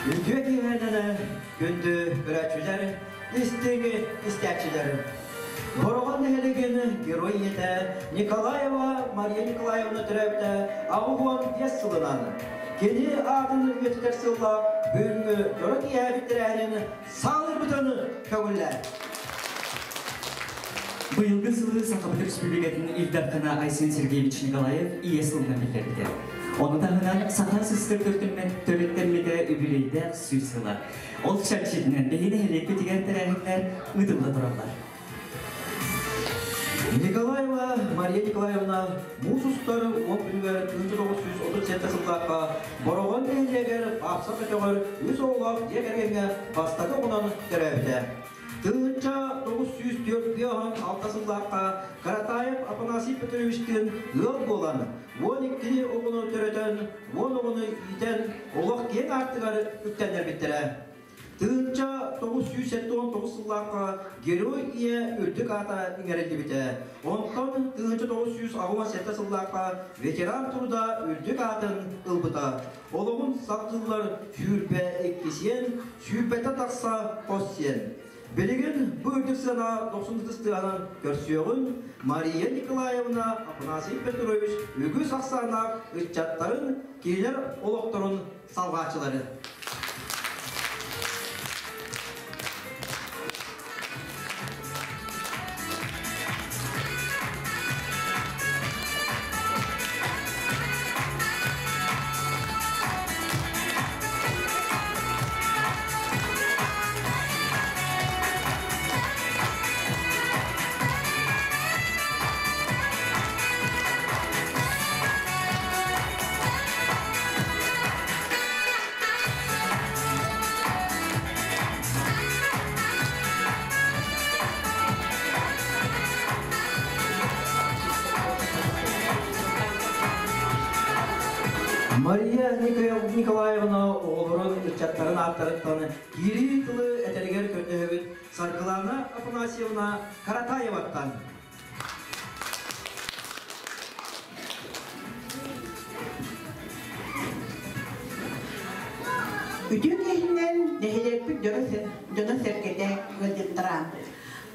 Үтүө киэһэнэн күндү көрөөччүлэр, истиҥ истээччилэр. Бороҕон нэһилиэгин герой ийэтэ Николаева Мария Николаевна төрөөбүтэ 85 сылынан кини аатын үйэтитэр сыллаах бүгүҥҥү дьоро киэһэбит тэрээһинин саалырбытын көҥүллээ. Быйылгы сылы Сахабыт Республикатын Ил Дархана Айсен Сергеевич Николаев ийэ сылынан биллэрбитэ. Ону таһынан Саха СССР төрүттэммитэ үбүлүөйдээх 100 сыла. Ол чэрчитинэн биһиги нэһилиэкпитигэр тэрээһиннэр ыытылла тураллар. Николаева Мария Николаевна муус устар уон күнүгэр 1937 сыллаахха Бороҕон нэһилиэгэр Баапса көтөҕөр үс оҕолоох дьиэ кэргэҥҥэ бастакы оҕонон төрөөбүтэ. 1904 сыллаахха Каратаев Афанасий Петровичтыын ыал буолан, 12 оҕону төрөтөн, 10 оҕону иитэн, олох киэҥ аартыгар үктэннэрбиттэрэ. 1979 сыллаахха Герой Ийэ үрдүк аата иҥэриллибитэ. Онтон 1987 сыллаахха ветеран труда үрдүк аатын ылбыта. Олоҕун салгыллар 22 сиэн, сүүрбэтэ тахса хос сиэн. Билигин бу үрдүк сыана дохсун ытыс тыаһынан көрсүөҕүн Мария Николаевна Афанасий Петрович үгүс ахсааннаах ыччаттарын, кинилэр олохторун салҕааччылары. Мария Николаевна оҕолорун, ыччаттарын ааттарыттан киирии тылы этэригэр көрдөһөбүт Саргылана Афанасьевна Каратаеваттан. Үтүө киһинэн нэһилиэкпит дьоно-сэргэтэ ыалдьыттара.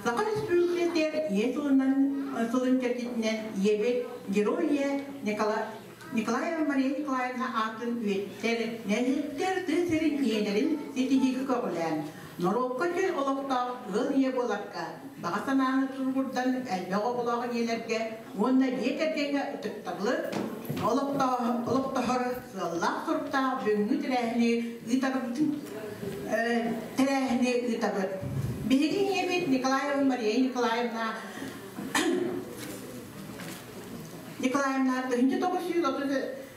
Саха Республикатыгар ийэ сылынан сылын чэрчитинэн ийэбит Герой ийэ Николаева Мария Николаевна аатын үйэттэр, нэһилиэктэр тыа сирин ийэлэрин ситиһиигэ көҕүлээн, норуокка чөл олохтоох ыал ийэ буоларга баҕа санааны туругурдан элбэх оҕолоох ийэлэргэ уонна дьиэ кэргэҥҥэ ытыктабылы олохтоһор сыаллаах-соруктаах бүгүҥҥү тэрээһини ыытарбытын тэрээһини ыытабыт. Биһиги ийэбит Николаева Мария Николаевна Николаевна 1937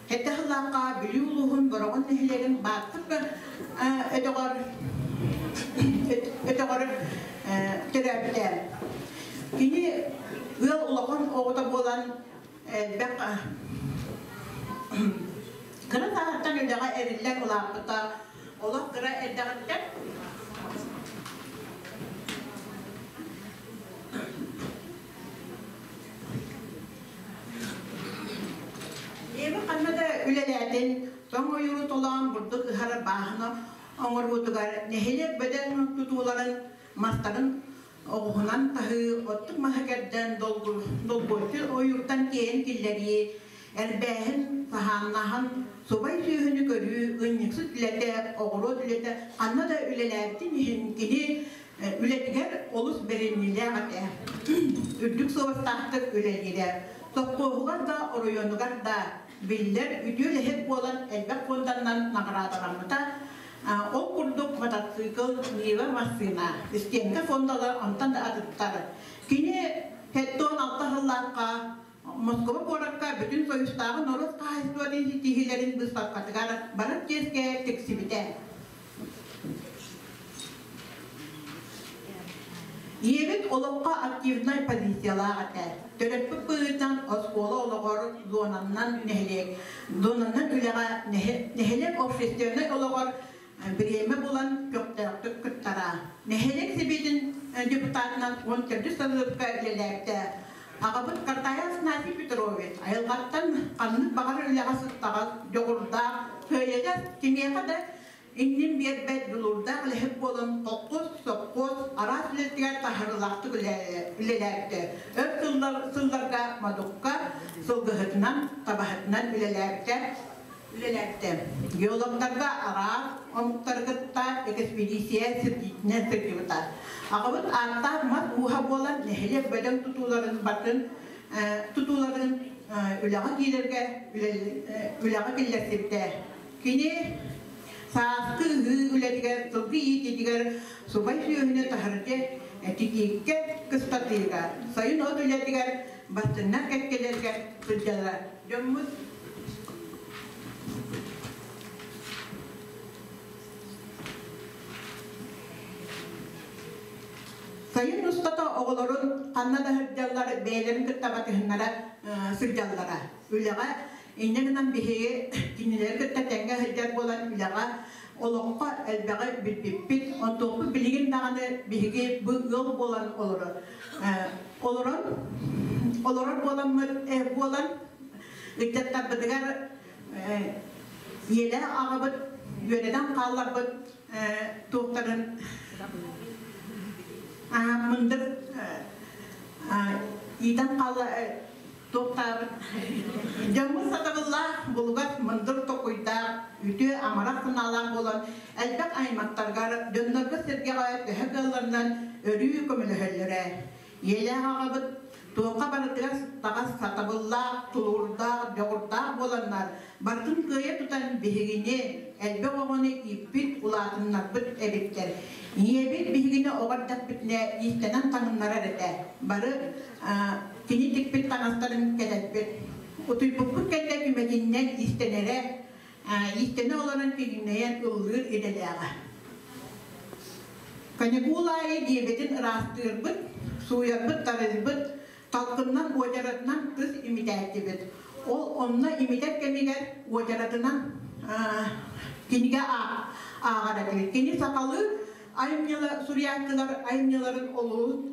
сыллаахха Бүлүү улууһун Бороҕон нэһилиэгин Бааттык өтөҕөр өтөҕөр төрөөбүтэ. Кини ыал улахан оҕото буолан элбэх кыра сааһыттан үлэҕэ эриллэн улааппыта. Олох кыра эрдэҕиттэн Ийэбин ханна да үлэлээтин, тоҥ ойууру толоон бурдук ыһар бааһына оҥорбутугар нэһилиэк бөдөҥ тутууларын мастарын оҕуһунан таһыы, оттук маһы кэрдэн долгуччу ойууртан тиэйэн киллэрии, эрбээһин, саһааннаһан, субай сүөһүнү көрүү, ыанньыксыт үлэтэ, оҕуруот үлэтэ ханна да үлэлээбитин иһин кини үлэтигэр олус бэриниилээх этэ. Үрдүк суобастаахтык үлэлиирэ. Сопхуоһугар да, оройуонугар да биллэр үтүө үлэһит буолан элбэх фонданнан наҕараадаламмыта. Ол курдук мотоцикл, Нива массыына, стенка фондалар онтон да атыттар. Кини 76 сыллаахха Москва куоракка Бүтүн Союзтааҕы норуот хаһаайыстыбатын ситиһиилэрин быыстапкатыгар барар чиэскэ тиксибитэ. Ийэбит олоххо активнай позициялаах этэ. Төрөппүт быһыытынан оскуола олоҕор зонаннан нэһилиэк, зонаннан үлэҕэ нэһилиэк общественнай олоҕор бириэмэ булан көхтөөхтүк кыттара. Нэһилиэк сэбиэтин депутатынан 14 сылларга үлэлээбитэ. Аҕабыт Картаев Афанасий Петрович айылҕаттан ханнык баҕарар үлэҕэ сыстаҕас, дьоҕурдаах, кыайыгас, кимиэхэ да. иннин биэрбэт дьулуурдаах үлэһит буолан холкуос, сопхуос араас үлэтигэр таһаарыылаахтык үлэлээбитэ. Өр сылларга Модукка сылгыһытынан, табаһытынан үлэлээбитэ. Үлэлээбитэ. Геологтарга араас омуктары кытта экспедиция сирдиитинэн сылдьыбыта. Аҕабыт ааттаах мас ууһа буолан нэһилиэк бөдөҥ тутууларын батын тутууларын үлэҕэ киирэргэ үлэҕэ киллэрсибитэ. Кини сааскы ыһыы үлэтигэр, сылгы иитиитигэр субай сүөһүнү таһырдьа титииккэ кыстатыыга, сайын от үлэтигэр бастыҥнар кэккэлэргэ сылдьаллара. Дьоммут Сайын устата оҕолорун ханна да сылдьаллар, бэйэлэрин кытта батыһыннара сылдьаллара. Үлэҕэ инньэ гынан биһиги кинилэри кытта тэҥҥэ сылдьар буолан үлэҕэ, олоххо элбэҕи билбиппит. Онтуохпут билигин даҕаны биһиги бу ыал буолан олорор. Олорон олорор буоламмыт буолан ыччаттарбытыгар ийэлээх аҕабыт үөрэтэн хаалларбыт туохтарын мындыр иитэн хаалла туохтаабыт дьоммут сатабыллаах булугас мындыр токуйдаах үтүө амарах санаалаах буолан элбэх аймахтаргар дьоннорго сэргэҕэ төһө кыалларынан өрүү көмөлөһөллөрө. Ийэлээх аҕабыт туохха барытыгар таҕас сатабыллаах, тулуурдаах, дьоҕурдаах буоланнар, барытын кыайа тутан биһигини, элбэх оҕону ииппит, улаатыннарбыт эбиттэр. Ийэбит биһигини оҕо эрдэхпитинэ иистэнэн таҥыннарар этэ. Бары кини тикпит таҥастарын кэтэрбит. Утуйбуппут кэннэ түмэтиннэн иистэнэрэ, иистэнэ олорон киҥинэйэн ыллыыр идэлээҕэ. Каникул аайы дьиэбитин ыраастыырбыт, сууйарбыт, тарыйбыт, талкыннан уочаратынан тыс имитээччибит. Ол онно имитэр кэмигэр уочаратынан кинигэ ааҕар этибит. Кини сахалыы айымньылар, суруйааччылар айымньыларын олуһун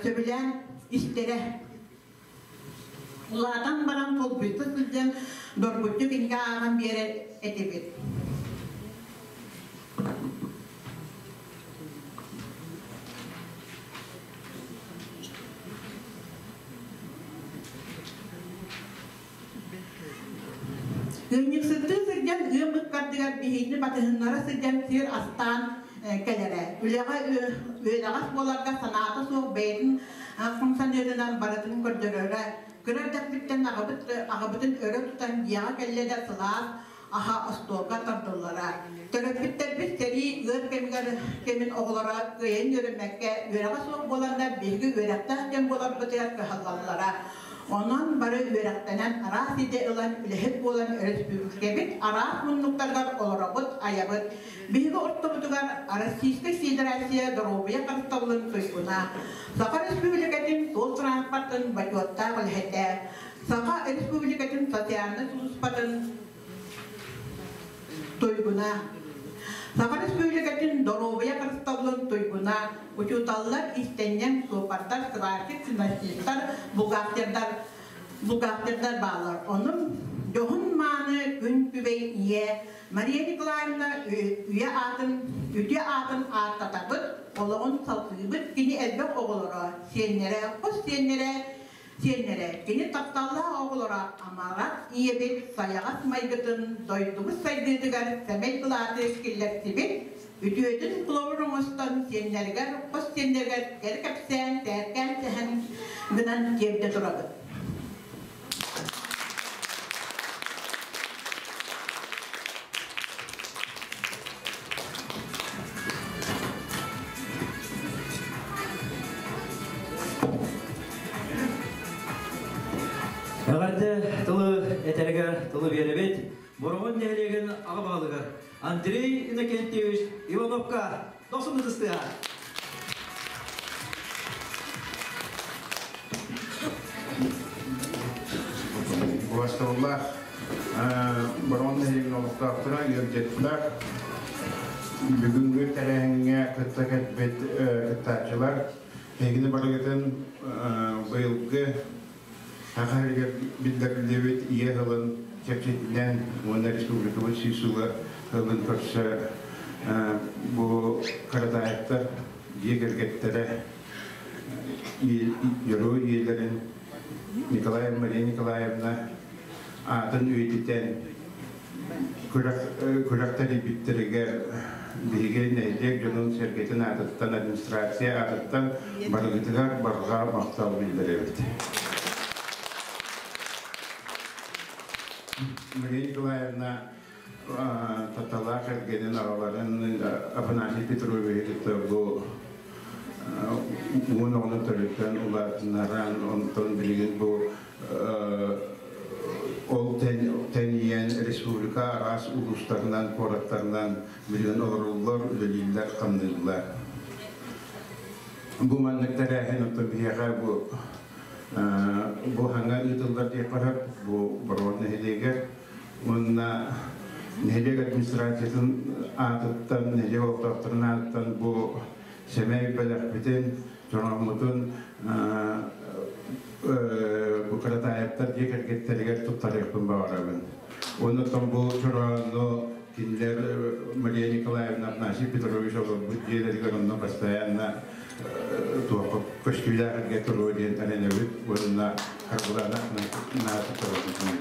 сөбүлээн истэрэ. Улаатан баран холбуйса сылдьан доргуччу кинигэ ааҕан биэрэр этибит. Ыанньыксыттыы сылдьан ыам ыккардыгар биһигини батыһыннара сылдьан сир астаан кэлэрэ. Үлэҕэ үөрэҕэс буоларга санаата суох бэйэтин хамсаныытынан барытын көрдөрөрө. Кыра эрдэхпиттэн аҕабыт аҕабытын өрө тутан дьиэҕэ кэллэ да сылаас аһа остуолга тардыллара. Төрөппүттэрбит сэрии ыар кэмигэр кэмин оҕолоро кыайан үөрэммэккэ үөрэҕэ суох буоланнар биһиги үөрэхтээх дьон буоларбытыгар кыһаллаллара. Онон бары үөрэхтэнэн араас идэ ылан үлэһит буолан өрөспүүбүлүкэбит араас муннуктарыгар олоробут, айабыт. Биһиги ортобутугар Российскай Федерация доруобуйа харыстабылын туйгуна, Саха Республикатын суол транспортын бочуоттаах үлэһитэ, Саха Республикатын социальнай сулууспатын туйгуна, Саха Республикатын доруобуйа харыстабылын туйгуна, учууталлар, иистэнньэҥ, суоппардар, сварщик, финансистар, бухгалтердар, бухгалтердар бааллар. Онон дьоһун-мааны күн күбэй ийэ Мария Николаевна үйэ аатын, үтүө аатын ааттатабыт, олоҕун салгыыбыт. Кини элбэх оҕолоро, сиэннэрэ, хос сиэннэрэ Сиэннэрэ, кини тапталлаах оҕолоро амарах ийэбит сайаҕас майгытын дойдубут сайдыытыгар сэмэй кылааты киллэрсибит, үтүөтүн холобур оҥостон сиэннэригэр, хос сиэннэригэр кэрэ кэпсээн, тээркээн сэһэн гынан тиэрдэ турабыт. Эҕэрдэ тылы этэригэр тылы биэрэбит. Бороҕон нэһилиэгин аҕа баһылыгар Андрей Иннокентьевич Ивановка дохсун ытыстыа. Убастабыллаах Бороҕон нэһилиэгин олохтоохторо, ыалдьыттар, бүгүҥҥү тэрээһиҥҥэ кытта кэлбит кыттааччылар, эһигини барыгытын быйылгы Саха сиригэр биллэриллибит Ийэ сылын чэпчэтинэн уонна республикабыт сүүс сыла сылын көрсө Бу Каратаевтар дьиэ кэргэттэрэ Дьоруой ийэлэрин Николаев Мария Николаевна аатын үйэтитэн күрэх тэрийбиттэригэр биһиги нэһилиэк дьонун-сэргэтин аатыттан, администрация аатыттан барыгытыгар барҕа махтал биллэрэбит. Мария Николаевна тапталлаах кэргэнин аҕаларын Афанасий Петровиһы кытта бу уон оҕону төрөтөн улаатыннаран, онтон билигин бу ол тэнийэн республика араас улуустарынан, куораттарынан билигин олороллор, үлэлииллэр, хамныыллар. Бу маннык тэрээһин оттон биһиэхэ бу бу хаҥа ыытыллар диэххэ сөп, бу Бороҕон нэһилиэгэр уонна нэһилиэк администрациятын аатыттан, нэһилиэк олохтоохторун аатыттан бу сэмэй бэлэхпитин, дьоҥоммутун бу Каратаевтар дьиэ кэргэттэригэр туттарыахпын баҕарабын. Оннуттан бу чороону кинилэр Мария Николаевна Афанасий Петрович олорбут дьиэлэригэр онно постоянно туохха көстүүлээх эргэ туруо диэн эрэнэбит уонна Харбылаана наата туттарабын.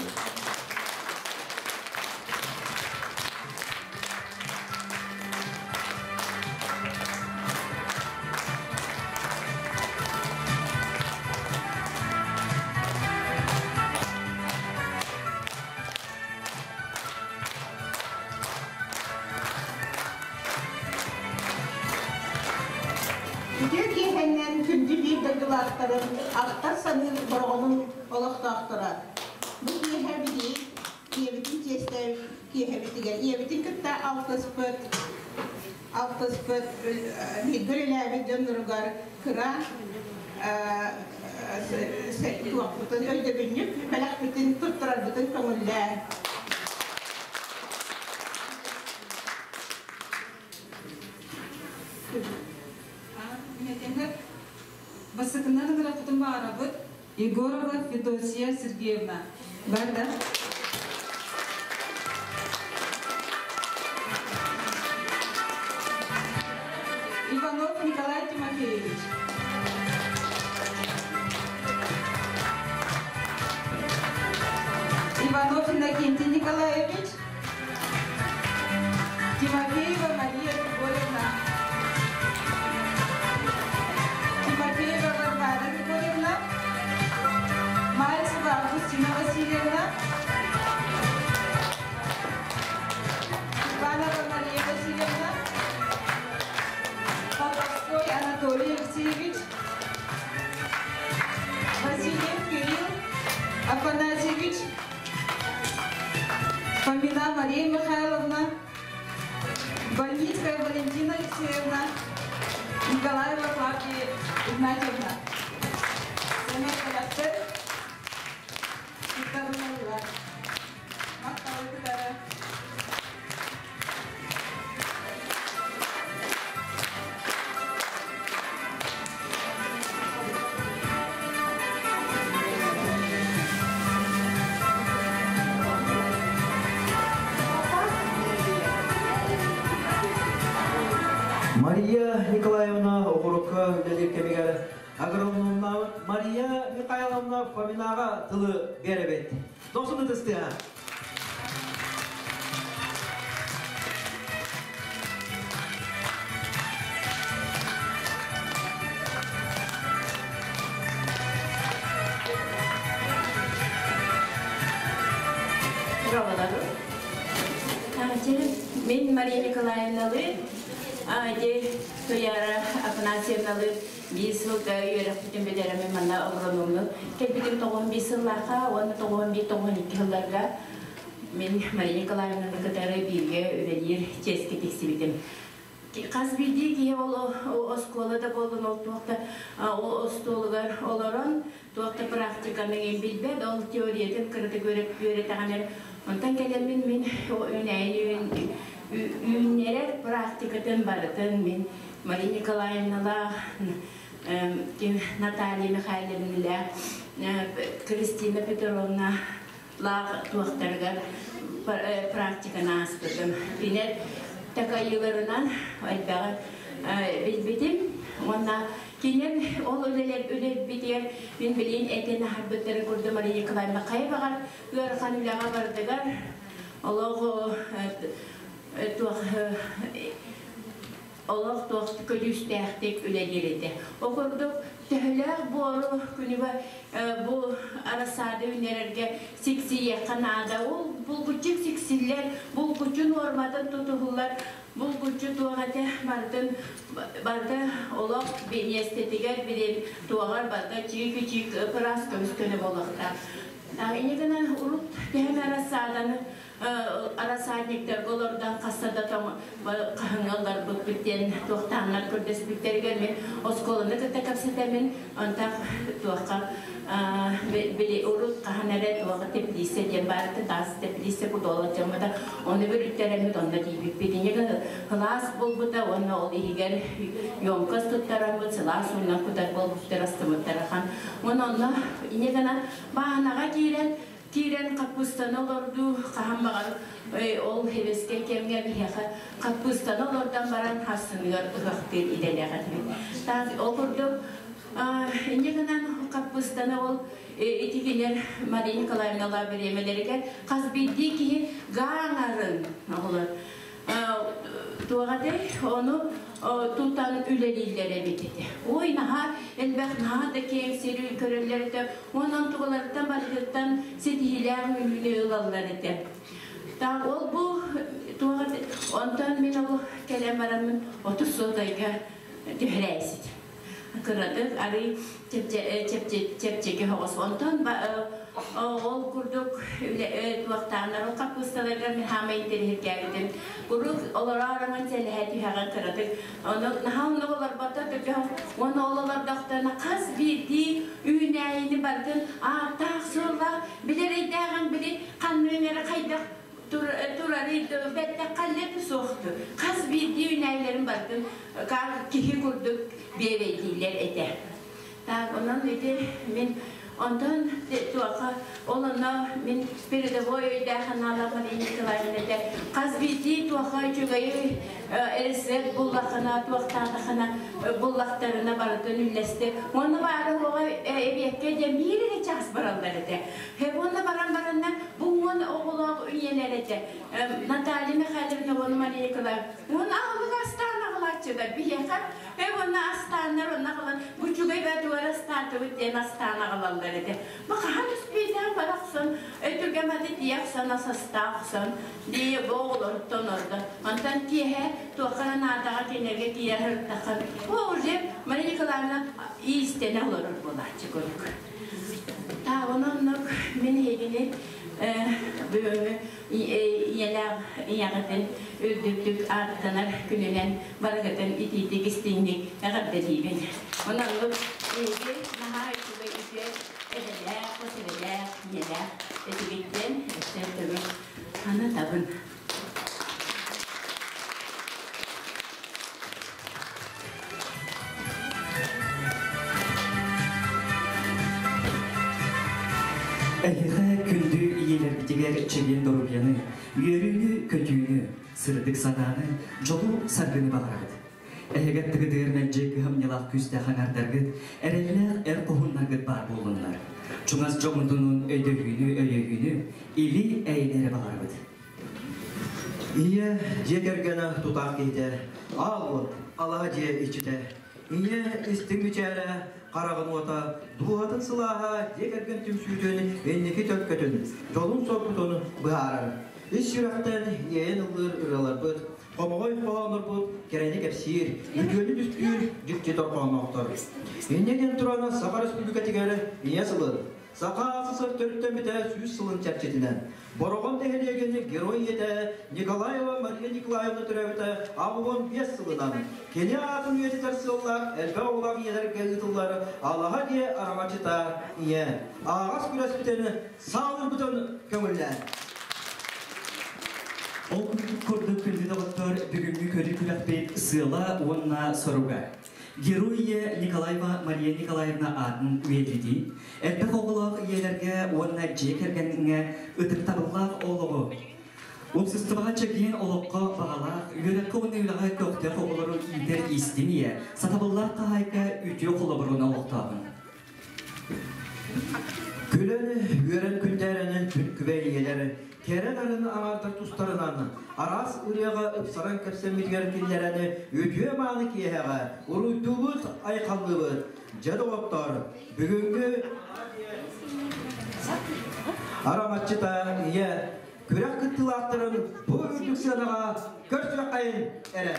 Үтүө киэһэннэн күндү биир дойдулаахтарын ахтар саныыр Бороҕонун олохтоохторо. Бу киэһэ билии ийэбитин чиэстээбит киэһэбитигэр ийэбитин кытта алтыспыт алтыспыт бииргэ үлэлээбит дьонноругар кыра туохпутун өйдөбүнньүк бэлэхпитин туттарарбытын көҥүллээн Бастакынан ыҥыраппытын баарабыт Егорова Федосия Сергеевна. Барда. Иванов Николай Тимофеевич. Иванов Иннокентий Николаевич. Тимофеева Мария Григорьевна. Тимофеева Варвара Григорьевна. Мальцева Августина Васильевна. Иванова Мария Васильевна. Поповской Анатолий Алексеевич. Васильев Кирилл Афанасьевич. Фомина Мария Михайловна. Больницкая Валентина Алексеевна. Николаева Клавдия Игнатьевна. Сэмэй бэлэхтэр туттарыллаллар. Махталы кытары. Мария Николаевна оҕурукка үлэлиир кэмигэр агрономнаабыт Мария Михайловна Фоминаҕа тылы биэрэбит. Дохсун ытыстыа. Мин Мария Николаевналыы, Туяра Афанасьевналыы биир сылга үөрэхпитин бүтэрэммин манна агрономну кэлбитим 95 сыллаахха уонна 91-92 сылларга мин Мария Николаевнаны кытары бииргэ үлэлиир чиэскэ тиксибитим. Хас биирдии киһи ол оскуола да буоллун, ол туох да ол остуолугар олорон туох да практиканы билбэт, ол теориятын кыратык үөрэтэҕинэр. Онтон кэлэммин мин үүнээйини үүннэрэр практикатын барытын мин Мария Николаевналаах, Наталья Михайловналаах, Кристина Петровна лаах туохтарыгар практиканы ааспытым. Кинилэр Такайыыларынан элбэҕи билбитим. Уонна кинилэр ол үлэлэр үлэлбитигэр мин билин этэн аһарбыттарын курдук Мария Николаевна хайа баҕар ыарахан үлэҕэ бардыгар олох туох олох туох көдьүүстээхтик үлэлиир этэ. Ол курдук төһөлөөх буору күнүбэ бу арассаада үүнэрэргэ сиксийиэххэ наада. Ол булгуччу сиксиллэр, булгуччу нуорматын тутуһуллар, булгуччу туох этэ барытын барыта олох миэстэтигэр билин туоҕар барыта чиик-чиик ыраас көмүс көнө буолуохтаах. Инньэ гынан урут төһө арассааданы рассадниктарга олордон хасса да хаһыҥҥа олорбуппут диэн туохтааннар көрдөспүттэригэр мин оскуоланы кытта кэпсэтэмин онтон туохха били урут хаһан эрэ туоха теплица диэн баарыта таас теплица кудуола дьаммыта ону бүрүттэрэммит онно тиийбиппит иньэ кылаас буолбута уонна ол иһигэр ёмкость туттараммыт сылаас уунан кутар буолбуттар астымыттара хан уонна онно иньэ гынан бааһынаҕа киирэн Киирэн хаппыыстаны олордуу хаһан баҕар ол хэбэскэй кэмҥэ биһиэхэ хаппыыстаны олордон баран хассыныгар ыһыахтыыр идэлээх этибит. Так ол курдук инньэ гынан хаппыыстаны ол ити кинилэр Мария Николаевналаах бириэмэлэригэр хас биирдии киһи гааңарын оҕолор туох этэй ону тутан үлэлииллэр эбит этэ. Ой, наһаа элбэх, наһаа да киэҥ сири көрөллөр этэ. Онон тугаларыттан барытыттан ситиһиилээх үүнүүнү ылаллар этэ. Так ол бу туох онтон мин ол кэлэн бараммын 30 сотайга түһэрээсит. Кыратык арый чэпчэки соҕус. Онтон ол курдук туохтааннар ол хаппыысталарга мин хаамай интэриэһиргээбитим. Куруук олороор аҥан сэлэһэ түһэҕин кыратык. Ону наһаа оннук олорботто түргэн уонна ол олордохторуна хас биирдии үүнээйини барытын ааттаах суоллаах билэр өйдөөҕүн били ханныгын эрэ хайдах турары бэттэх халлет суохту. Хас биирдии үүнээйилэрин барытын киһи курдук биэрэйдииллэр этэ. Так, онон ити мин онтон туохха ол онно мин передовой өйдөөх анаалаах Мария Николаевна этэ. Хас биирдии туохха үчүгэйи рецепт буллахына, туохтаатахына буллахтарына барытын үллэстэ. Уонна баара уоҕа эбиэккэ диэн биир эрэ чаас бараллар этэ. Уонна баран баранна бу уон оҕолоох ийэлэр этэ. Наталья Михайловна уонна Мария Николаевна уон аҕылык астаан аҕалааччылар биһиэхэ уонна астааннар онно аҕалан бу үчүгэй баатыгар астаатыбыт диэн астаан аҕалаллар этэ. Бу хаһан үспүйдээн барахсан өтүргэм аты тиэхсэн асастаахсан дии бу оҕолоруттан ордо. Онтон киэһэ туохха наадаҕа кинилэргэ тиийэ сырыттахха бу уже Мария Николаевна иистэнэ олорор буолааччы курдук. Ононнук мин эһигини бүгүҥҥү ийэлээх ийэҕитин үрдүктүк ааттанар күнүнэн барыгытын итиитик истиҥник эҕэрдэлиибин. Ононнук эһиги наһаа үчүгэй үтүө эбэлээх, хос эбэлээх, ийэлээх этигиттэн өссө төгүл санатабын. Эһиэхэ күндү ийэлэрбитигэр чэгиэн доруобуйаны, үөрүүнү-көтүүнү, сырдык санааны, дьолу-саргыны баҕарабыт. Эһиги аттыгытыгар мэлдьи кыһамньылаах күүстээх аҥардаргыт, эрэллээх эр хоһуннаргыт баар буоллуннар. Чугас дьоҥҥутунуун өйдөһүүнү, өйөһүүнү, или-эйэни эрэ баҕарабыт. Ийэ дьиэ кэргэнэ тутаах киһитэ, аал уот, алаһа дьиэ иччитэ. Ийэ истиҥ мичээрэ, хараҕын уота, дууһатын сылааһа дьиэ кэргэн түмсүүтүн инники төлкөтүн, дьолун-соргутун быһаарар. Ис сүрэхтэн иэйэн ыллыыр ырыаларбыт, хомоҕой хоһооннорбут кэрэни кэпсиир, үтүөнү түстүүр дьикти торхоонноохтор. Инньэ диэн туран Саха Республикатыгар Ийэ сылын, Саха АССР төрүттэммитэ 100 сылын чэрчитинэн Бороҕон нэһилиэгин герой ийэтэ Николаева Мария Николаевна төрөөбүтэ 85 сылынан кини аатын үйэтитэр сыаллаах элбэх оҕолоох ийэлэргэ ыытыллар Алаһа дьиэ араҥаччыта ийэ ааҕас күрэспитин саалырбытын көҥүллээн. Ол курдук күндү доҕоттор бүгүҥҥү көрүү күрэхпит сыала уонна соруга. Герой ийэ Николаева Мария Николаевна аатын үйэтитии, элбэх оҕолоох ийэлэргэ уонна дьиэ кэргэҥҥэ ытыктабыллаах олоҕу. Уопсастыбаҕа чэгиэн олоххо баҕалаах, үөрэххэ уонна үлэҕэ көхтөөх оҕолору иитэр истиҥ ийэ, сатабыллаах хаһаайка үтүө холобурун олохтооһун. Күлэн, үөрэн күндээрэнэн күн күбэй ийэлэр кэрэ нарын аҥаардар тустарынан араас ырыаҕа ыпсаран кэпсэммитигэр киллэрэн үтүө мааны киэһэҕэ уруйдуубут, айхаллыыбыт. Дьэ доҕоттор, бүгүҥҥү араҥаччыта ийэ күрэх кыттыылаахтарын бу үрдүк сыанаҕа көрсүөххэйин эрэ.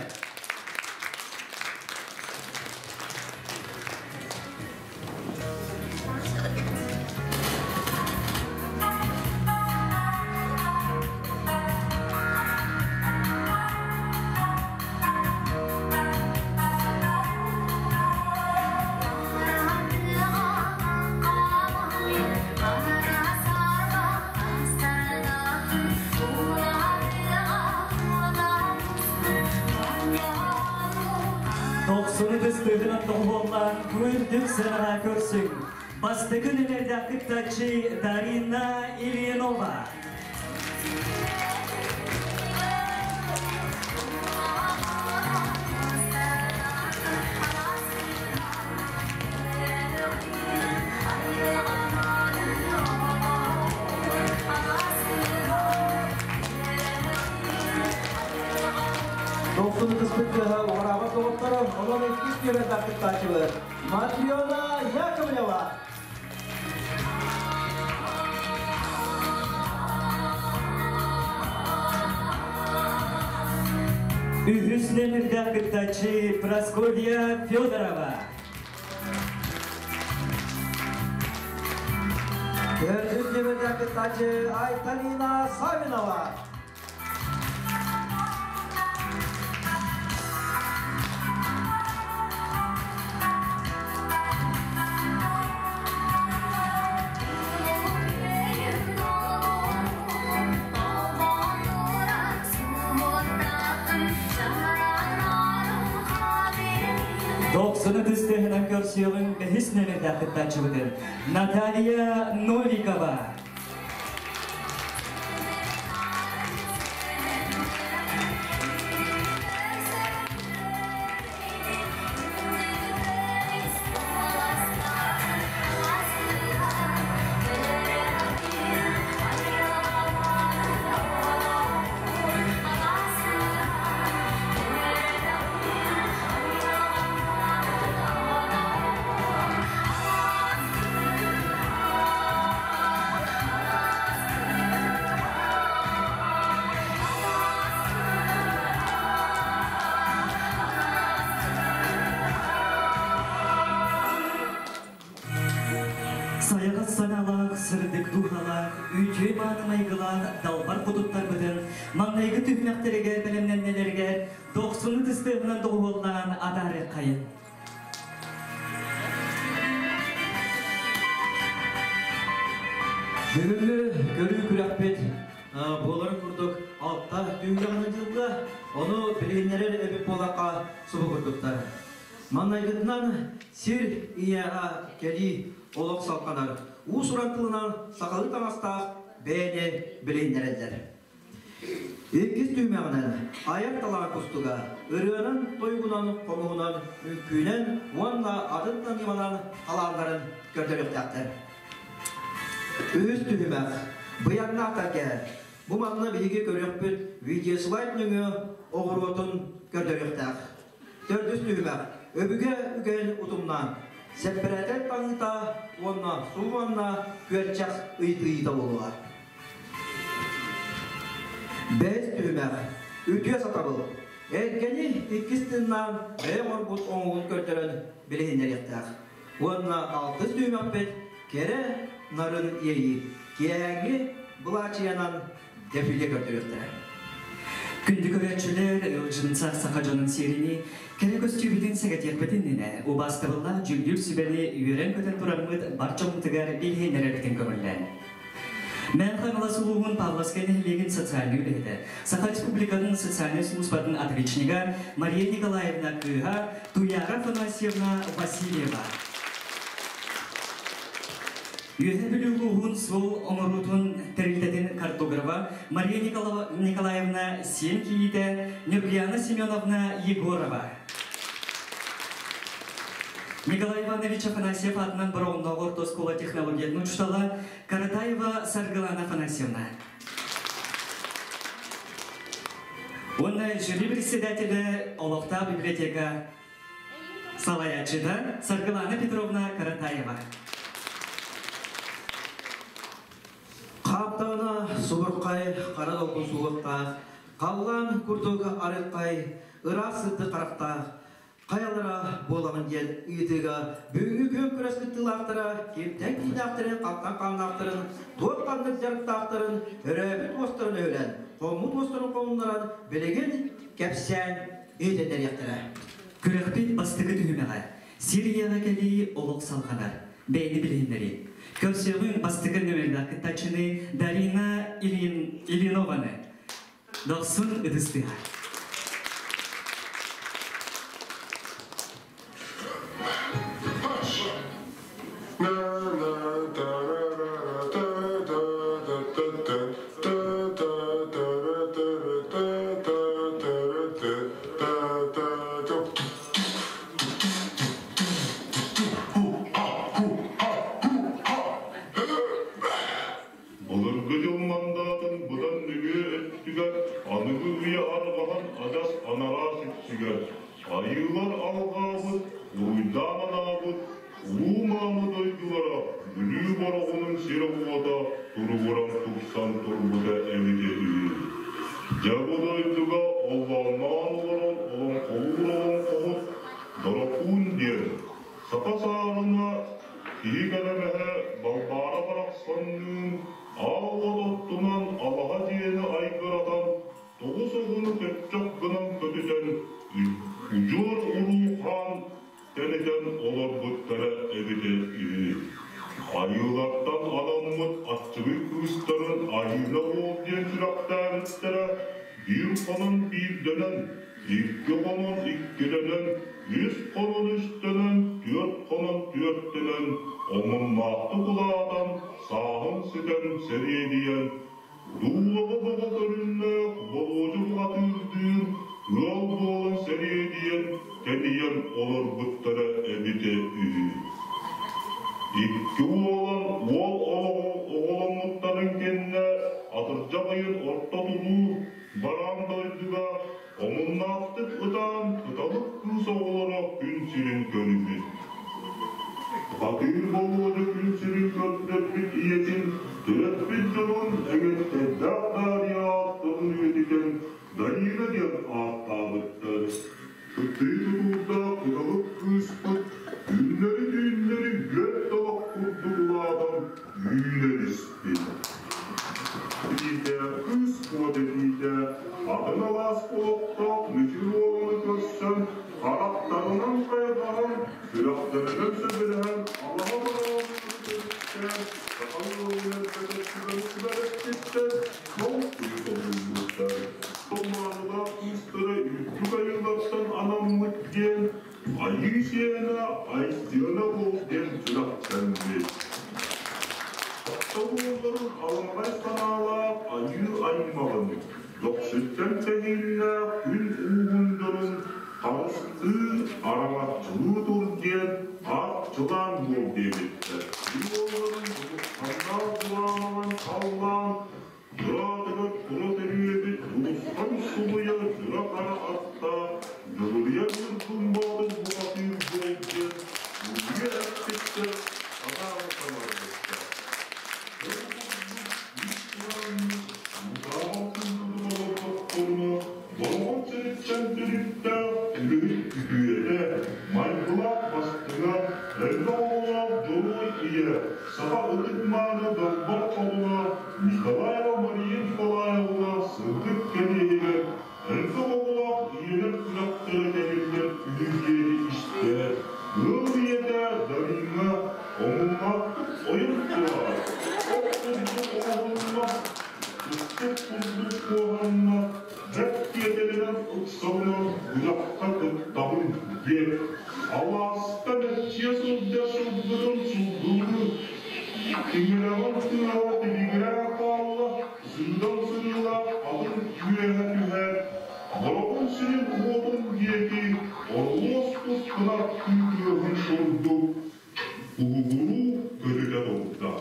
Тохсуну тыстыытынан тоҕуһуоллаан күрдүк сыанаҕа көрсүҥ. Бастакы нүмердээх кыттааччы Дарина Ильинова. Тохсуну тыспыт кыһа уҕараабат доҕотторо, онон иккис нүөмэрдээх кыттааччыбыт Матрена Яковлева. Үһүс нөмүрдээх кыттааччы Прасковья Федорова. Төрдүс нөмүрдээх кыттааччы Айталина Савинова. Дохсуну тыстыһынан көрсүөҕүҥ бэһис нөмүрдээх кыттааччыбытын Наталья Новикова. Сайаҕас санаалаах, сырдык дууһалаах, үтүө мааны майгылаах далбар хотуттарбытын маҥнайгы түһүмэхтэригэр бэлэмнэннэлэригэр дохсуну тыстыаһынан доҕуһуоллаан атаарыаххайын. Бүгүҥҥү көрүү күрэхпит буоларын курдук алта түһүмэҕинэн ыытылла, ону билиһиннэрэр эбит буоллахха субу курдуктар. Маннайгытынан сир ийэ кэлии олох салҕанар. Уус-уран тылынан сахалыы таҥастаах бэйэни билиһиннэрэллэр. Иккис түһүмэҕинэн айар талаан кустуга ырыанан, тойугунан, хомуһунан, үҥкүүнэн уонна атын да ньыманан талааннарын көрдөрүөхтээхтэр. Үһүс түһүмэх быйаҥнаах тэлгэһэ. Бу манна биһиги көрүөхпүт видеослайд нөҥүө оҕуруотун көрдөрүөхтээх. Төрдүс түһүмэх өбүгэ үгэһин утумнаан сэппэрээтэл таҥыыта уонна суу уонна күөрчэх ыйытыыта буолуоҕа. Бэһис түһүмэх үтүө сатабыл. Эргэни иккис тыыннаан бэйэ оҥорбут оҥоһугун көрдөрөн билиһиннэриэхтээх. Уонна алтыс түһүмэхпит кэрэ нарын иэйии киэһээҥҥи былаачыйанан дефиле көрдөрүөхтэрэ. Күндү көрөөччүлэр, ыалдьытымсах саха дьонун сиэринии кэрэ көстүүбүтүн сэгэтиэхпит иннинэ, убаастабыллаах дьүүллүүр сүбэни үөрэн-көтөн тураммыт бар дьоммутугар билиһиннэрэрбитин көҥүллээн. Мэҥэ Хаҥалас улууһун Павловскай нэһилиэгин социальнай үлэһитэ, Саха Республикатын социальнай сулууспатын отличнига Мария Николаевна кыыһа Туяра Афанасьевна Васильева. Үөһээ Бүлүү улууһун суол оҥоруутун тэрилтэтин картографа Мария Николаевна сиэн кийиитэ Нюргияна Семеновна Егорова. Николай Иванович Афанасьев аатынан Бороҕоннооҕу орто оскуола технологиятын учуутала Каратаева Саргылана Афанасьевна. Уонна жюри председателэ олохтоох библиотека салайааччыта Саргылана Петровна Каратаева. Хаптаҕына субурхай хара долгун суһуохтаах, халлаан курдук арыххай, ыраас сырдык харахтаах, хайалара буолаҕын диэн ыйытыыга бүгүҥҥү күөн күрэс кыттыылаахтара кимтэн кииннээхтэрин, хантан хааннаахтарын, туох ханнык дьарыктаахтарын, өрөөбүт уостарын өһүлэн, хоммут уостарын хомуннаран билигин кэпсээн иһитиннэриэхтэрэ. Күрэхпит бастакы түһүмэҕэ Сирияҕа кэлии олох салҕанар. Бэйэни билиһиннэрии. Көрсүөҕүҥ бастакы нөмердаах кыттааччыны Дарина Ильинованы. Дохсун ытыс тыаһа. Былыргы дьыл мандаатын быдан нөҥүө өттүгэр аныгы үйэ арҕаһан адьас анараа сүпсүгэр айыылар алҕаабыт, уруйдаан анаабыт улуу мааны дойдулара Бүлүү Бороҕонун сирэ-уота туругуран тупсан турбута эбитэ үһү. Дьэ бу дойдуга оллоонноон олорон олоҥхолуур олоҥхоһут Доропуун диэн саха саарына киһи кэрэмэһэ Балбаара барахсанныын аал уот оттунан алаһа дьиэни айгыратан тоҕус оҕону көччөх гынан көтүтэн удьуор уруу хаан тэнитэн олорбуттара эбитэ үһү. Айыылартан анаммыт аччыгый кыыстарын Айыына уол диэн сүрэхтээбиттэрэ биир хонон биирдэнэн, икки хонон иккилэнэн, үс хонон үстэнэн, түөрт хонон түөртэнэн, омуннаахтык улаатан, сааһын ситэн сэриэдийэн, Дуулаҕа бөҕө көрүҥнээх Болуодьу бухатыырдыын ыал буолан сэриэдийэн, тэнийэн олорбуттара эбитэ үһү. Икки уолан уол олоҕу оҕоломмуттарын кэннэ атырдьах ыйын орто тулуу бараан дойдуга омуннаахтык ытаан кыталык кыыс оҕолоро күн сирин көрбүт. Батыыр Болуодьа күн сирин көрдөрбүт ийэтин, төрөппүт дьонун эҥэттэрдээх Дарья ааттарын үйэтитэн Дарина диэн ааттаабыттар. Сытыы тутуурдаах кыталык кыыспыт күннэри-түүннэри үөт талах курдук улаатан үүнэн испит. Этиитэ кыыс куот этиитэ атын алаас олохтоох Мүчүр уоланы көрсөн харахтарынан хайҕаһан, сүрэхтэринэн сөбүлэһэн алаһа барааннары төрүттээн саха ыалын элбэтэ сүбэлэспиттэр, толкуйу тобулбуттар. Маанылаах кыыстара үрдүк айыллартан анаммыт диэн Айыы сиэнэ Айсыана буол диэн сүрэхтэммит. Таптал уолларын аламаҕай санаалаах айыы аймаҕын, дохсүттэн тэһииннээх күн ууһун дьонун харыстыы, араҥаччылыы тур диэн аат-чылаан буол диэбиттэр. Уолларын дьулусханнаах дьулаамаҕын халлаан Дьураатыгар тура төрүөбүт дьулусхан сулуйа дьура хара аттаах Дьулуруйар Ньургун Боотур бухатыыр буол диэн улуйа эппиттэр, санааны саҥарбыттар. Ол курдук үс тураанньыт Мутааҕа кыыллыбыт олордохторуна, Бороҕон сириттэн төрүттээх үлэһит үтүөтэ, майгылаах бастыҥа, элбэх оҕолоох дьоруой ийэ, саха ытык-мааны далбар хотуна Николаева Мария Николаевна сырдык кэриэһигэр элбэх оҕолоох ийэлэр күрэхтэрэ тэриллэр үһү диэни истээт, ыал ийэтэ Дарина омуннаахтык ойон турар, ох курдук оҥоһунна, кустук курдук куоһанна, бэрт тиэтэлинэн ыксалынан күрэххэ кыттабын диэт, алааска мэччийэ сылдьар сылгытын сылгылыы. тыаһа тилигирээн хаалла, сыыдам сырыылаах атын үөһэ түһээт, Бороҕон сирин уотун диэки орулуос тускунар тыаһын курдук куһугуруу көтүтэ турда.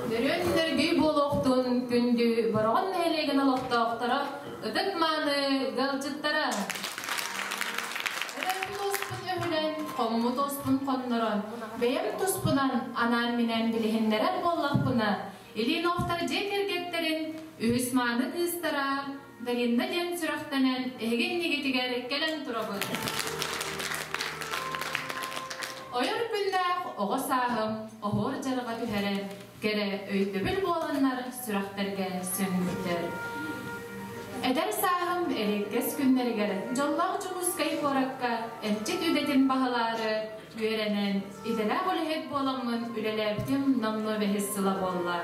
Нөрүөн буолуохтун күндү Бороҕон нэһилиэгин олохтоохторо, ытык-мааны ыалдьыттара! Өрөөбүт уоспун өһүлэн, хоммут уоспун хоннорон, бэйэм туспунан анаан-минээн билиһиннэрэр буоллахпына, Ильиновтар дьиэ кэргэттэрин үһүс мааны кыыстара Даринна диэн сүрэхтэнэн эһиги иннигитигэр кэлэн турабыт. Ойор күннээх оҕо сааһым оһуор дьарыга түһэрэн, кэрэ өйдөбүл буоланнар сүрэхтэргэ сөҥмүттэр. Эдэр сааһым эриэккэс күннэригэр дьоллоох Дьокуускай куоракка эмчит идэтин баһылаары үөрэнэн, идэлээх үлэһит буоламмын үлэлээбитим номнуо бэһис сыла буолла.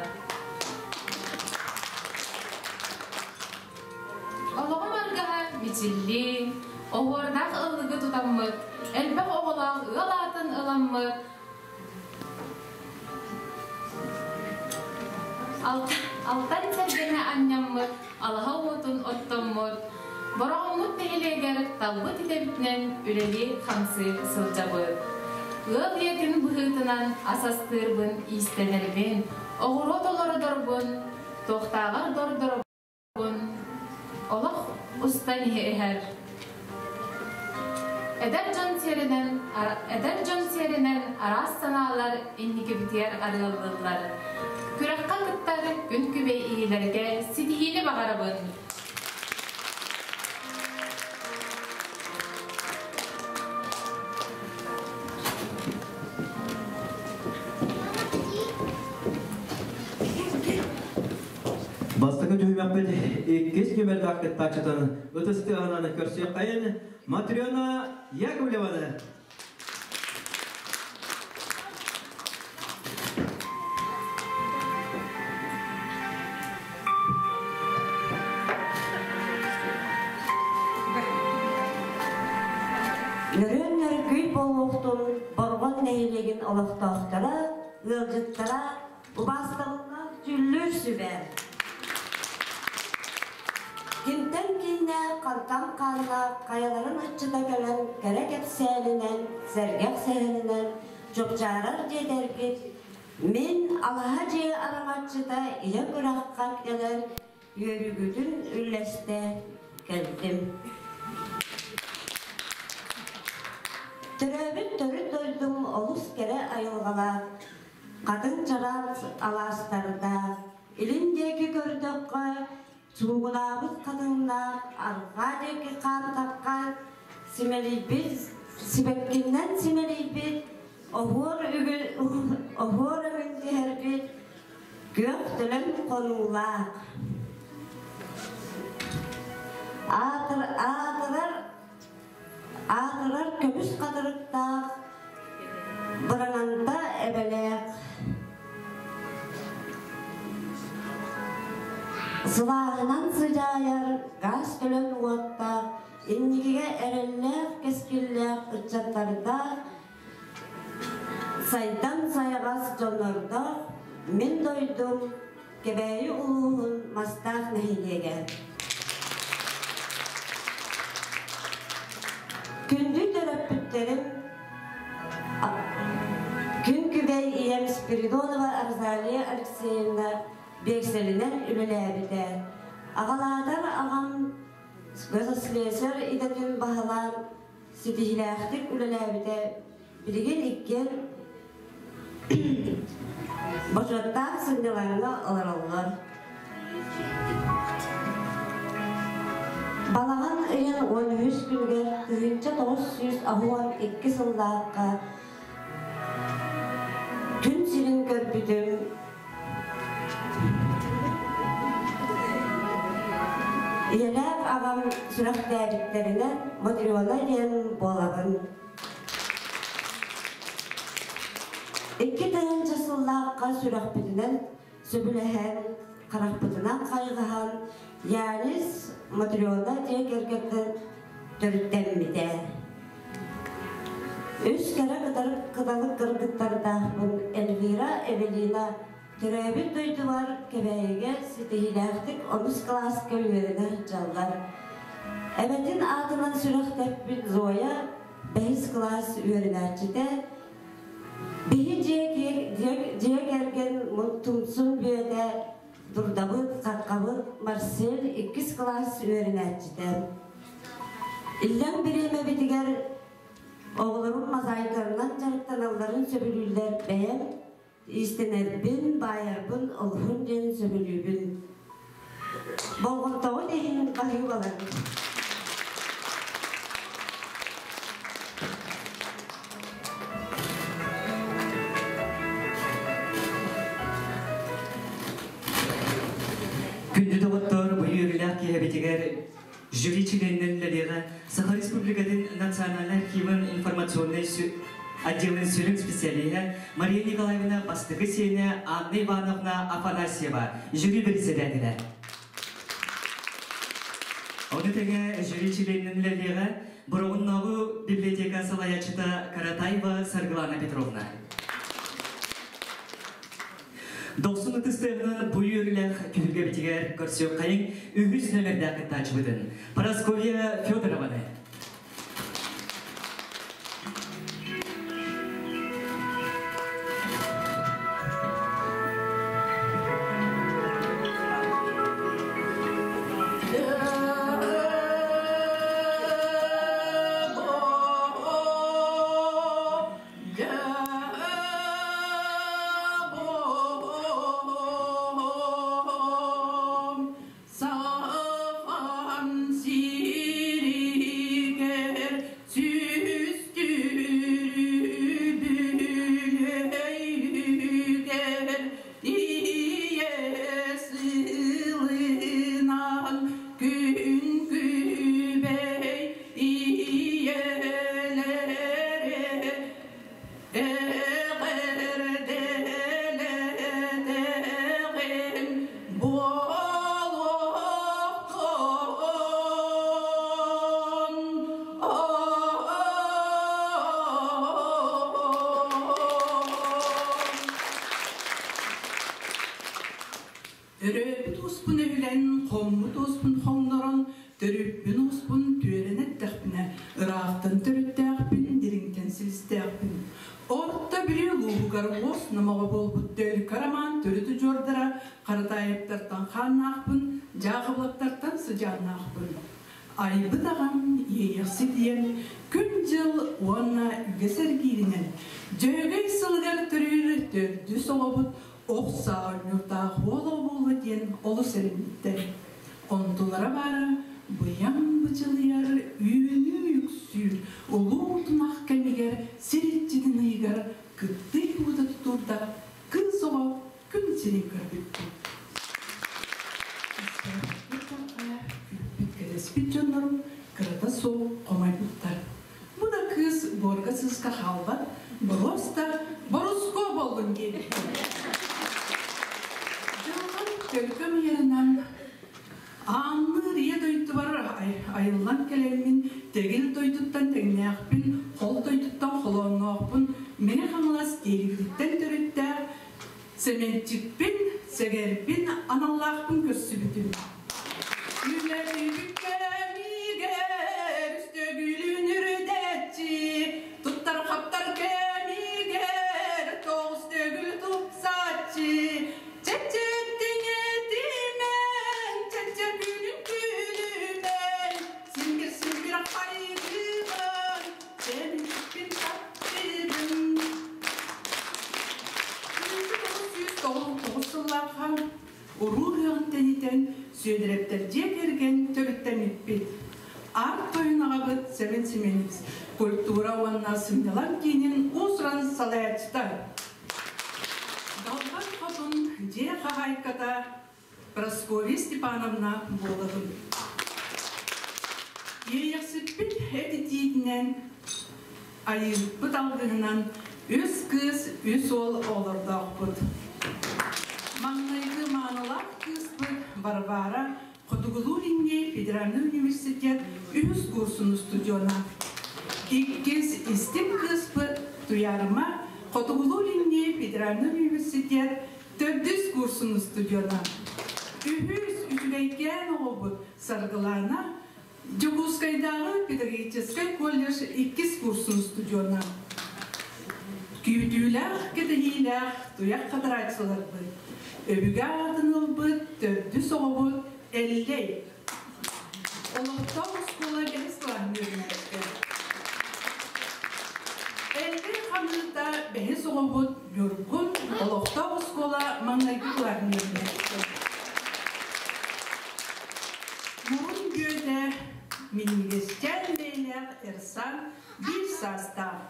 Олоҕум аргыһа мичиллии, оһуордаах ыллыгы тутаммыт, элбэх оҕолоох ыал аатын ыламмыт, Алтан сэргэни анньаммыт, алаһа уотун оттоммут, Бороҕоммут нэһилиэгэр талбыт идэбитинэн үлэлии-хамсыы сылдьабыт. Ыал ийэтин быһыытынан ас астыырбын, иистэнэрбин, оҕуруот олордорбун, туохтааҕар дордоробун, олох устан иһэр. Эдэр дьон сиэринэн, эдэр дьон сиэринэн араас санаалар инникибитигэр арыаллыыллар. Күрэххэ кыттар күн күбэй ийэлэргэ ситиһиини баҕарабын. Бастакы түһүмэхпит иккис нүмердаах кыттааччытын ытыс тыаһынан көрсүөххэйин Матрена Яковлеваны. Нөрүөн нөргүй буолуохтун Борҕон нэһилиэгин олохтоохторо, ыалдьыттара, убаастабыллаах дьүүллүүр сүбэ. Кимтэн кииннээх, хантан хааннаах хайаларын ыччата кэлэн кэрэ кэпсээнинэн, сэргэх сэһэнинэн чупчаарар диэтэргит, мин алаһа дьиэ араҥаччыта илэ күрэххэ кэлэн үөрүүгүтүн үллэстэ кэллим. Төрөөбүт төрүт дойдум олус кэрэ айылҕалаах, хатыҥ чараан алаастардаах, илин диэки көрдөххө, суугунаабыт хатыҥнаах, арҕаа диэки хаамтахха, симэлийбит, сибэккиннэн симэлийбит, оһуор үгүн, оһуор өҥүн түһэрбит, күөх төлөн хонуулаах. Аатыр, аатырар Аатырар көмүс хатырыктаах, быраҥанта эбэлээх, сылааһынан сыдьаайар гаас төлөн уоттаах, инникигэ эрэллээх кэскиллээх ыччаттардаах, сайдан сайаҕас дьоннордоох мин дойдум Кэбээйи улууһун Мастаах нэһилиэгэ. Күндү төрөппүттэрим, күн күбэй ийэм Спиридонова Розалия Алексеевна биэксэлинэн үлэлээбитэ. Аҕалаатар аҕам газослесарь идэтин баһылаан ситиһиилээхтик үлэлээбитэ. Билигин иккиэн бочуоттаах сынньалаҥҥа олороллор. Балаҕан ыйын 13 күнүгэр 1982 сыллаахха күн сирин көрбүтүм. Ийэлээх аҕам сүрэхтээбиттэринэн Матрена диэн буолабын. 2000 сыллаахха сүрэхпитинэн сөбүлэһэн, харахпытынан хайҕаһан, Янис Матрена дьиэ кэргэттэн төрүттэммитэ. Үс кэрэ кыталык кыргыттардаахпын Эльвира, Эвелина төрөөбүт дойдубар Кэбээйигэ ситиһиилээхтик онус кылааска үөрэнэ сылдьаллар. Эбэтин аатынан сүрэхтэппит Зоя бэһис кылаас үөрэнээччитэ. Биһи дьиэ кэргэн тумсун бүөтэ Дурдабыт, Хаххабыт Марсель иккис кылаас үөрэнээччитэ. Иллэҥ бириэмэбитигэр оҕолорум мозаиканан дьарыктаналларын сөбүлүүллэр бэйэм иистэнэрбин, баайарбын олуһун диэн сөбүлүүбүн. Болҕомтоҕун иһин баһыыбаларын. Күндү доҕоттор, бу үөрүүлээх киэһэбитигэр жюри чилиэнинэн үлэлиэҕэ Саха Республикатын Национальнай архивын информационнай отделын сүрүн специалиһа Мария Николаевна бастакы сиэнэ Анна Ивановна Афанасьева жюри председателэ. Ону тэҥэ жюри чилиэнинэн үлэлиэҕэ Бороҕоннооҕу библиотека салайааччыта Каратаева Саргылана Петровна. Дохсун ытыстыаҕынан бу үөрүүлээх түһүлгэбитигэр көрсүөххэйиҥ үһүс нөмердээх кыттааччыбытын Парасковья Федорованы. Сахан сиригэр сүстүрүбүлөйүгэр ийэ сылынан күн күбэй ийэлэрэ эҕэрдэлэтэҕин буолуохтун. Өрөөбүт ууспун өһүлэн, хоммут ууспун хоҥнорон, төрүппүн ууспун түөрэн эттэхпинэ, ыраахтан төрүттээхпин, дириҥтэн силистээхпин. Орто Бүлүү улууһугар уос номоҕо буолбут Төлкө роман төрүт удьуордара Харатаайаптартан хааннаахпын, Дьаахыбылаттартан сыдьааннаахпын. Айбыт аҕам Иэйэхсит ийэм күн-дьыл уонна үгэс эргииринэн Дьөһөгөй сылыгар төрүүр төрдүс оҕобут ох саа ойуурдаах уол буолла диэн олус эрэммиттэр. Онтулара баара быйаҥ бычылыйар, үүнүү үксүүр улуу тунах кэмигэр сир иччитин ыйыгар кыттый уута тутуурда кыыс оҕо күн сирин көрбүппүт. Күүппүт кэтэспит дьоннорум кырата суох хомойбуттар. Бу да кыыс буорга-сыыска хаалбат, боруоста борускуо буоллун диэбиттэр. Дьылҕам төлкөм ыйарынан аанныыр ийэ дойдубар айыллан кэлэммин, тэгил дойдуттан тэҥнээхпин, хол дойдуттан холоонноохпун, Мэҥэ Хаҥалас Тиэлигититтэн төрүттээх Сэмэнчикпин, сэгэрбин аналлаахпын көрсүбүтүм. Үлэлиибит кэмигэр үстөгүлүн үрдээччи, туттар-хаптар кэмигэр тоҕус төгүл тупсааччы, чэччэттиҥ этимэн, чэччэ күнүн күлүмэн, сингир-сингир хайгыыбын, сэмэнчикпин таптыыбын. 1999 сыллаахха уруу ыһыаҕын тэнитэн Сүөдэрэптэр дьиэ кэргэн төрүттэммиппит. Аар тойон аҕабыт Сэмэн Семенович культура уонна сынньалаҥ киинин уус-уран салайааччыта. Далбар Хотун дьиэ хаһаайката Прасковья Степановна буолабын. Айыыһыппыт алгыһынан үс кыыс, үс уол оҕолордоохпут. Маҥнайгы маанылаах кыыспыт Варвара Хотугулуу-Илиҥҥи федеральнай университет үһүс курсун устудьуона. Иккис истиҥ кыыспыт Туйаарыма Хотугулуу-Илиҥҥи федеральнай университет төрдүс курсун устудьуона. Үһүс үчүгэйкээн оҕобут Саргылаана Дьокуускайдааҕы педагогическай колледж иккис курсун устудьуона. Күүтүүлээх, кэтэһиилээх туйах хатарааччыларбыт, өбүгэ аатын ылбыт төрдүс оҕобут Эллэй. Олохтоох оскуола бэһис кылааһын үөрэнээччитэ. Эллэй ханыыта бэһис оҕобут Ньургун олохтоох оскуола маҥнайгы кылааһын үөрэнээччитэ. Мурун бүөтэ минньигэсчээн бэйэлээх Эрсан биир саастаах.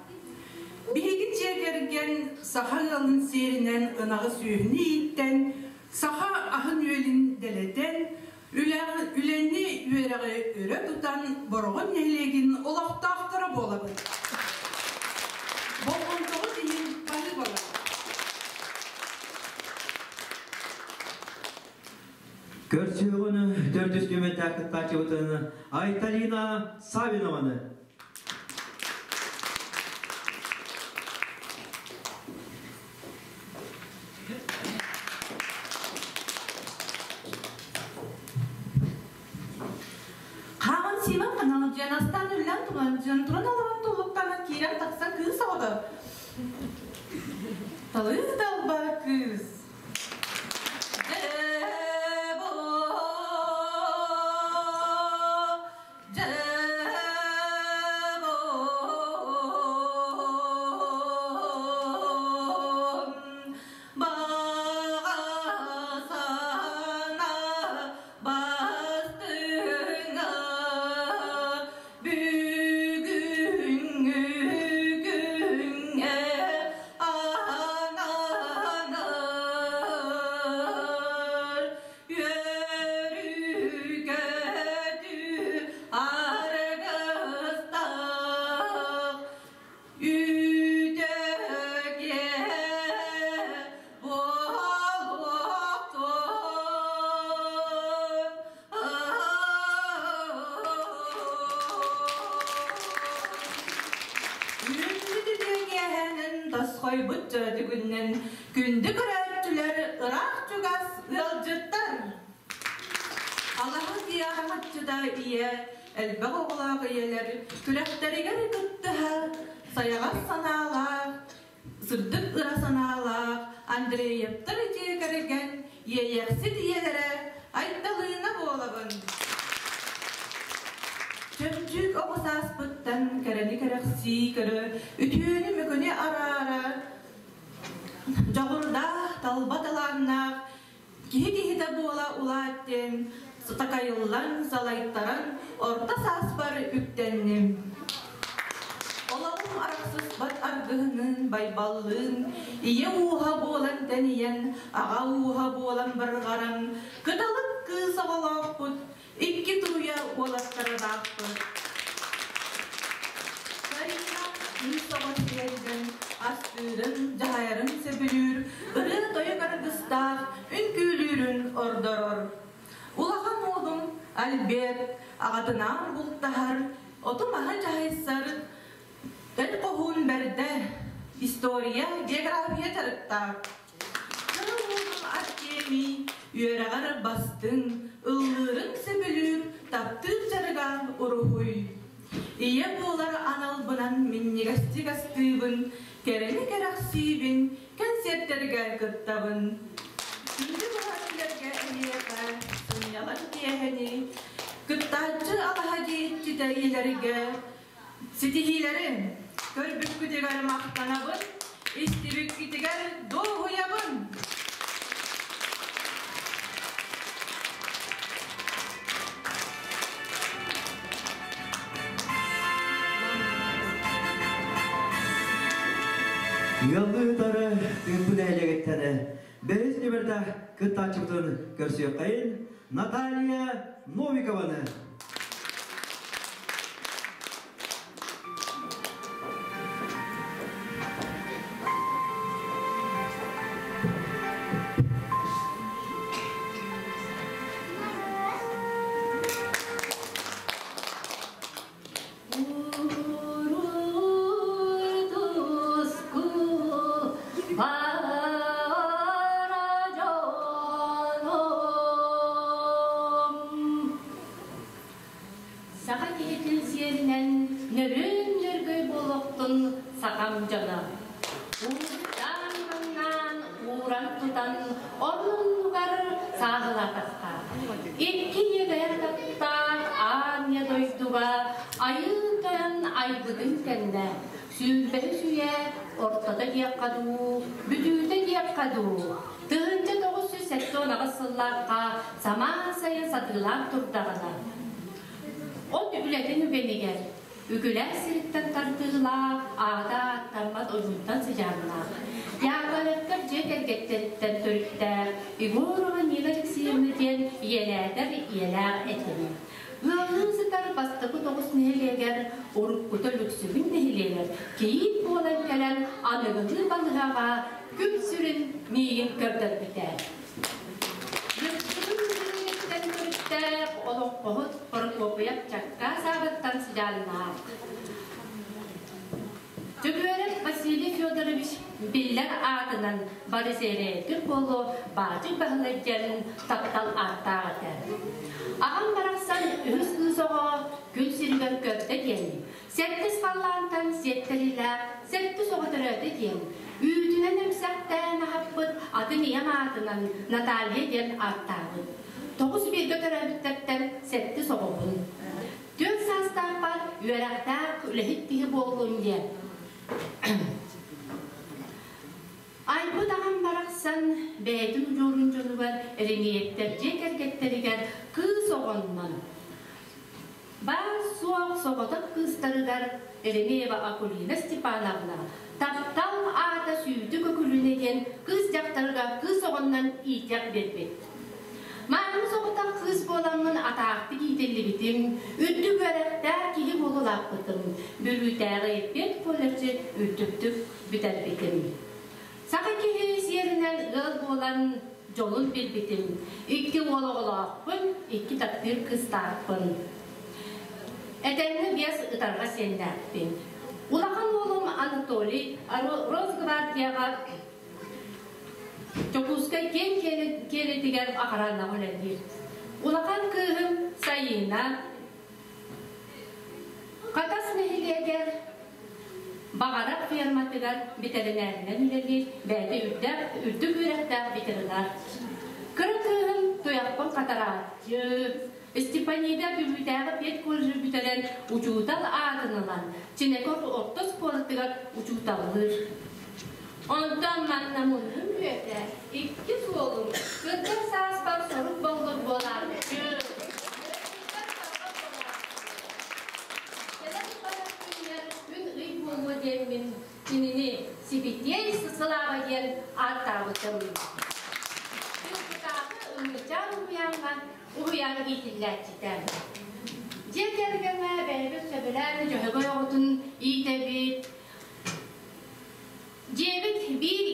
Биһиги дьиэ кэргэн саха ыалын сиэринэн ынаҕы сүөһүнү ииттэн, саха аһын-үөлүн дэлэтэн, үлэни үөрэҕи өрө тутан Бороҕон нэһилиэгин олохтоохторо буолабыт. Болҕомтоҕут иһин баһыыбалар. Көрсүөҕүн төрдүс нүөмэрдээх кыттааччыбытын Айталина Савинованы. Хааман сиимэн ханалдьыйан, астаан үллэн туландьыйан, туран олорон туллуктанан киирэн тахсан кыыс оҕото. Талыы талба кыыс. Тосхойбут дьөрүгүннэн күндү көрөөччүлэр ыраах-чугас ыалдьыттар! Алаһа дьиэҕэ ийэ, элбэх оҕолоох ийэлэр күрэхтэригэр кыттыһа, сайаҕас санаалаах, сырдык ыра санаалаах Андреевтар дьиэ кэргэн иэйэхсит ийэлэрэ Айталыына буолабын. Чөмчүүк оҕо сааспыттан кэрэни кэрэхсии көрө, үтүөнү-мөкүнү араара, дьоҕурдаах, талба талааннаах, киһи киһитэ буола улааттым, такайыллан, салайтаран, орто сааспар үктэнним. Олоҕум арахсыспат аргыһыныын, байбаллыын, ийэ ууһа буолан тэнийэн, аҕа ууһа буолан барҕаран, кыталык кыыс оҕолоохпут, икки туруйа уолаттардаахпыт. Карина кыыс оҕо сиэринэн астыырын, дьаһайарын сөбүлүүр, ырыа-тойук аргыстаах үҥкүүлүүрүн ордорор. Улахан уолум Альберт аҕатынаан бултаһар, оту-маһы дьаһайсар, эр хоһуун бэрдэ, история, география дьарыктаах. Кыра уолум Артемий үөрэҕэр бастыҥ, ыллыырын сөбүлүүр, таптыыр дьарыга уруһуй. Ийэ буолар аналбынан минньигэстик астыыбын, кэрэни кэрэхсиибин, кэнсиэртэргэ кыттабын. Күндү быһаарыыларга эһиэхэ сынньалаҥ киэһэни, кыттааччы алаһа дьиэччитэ ийэлэргэ ситиһиилэри көрбүккүтүгэр махтанабын, истибиккитигэр дуоһуйабын. Ыаллыытары тыыппыт нэһилиэгиттэн бэһис нүмердээх кыттааччыбытын көрсүөххэйин Наталья Новикованы. Саха киһитин сиэринэн нөрүөн нөргүй буолуохтун сахам дьоно. Уустаан-маҥнаан, ууран тутан, оннугар сааһылаатахха. Икки ийэлээх таптаах аан ийэ дойдуга айыы тойон айбытын кэннэ сүүрбэһис үйэ ортото диэххэ дуу, бүтүүтэ диэххэ дуу, 1978 сыллаахха самаан сайын сатыылаах турдаҕына, от үлэтин үгэнигэр үгүлээх сириттэн тардыылаах, аата ааттаммат ойуунтан сыдьааннаах, Яковлевтар дьиэ кэргэттэриттэн төрүттээх Егорова Нина Алексеевна диэн ийэлээтэр ийэлээх этим. Ыаллыы сытар бастакы тоҕус нэһилиэгэр уруккута Лүксүгүн нэһилиэгэр кийиит буолан кэлэн аныгылыы балыһаҕа күн сүрүн миигин көрдөрбүтэ. Лүксүгүн нэһилиэгиттэн төрүттээх олоҥхоһут Прокопьев Чаккаас аабыттан сыдьааннаах. Дьөгүөрэп Василий Федорович биллэр аатынан бары сиэрэйдик буолуо Баачый Баһылай диэн таптал ааттаах этэ. Аҕам барахсан үһүс кыыс оҕо күн сиригэр көрдө диэн, сэттис халлаантан сиэттэрилээх сэттис оҕо төрөөтө диэн, үүтүнэн эмсэхтээн аһаппыт атын ийэм аатынан Наталья диэн ааттаабыт. Тоҕус бииргэ төрөөбүттэртэн сэттис оҕобун. Түөрт саастаахпар үөрэхтээх үлэһит киһи буоллун диэн. Айбыт аҕам барахсан бэйэтин удьуорун дьонугар Эриниэттэр дьиэ кэргэттэригэр кыыс оҕоннон баар-суох соҕотох кыыстарыгар Еремеева Акулина Степановна таптал аата сүүтүк өкүлүнэ диэн кыыс дьахтарыгар кыыс оҕоннон иитиэх биэрбит. Мааны соҕотох кыыс буоламмын атаахтык иитиллибитим, үрдүк үөрэхтээх киһи буолулааппытым, Бүлүүтээҕи педколледжы үрдүктүк бүтэрбитим. Саха киһи сиэринэн ыал буолан дьолун билбитим. Икки уол оҕолоохпун, икки таптыыр кыыстаахпын. Этэҥҥэ биэс ытарҕа сиэннээхпин. Улахан уолум Анатолий Росгвардияҕа Дьокуускай киэҥ киэлитигэр охранаҕа үлэлиир. Улахан кыыһым Сайыына Хатас нэһилиэгэр Баҕарах ферматыгар бэтэринээринэн үлэлиир, бэйэтэ үрдэх, үрдүк үөрэхтээх ветеринар. Кыра кыыһым туйахпын хатарааччы, Степанида Бүлүүтээҕи педколледжы бүтэрэн учуутал аатын ылан, Чинэков орто оскуолатыгар учууталлыыр. Онтон манна муннум үөтэ, икки суолум, кырдьар сааспар сорук боллур буолааччы. Күн ый буолуо диэммин кинини Сибитиэй Сылааба диэн ааттаабытым. Күн Ымыычаан уһуйааҥҥа уһуйаан иитиллээччитэ. Дьиэ кэргэҥҥэ бэйэбит сөбүлээн дьөһөгөй оҕотун иитэбит. Дьиэбит биир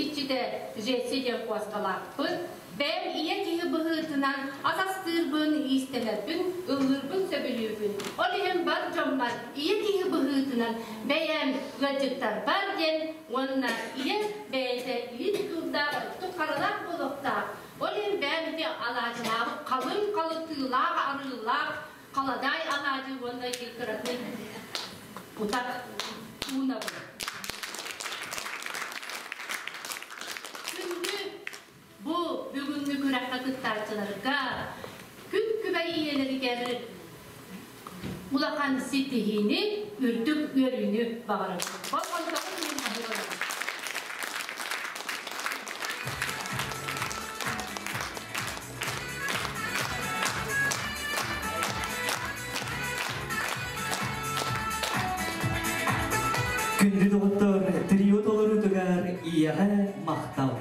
иччитэ Жеси диэн куоскалаахпыт. Бэйэм ийэ киһи быһыытынан ас астыырбын, иистэнэрбин, ыллыырбын сөбүлүүбүн. Ол иһин бар дьоммор ийэ киһи быһыытынан бэйэм ыалдьыттарбар диэн уонна ийэ бэйэтэ илии тутуурдаах, өттүк харалаах буолуохтаах. Ол иһин бэйэм ити алаадьылаабыт халыҥ халытыылаах, арыылаах халадаай алаадьы уонна кыракый утах уунабын. Күндү бу бүгүҥҥү күрэххэ кыттааччыларга күн күбэй ийэлэригэр улахан ситиһиини, үрдүк үөрүүнү баҕарабын. Болҕомтоҕун иһин баһыыбалабын. Күндү доҕоттор, трио толоруутугар ийэҕэ махтал.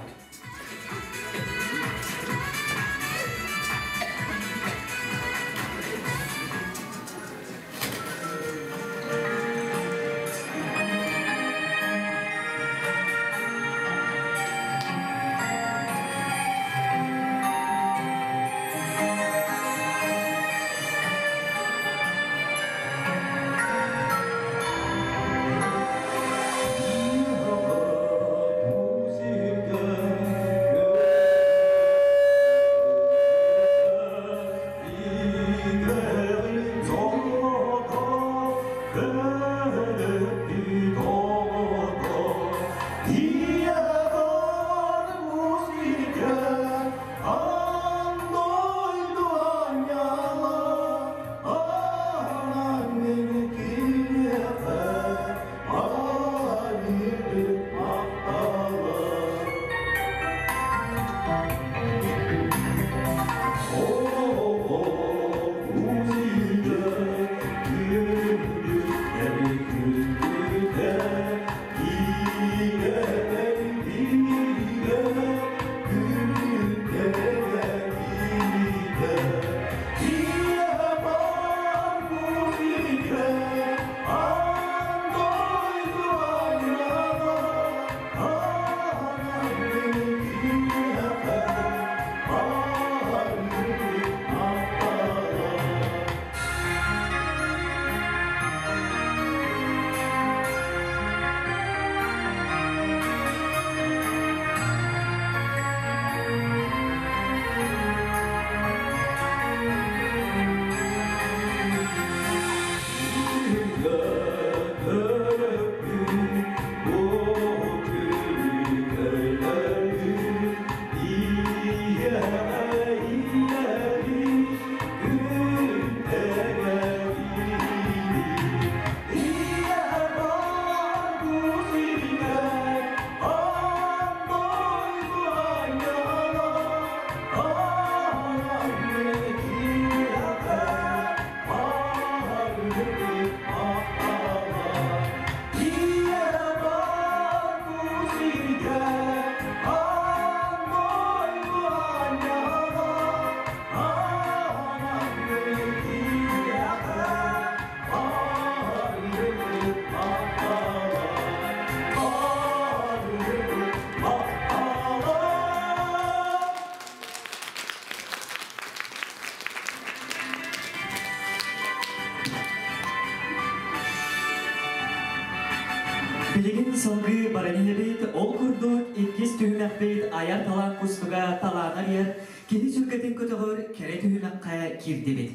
Салгыы баран иһэбит, ол курдук иккис түһүмэхпит айар талаан кустуга талаан арыйар, киһи сүргэтин көтөҕөр кэрэ түһүмэххэ киирдибит.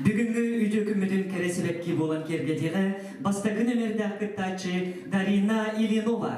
Бүгүҥҥү үтүө күммүтүн кэрэ сибэкки буолан киэргэтиэҕэ бастакы нөмердээх кыттааччы Дарина Ильинова.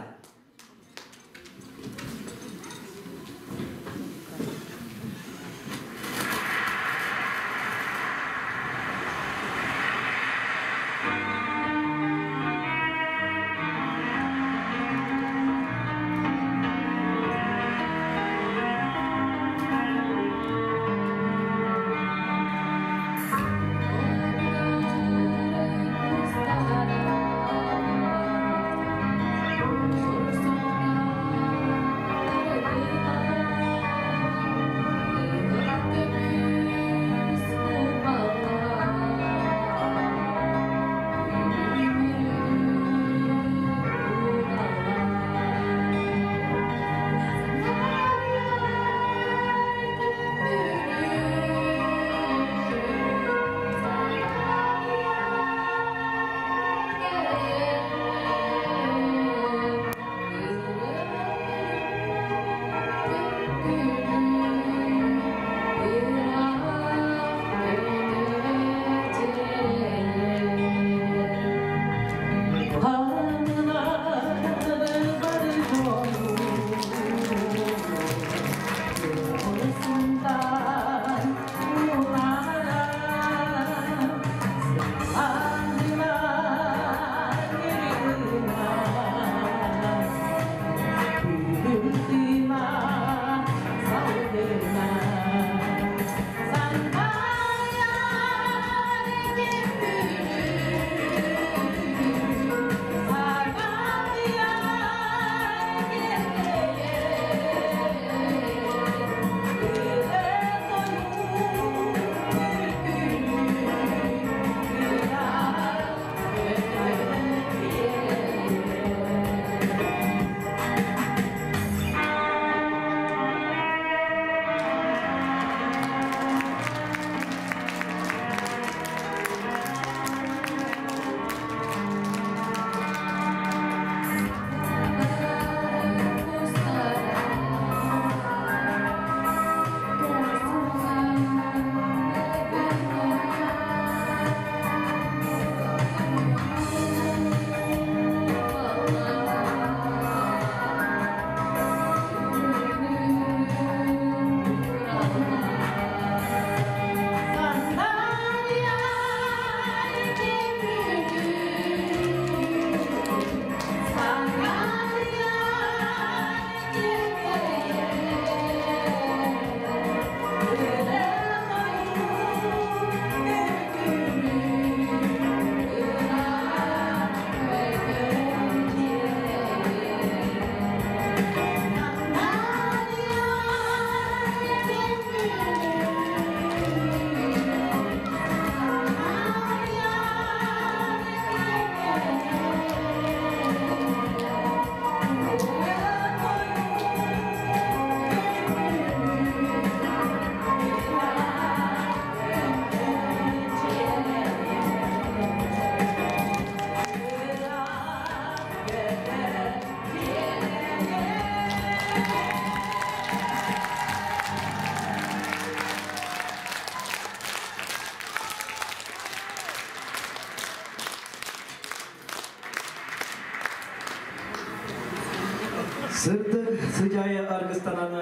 Сырдык сыдьаайа аргыстанан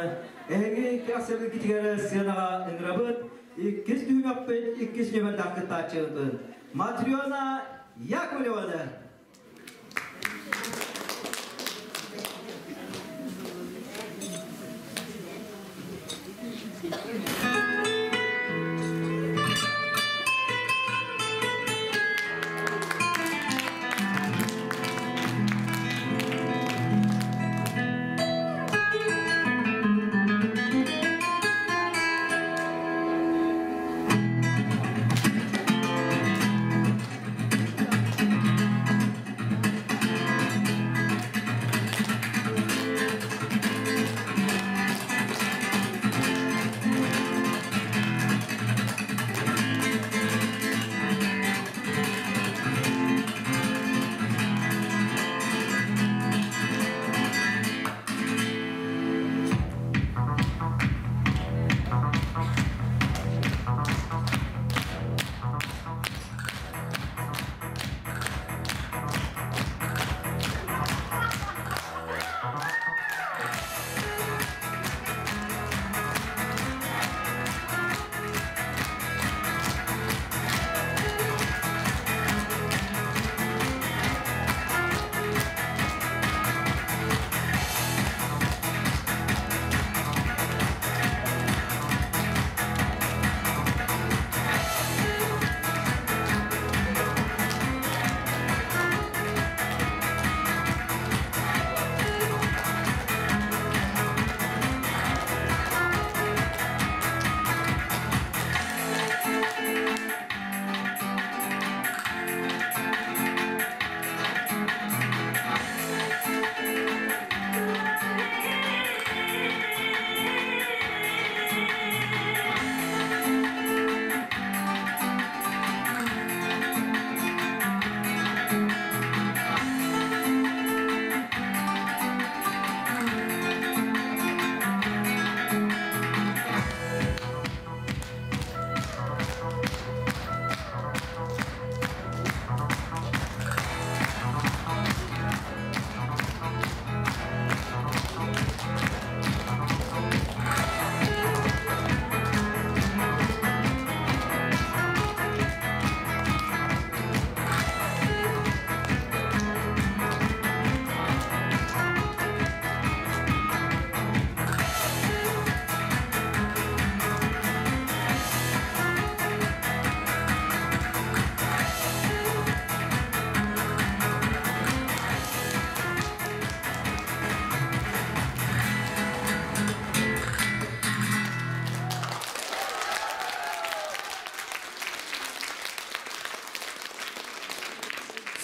эһиги кэхсэбилгитигэр сыанаҕа ыҥырабыт иккис түһүмэхпит иккис нүөмэрдээх кыттааччыбытын Матрена Яковлеваны.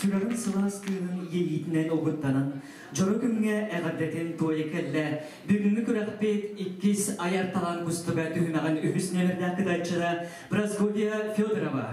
сүрэҕин сылаас тыынын иэйиитинэн угуттанан, дьоро күҥҥэ эҕэрдэтин туойа кэллэ. Бүгүҥҥү күрэхпит иккис айар талаан кустуга түһүмэҕин үһүс нүөмэрдээх кытааччыта Прасковья Федорова.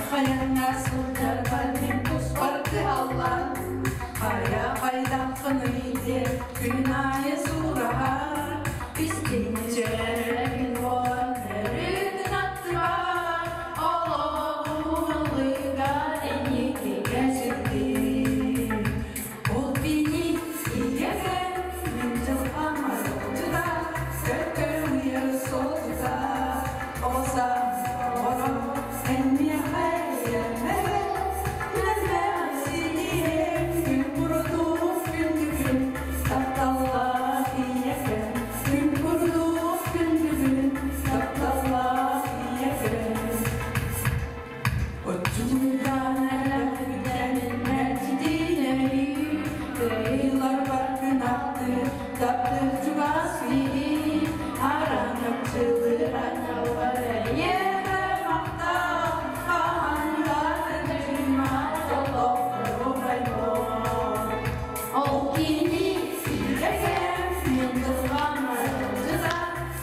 Хайанна сылдьарбар мин туспар кыһаллан, Хайа хайдаххыный диэн күн аайы сураһар, Истиҥ буолан өрүүтүн аттыбар, Олоҕум ыллыга эйиэхэ сүрдүү. Ол кини ийэкэм мин дьылҕам арылдьыта, Көккөрүйэр суолдьута, Оҕо саас оҕоро эн миэхэ эрэммэт, Үлэлээх синиэм күн курдук күндүгүн, Тапталлаах ийэкэм күн курдук күндүгүн, Тапталлаах ийэкэм. Оччугуйдаан элэхпиттэн мэлдьитинэри, Кыайыыларбар күн ахты таптыыр чугас киһи, Араҥаччылыыр аналбар эйиэхэ махтал, Хаһан да тыынчыма дьоллоохтору байбол. Ол кини ийэкэм мин дьылҕам арылдьыта,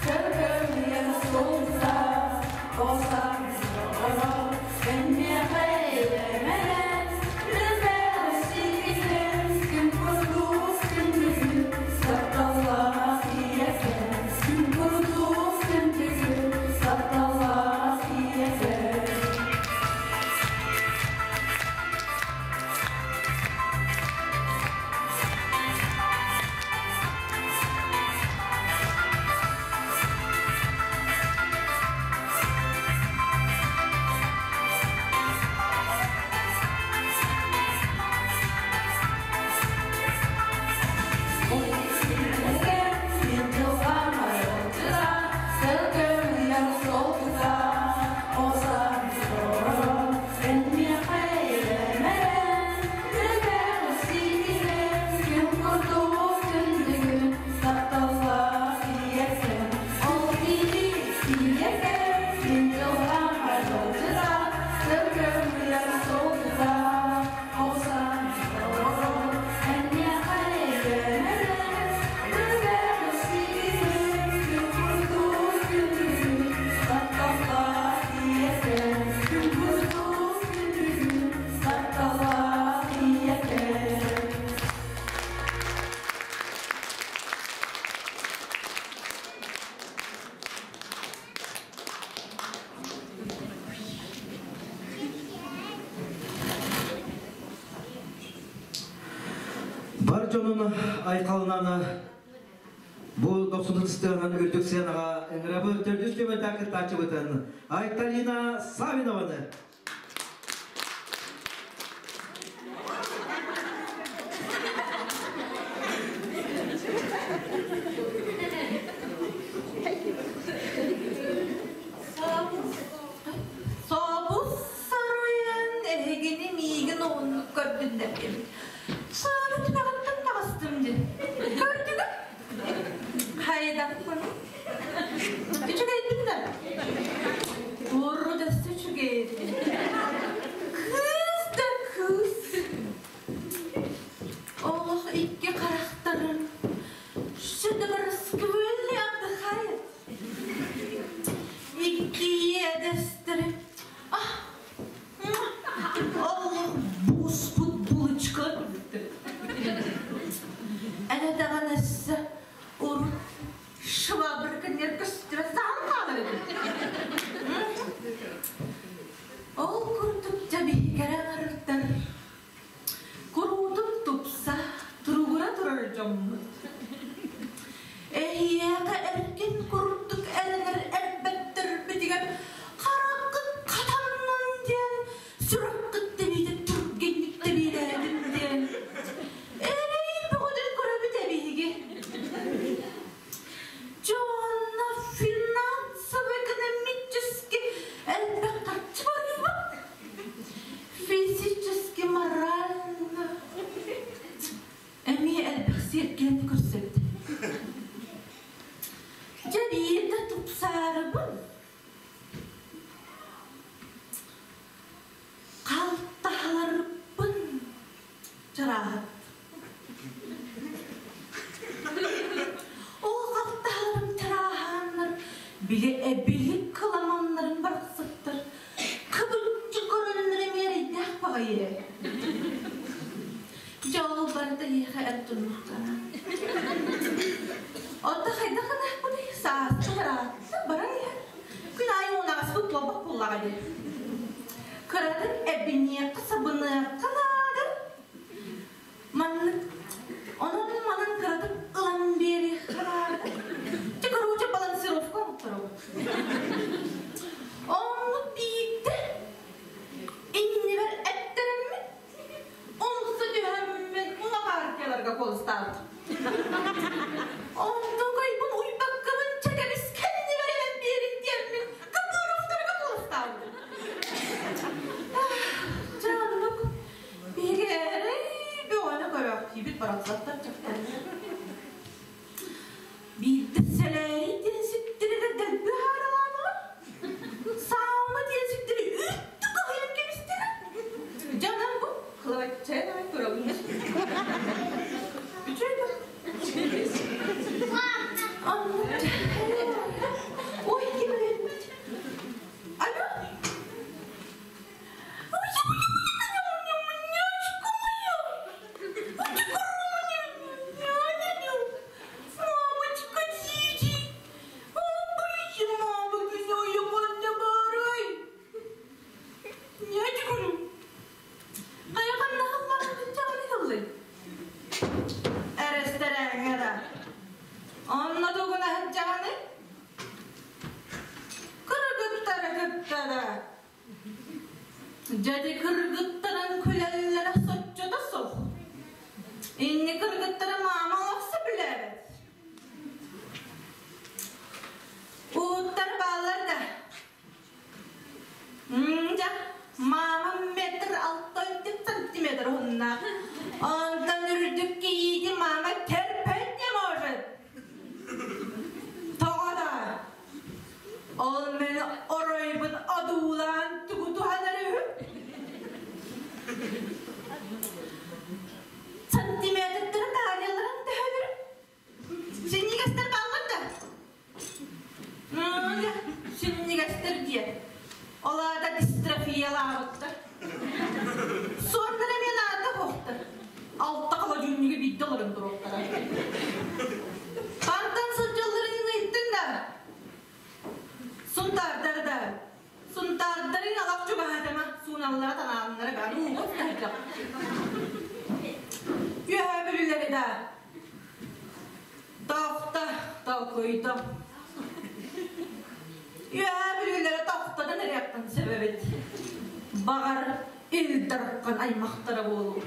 Көкөмүйэ суолдьута, Оҕо оҕоро эн миэхэ эрэммэт, Күн курдук күндүгүн, тапталлаах ийэкэм, Күн курдук күндүгүн, тапталлаах ийэкэм. Мин дьылҕам арылдьыта, Көкөмүйэр суолдьута, Оҕо эн миэхэ эрэммэт, Күн курдук күндүгүн, тапталлаах ийэкэм, Ол кини ийэкэм, мин дьылҕам арылдьыта, Көкөмүйэр суолдьута, Оҕо эн миэхэ эрэммэт, Күн курдук күндүгүн, тапталлаах ийэкэм, Күн курдук күндүгүн, тапталлаах ийэкэм. Бар дьонун айхалынан бу дохсунутыстыанан үрдүк сыанаҕа ыҥырабы төрдүс түмэлдээх кыттааччыбытын Айталина Савинованы. Собус саруйан эһигини миигин оҕуннук көрдүннэр диэбит. Сааны түгэҕиттэн таҕыстым дии. Көрдүгүт? Хайдахпын? Үчүгэйдин да? Урут өссө үчүгэйдин. Кыыс да кыыс. Олох икки харахтарын шедеврсквелли отдыхает. Икки иэдэстэрин Олох буспут булочка Эн даҕаны өссө урут швабрка көстүбэт саһан хаалар этим. Ол курдук дьэ биһигэрэ аҥарыттар куруутун тупса, туругура турар дьоммут. Эһиэхэ эркин курдук эрэнэр эрбэттэрбитигэр хараххыт хатаннын диэн, сүрэххит тэбиитэ түргэнник тэбиэлээтин диэн. Эрэй бөҕөтүн көрөбүт эбиһиги. Ол халтаһаларым чарааһааннар, били эбилик кыламаннарын барахсаттар, кыбыччы көрөннөр эмиэ эрэйдээх баҕайы. Дьэ ол барыта эһиэхэ эр дьоннохторо. Онто хайдах гыныахпыный, сааска ыраатта баран иһэр. Күн аайы уонаҕаспыт туолбат буоллаҕа дии. Кыратын эбиниэххэ, сабыныахха наада. Маннык онон манан кыратык ылан биэриэххэ наада. Дьэ, короче, балансировка оҥотторобут. Оннук биирдэ иннибэр эттэрэммин умса түһэммин уҥа партияларга куоластаабытым. Онтон кайбын уйбаккабын чэкэбис кэннибэр эбэн биэрин диэммин Кабыровтарга куоластаабытым. Дьэ оннук биһиги эрэй бөҕөнү көрөөхтүүбүт барахсаттар дьахталлар. Биирдэ сэлээрий диэн сүттэригэр дэлби ыһаарылаанылар. Саама диэн сүттэри үүттү кыһыйан кэбистилэр. Дьэ онон бу кылабаччайан аҕай көрөбүн. Үчүгэй да. Ой, ким өлбүт? Алло? Мамочка, Тити! Эрэстэрээҥҥэ да. Онно тугуна сылдьаҕыный? Кыргыттара кыттара. Дьэди кыргыттарын күлэллэрэ соччото суох. Инни кыргыттары маама олохсо билээбэт. Ууттар бааллар да. Дьэ, маамам метр 6 сантиметр уһуннаах. Онтон үрдүк кийиити маама терпеть не может. Тоҕо да? Ол мин оройбун одуулаан тугу туһанар үһү? Сантиметрдары таалияларын төһөлөрү? Синньигэстэр бааллар да? Синньигэстэр диэ. Ол аата дистрофиялаабыттар. Суордара эмиэ наада буохтар. Алта холодильнигы биирдэ олорон туруохтара. Хантан сылдьалларын ыйыттыҥ да? Сунтаардар да. Сунтаардарын алах чугаһаатама сууналлара танааллара баар уугут таһырдьах. Үөһээ бүлүүлэри да. Тохто, толкуйдум. Үөһээ бүлүүлэрэ тохтотон эриэххин сөп эбит. Баҕар, Ил Дархан аймахтара буолуо.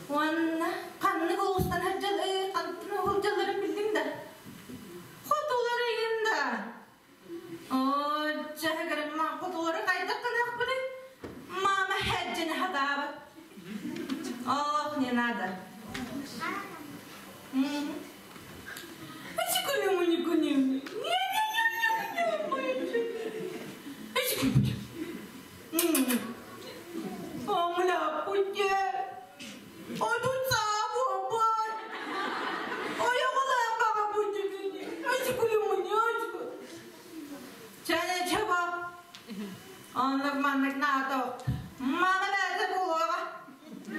Уонна ханнык улуустан сылдьал хантан сылдьалларын биллиҥ да? Хотулар ыйын да. Оо, дьэ, хотулары хайдах гыныахпыный? Мама хэджини хатаабат. Ох, не надо. Оннук маннык наата мама бэйэтэ буолуоҕа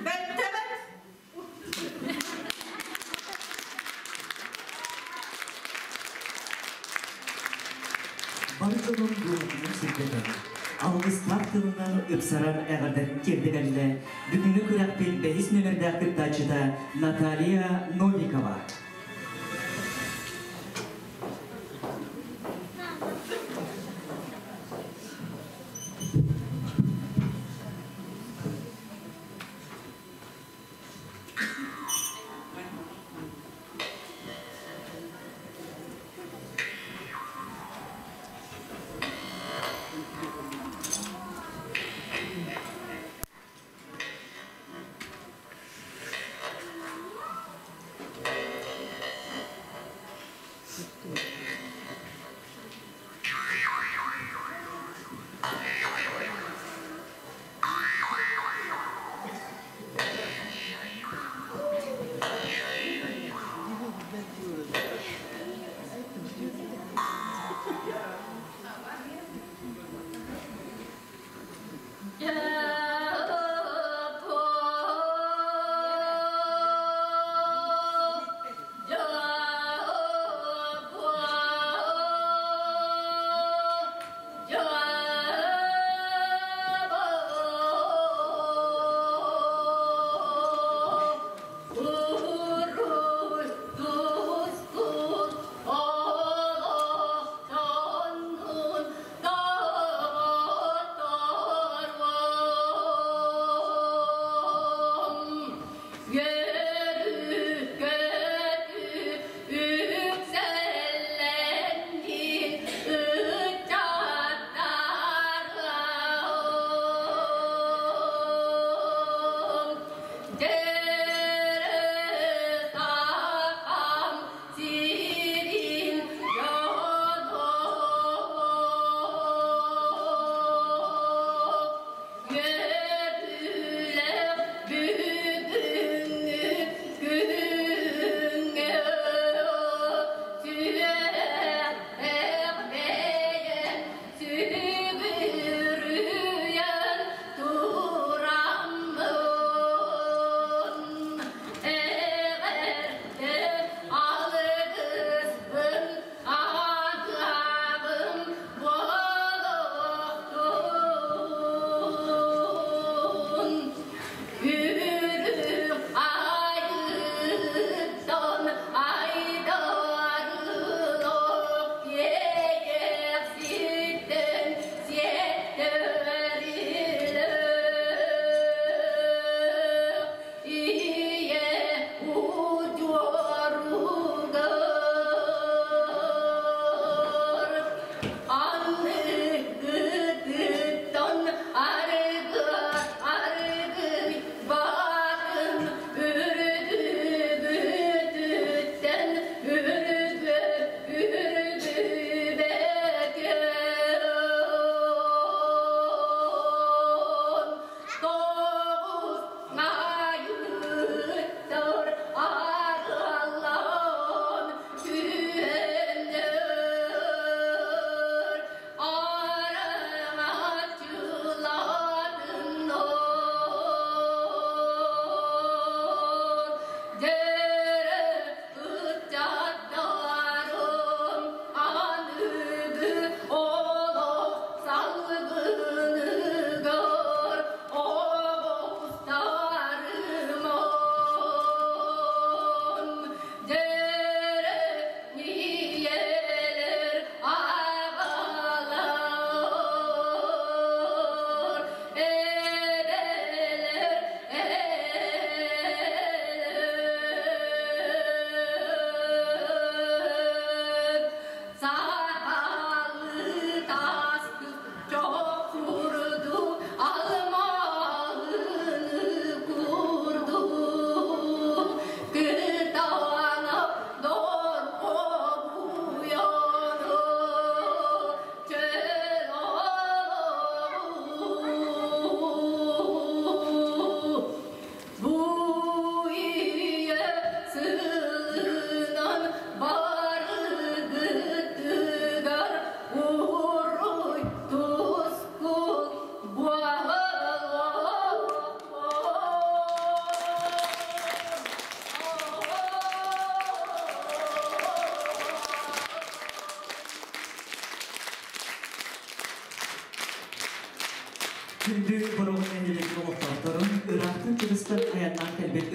бэттэ бэт. Бары дьонун дууһатынан сирдэтэн, алгыстаах тылынан ыпсаран эҕэрдэтин тиэрдэ бүгүҥҥү күрэхпит бэһис нүөмэрдээх кыттааччыта Наталья Новикова.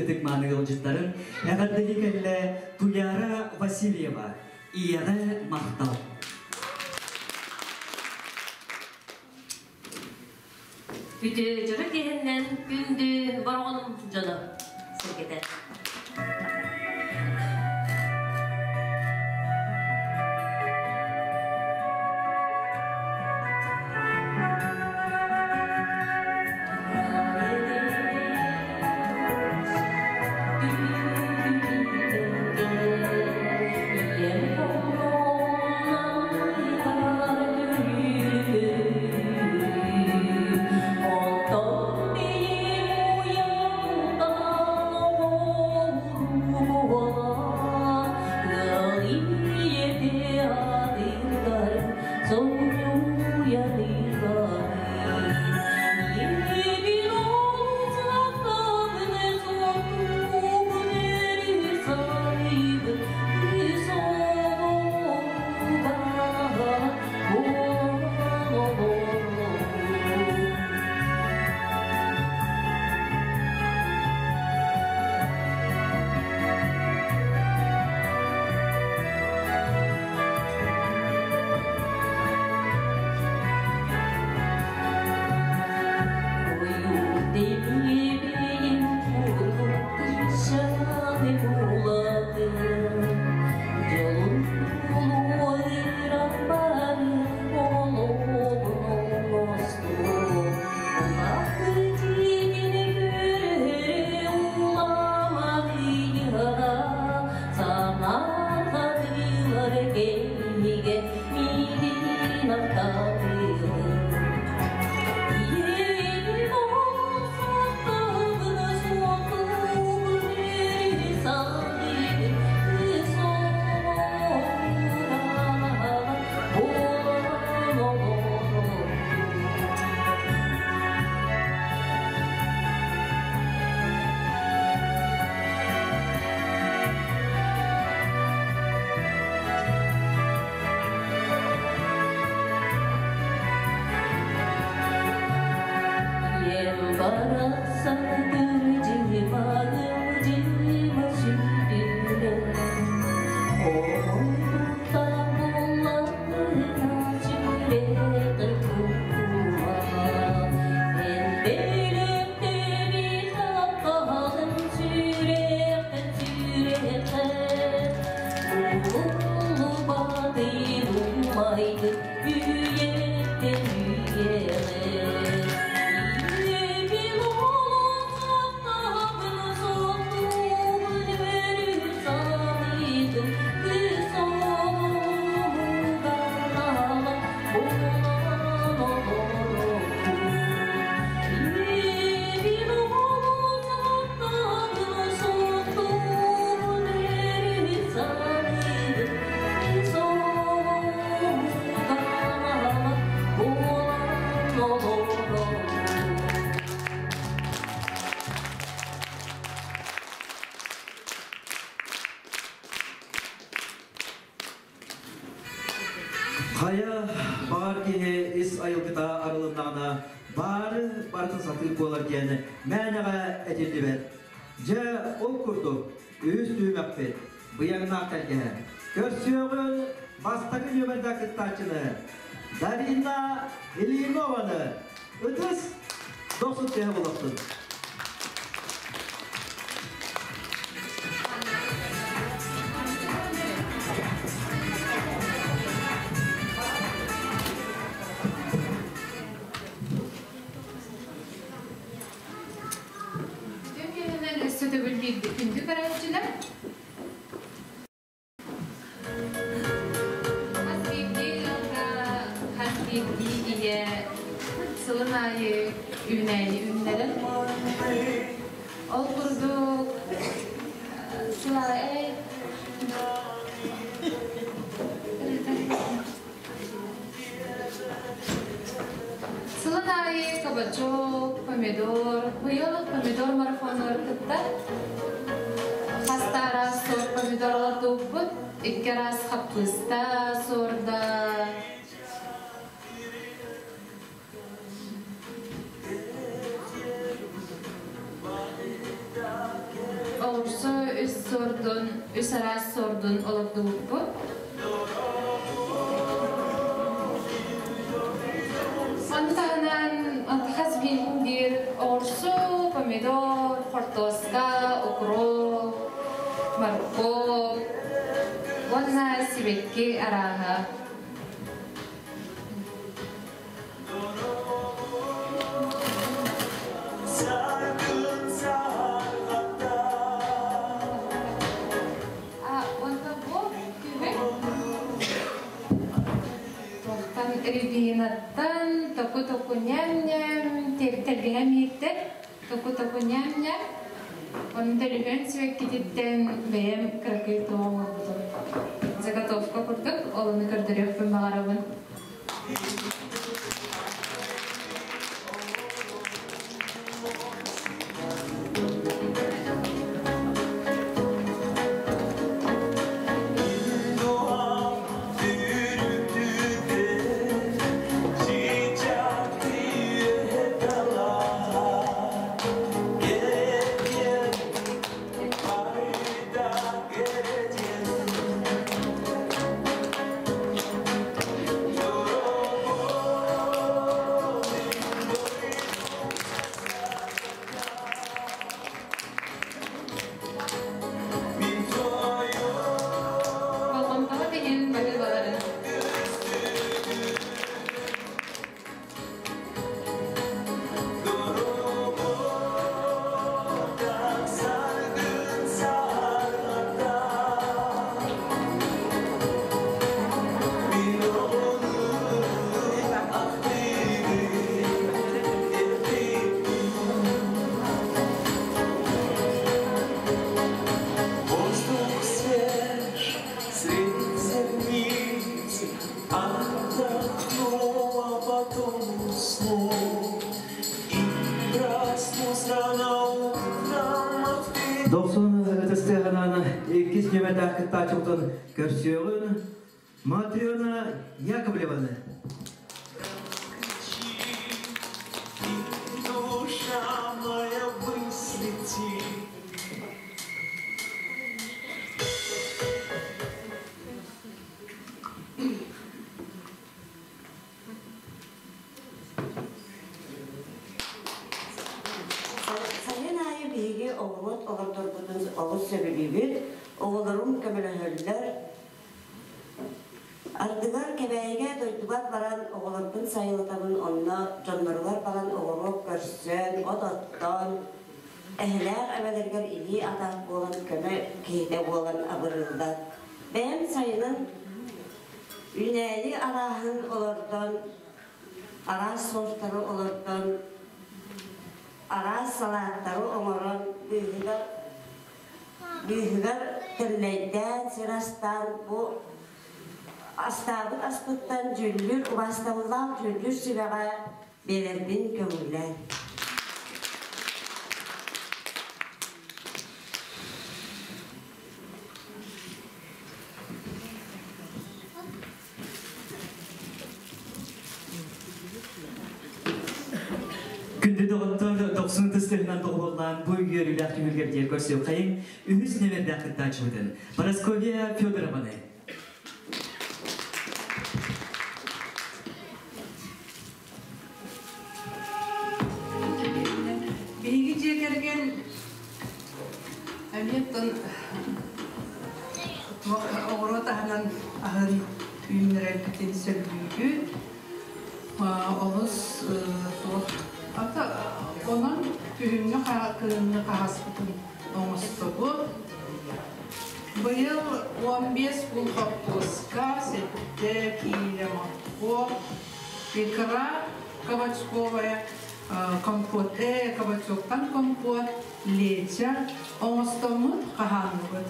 ытык-мааны ыалдьыттарын эҕэрдэлии кэллэ Туяра Васильева. Ийэҕэ махтал! Үтүө дьоро киһиннэн күндү бороҕонум дьоно сэргэтэ. Хайа баҕар киһи ис айылгыта арылыннаҕына баары барытын сатыыр буолар диэн мээнэҕэ этиллибэт. Дьэ, ол курдук үһүс түһүмэхпит быйаҥнаах тэлгэһэ. Көрсүөҕүн бастакы нүөмэрдээх кыттааччыны Дарина Ильинованы ытыс дохсун тыаһа булахтын. Бүтүн киһинэн өссө төгүл күндү көрөөччүлэр. Хас биирдии ыалга, хас биирдии ийэ сылын аайы үүнээйи үүннэрэр. Ол курдук сыл аайы Сылын аайы кабачок, помидор, быйыл помидор марафонугар кыттар. Хаста араас сорт помидор олордубуппут, икки араас хаппыыста суорда. үс сордун, үс араас сордун олордубуппут. Ону таһынан хас биир оҕурсу, помидор, хортуоска, укроп, моркуоп уонна сибэкки арааһа. Уонна бу күһүн туохтан рябинаттан току-току ньэм-ньэм тэлгэһэм иһиттэр току-току ньэм-ньэм Ону төлөһүөн сибэккититтэн бэйэм кыракый туох оҥорбутум. Заготовка курдук, ол ону көрдөрүөхпүн баҕарабын. Болҕомтоҕо иһин баһыыбаларын. Воздух свеж, средь земницы, Отдохну, а потом усну. И проснусь рано утром от Дохсун ытыс тыаһынан иккис нүөмэрдээх кыттааччыбытын көрсүөҕүн Матрена Яковлеваны. Душа моя ввысь летит. Сайын аайы биһиги оҕуруот олордорбутун олус сөбүлүүбүт, оҕолорум көмөлөһөллөр. Ардыгар Кэбээйигэ дойдубар баран оҕолорбун сайылытабын, онно дьонноругар баран оҕуруот көрсөн, от оттоон, эһэлээх эбэлэригэр илии-атах буолан көмө киһитэ буолан абырыыллар. Бэйэм сайынын үүнээйи арааһын олордон, араас сортары олордон, араас салааттары оҥорон быыһыгар быыһыгар тэллэйдээн, сир астаан бу астаабыт аспыттан дьүүллүүр убаастабыллаах дьүүллүүр сүбэҕэ биэрэрбин көҥүллээн. Күндү доҕоттор, дохсун ытыс тыаһынан доҕуһуоллаан бу үөрүүлээх түһүлгэр диэн көрсүөххэйиҥ үһүс нүөмэрдээх кыттааччыбытын Парасковья Федорованы. Биһиги дьиэ кэргэн эмиэ туох оҕуруот аһынан аһын үүннэрэрбитин сөбүлүүбүт. Олус туох ата онон күһүҥҥү кыһыҥҥы хаһаспытын оҥостобут. Быйыл 15 кул хортуоска, сэттэ киилэ моркуоп, икра кабачковая, компот, кабачоктан компот, леча оҥостоммут хаһаанныбыт.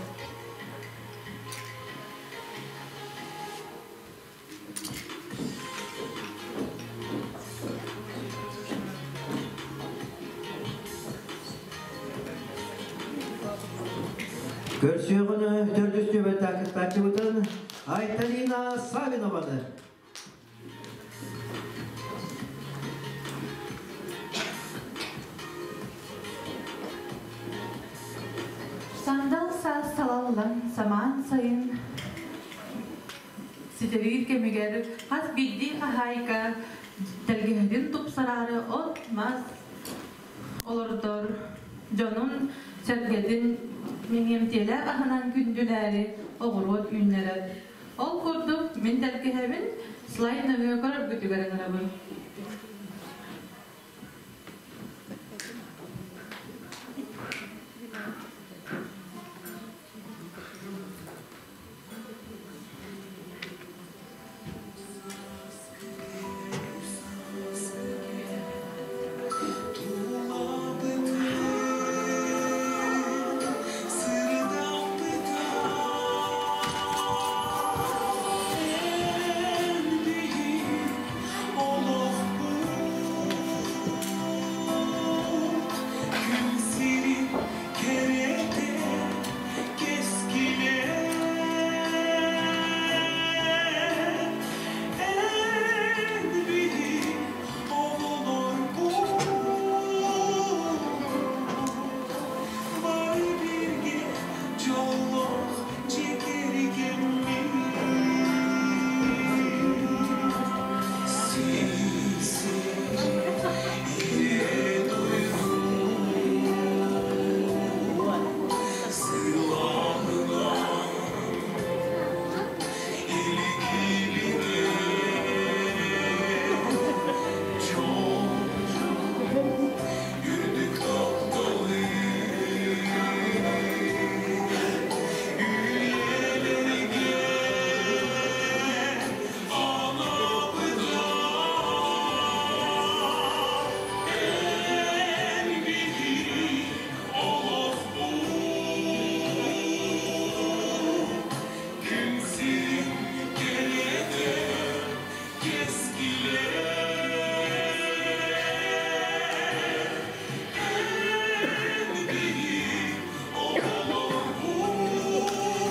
Көрсүөҕүн төрдүс нүөмэрдээх кыттааччыбытын Айталина Савинованы. Сандал Салаллан самаан сайын ситэриир кэмигэр хас биирдии хаһаайка тэлгэһэтин тупсараары от-мас олордор, дьонун сэргэтин миниэмтиэлээх аһынан күндүлээри оҕуруот үүннэрэр. Ол курдук мин тэлгэһэбин слайд нөҥүө көрөргүтүгэр ыҥырабын.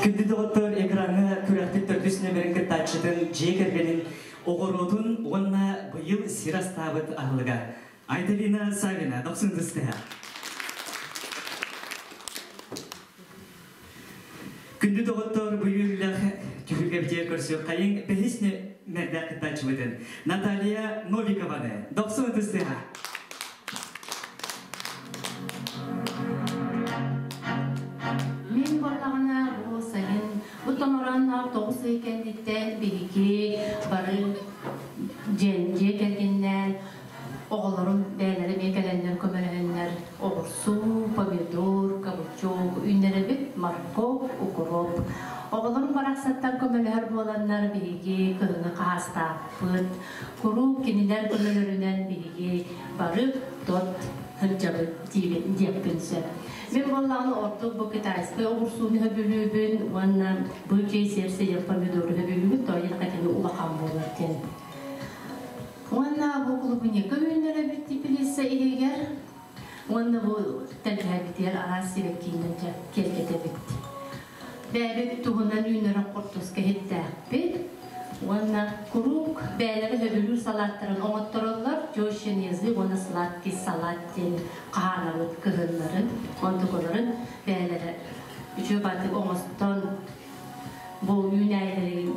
Күндү доҕоттор, экраҥҥа күрэхпит төрдүс нөмерин кыттааччытын дьиэ кэргэнин оҕуруотун уонна быйыл сир астаабыт аһылыга Айталина Савина дохсун тыстыһа. Күндү доҕоттор, бу үөрүүлээх түһүлгэбитигэр көрсүөххэйиҥ бэһис мэрдээх кыттааччыбытын Наталья Новикованы дохсун ытыстыһа. Мин буоллаҕына бу сайын бу томороонноох 9 ый кэнниттэн биһиги бары дьиэ дьиэ кэргэнинээн оҕолорум бэйэлэрэ эмиэ кэлэннэр көмөлөһөннөр оҕурсуу, помидор, кабачок үүннэрэбит, морковь, укроп. Оҕолорум барахсаттар көмөлөһөр буоланнар биһиги кыһыҥҥы хаһаастаахпыт. Куруук кинилэр көмөлөрүнэн биһиги бары тот сылдьабыт диибин диэхпин сөп. Мин буоллаҕына ордук бу китайскай оҕурсууну сөбүлүүбүн уонна бычий сердце помидору сөбүлүүбүн, то кини улахан буолар диэн. Уонна бу клубника үүннэрэбит теплица иһигэр уонна бу тэлгэһэбитигэр араас сибэккиинэн киэргэтэбит. Бэйэбит туһунан үүннэрэн хортуоска иһиттээхпит уонна куруук бэйэлэрэ сөбүлүүр салааттарын оҥоттороллор. Тещин язык уонна сладкий салат диэн хаһаанабыт кыһыннарын, онтукаларын бэйэлэрэ үчүгэй баатык оҥостон бу үүнээйилэрин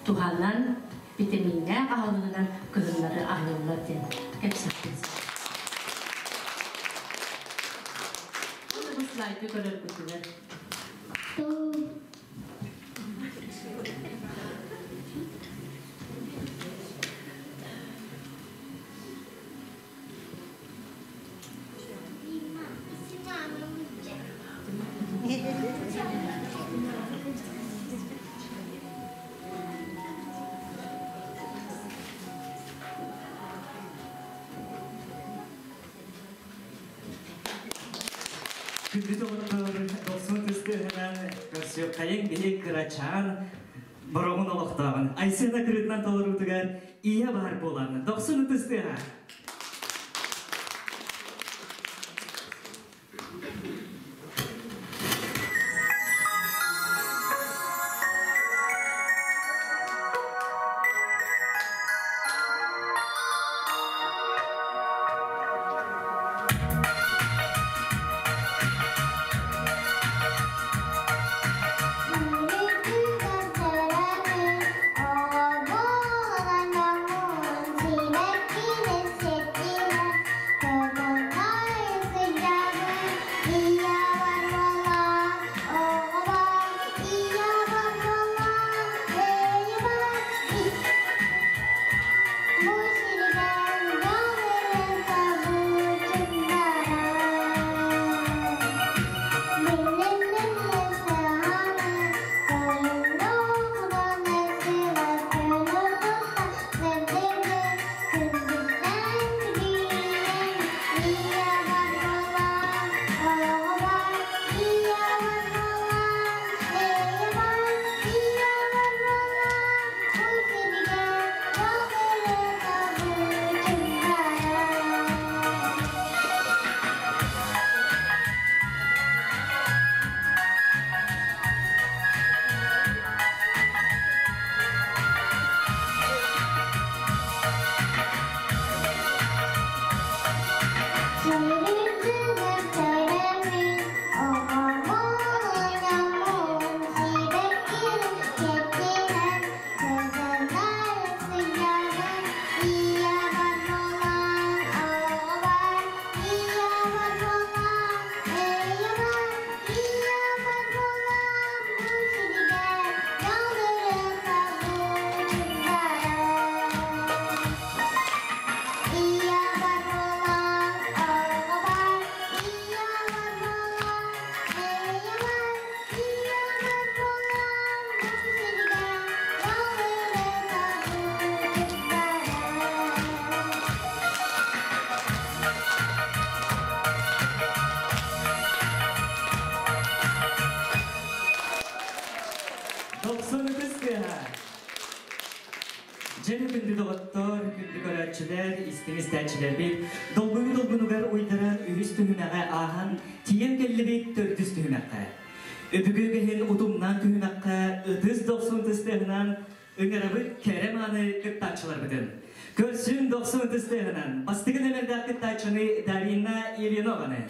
туһанан витаминнээх аһылыгынан кыһыннары аһыыллар диэн кэпсэттим. Бу слайды көрөргүтүгэр. Күндү доҕоттор, дохсун тыстыһынан көрсүөххэйиҥ биһи кырачаан бороҕун олохтооҕун Айсена кырыытынан толоруутугар ийэ баар буолан дохсун ытыстыаҕа. Дьэ күндү доҕоттор, күндү көрөөччүлэр, истиҥ истээччилэрбит, долгуйуу долгунугар уйдаран үһүс түһүмэҕи ааһан, тиийэн кэллибит төрдүс түһүмэххэ. Өбүгэ үгэһин утумнаан түһүмэххэ ытыс дохсун тыстыһынан ыҥырабыт кэрэ мааны кыттааччыларбытын. Көрсүн дохсун ытыс тыаһынан бастакы нөмердээх кыттааччыны Дарина Ильинованы.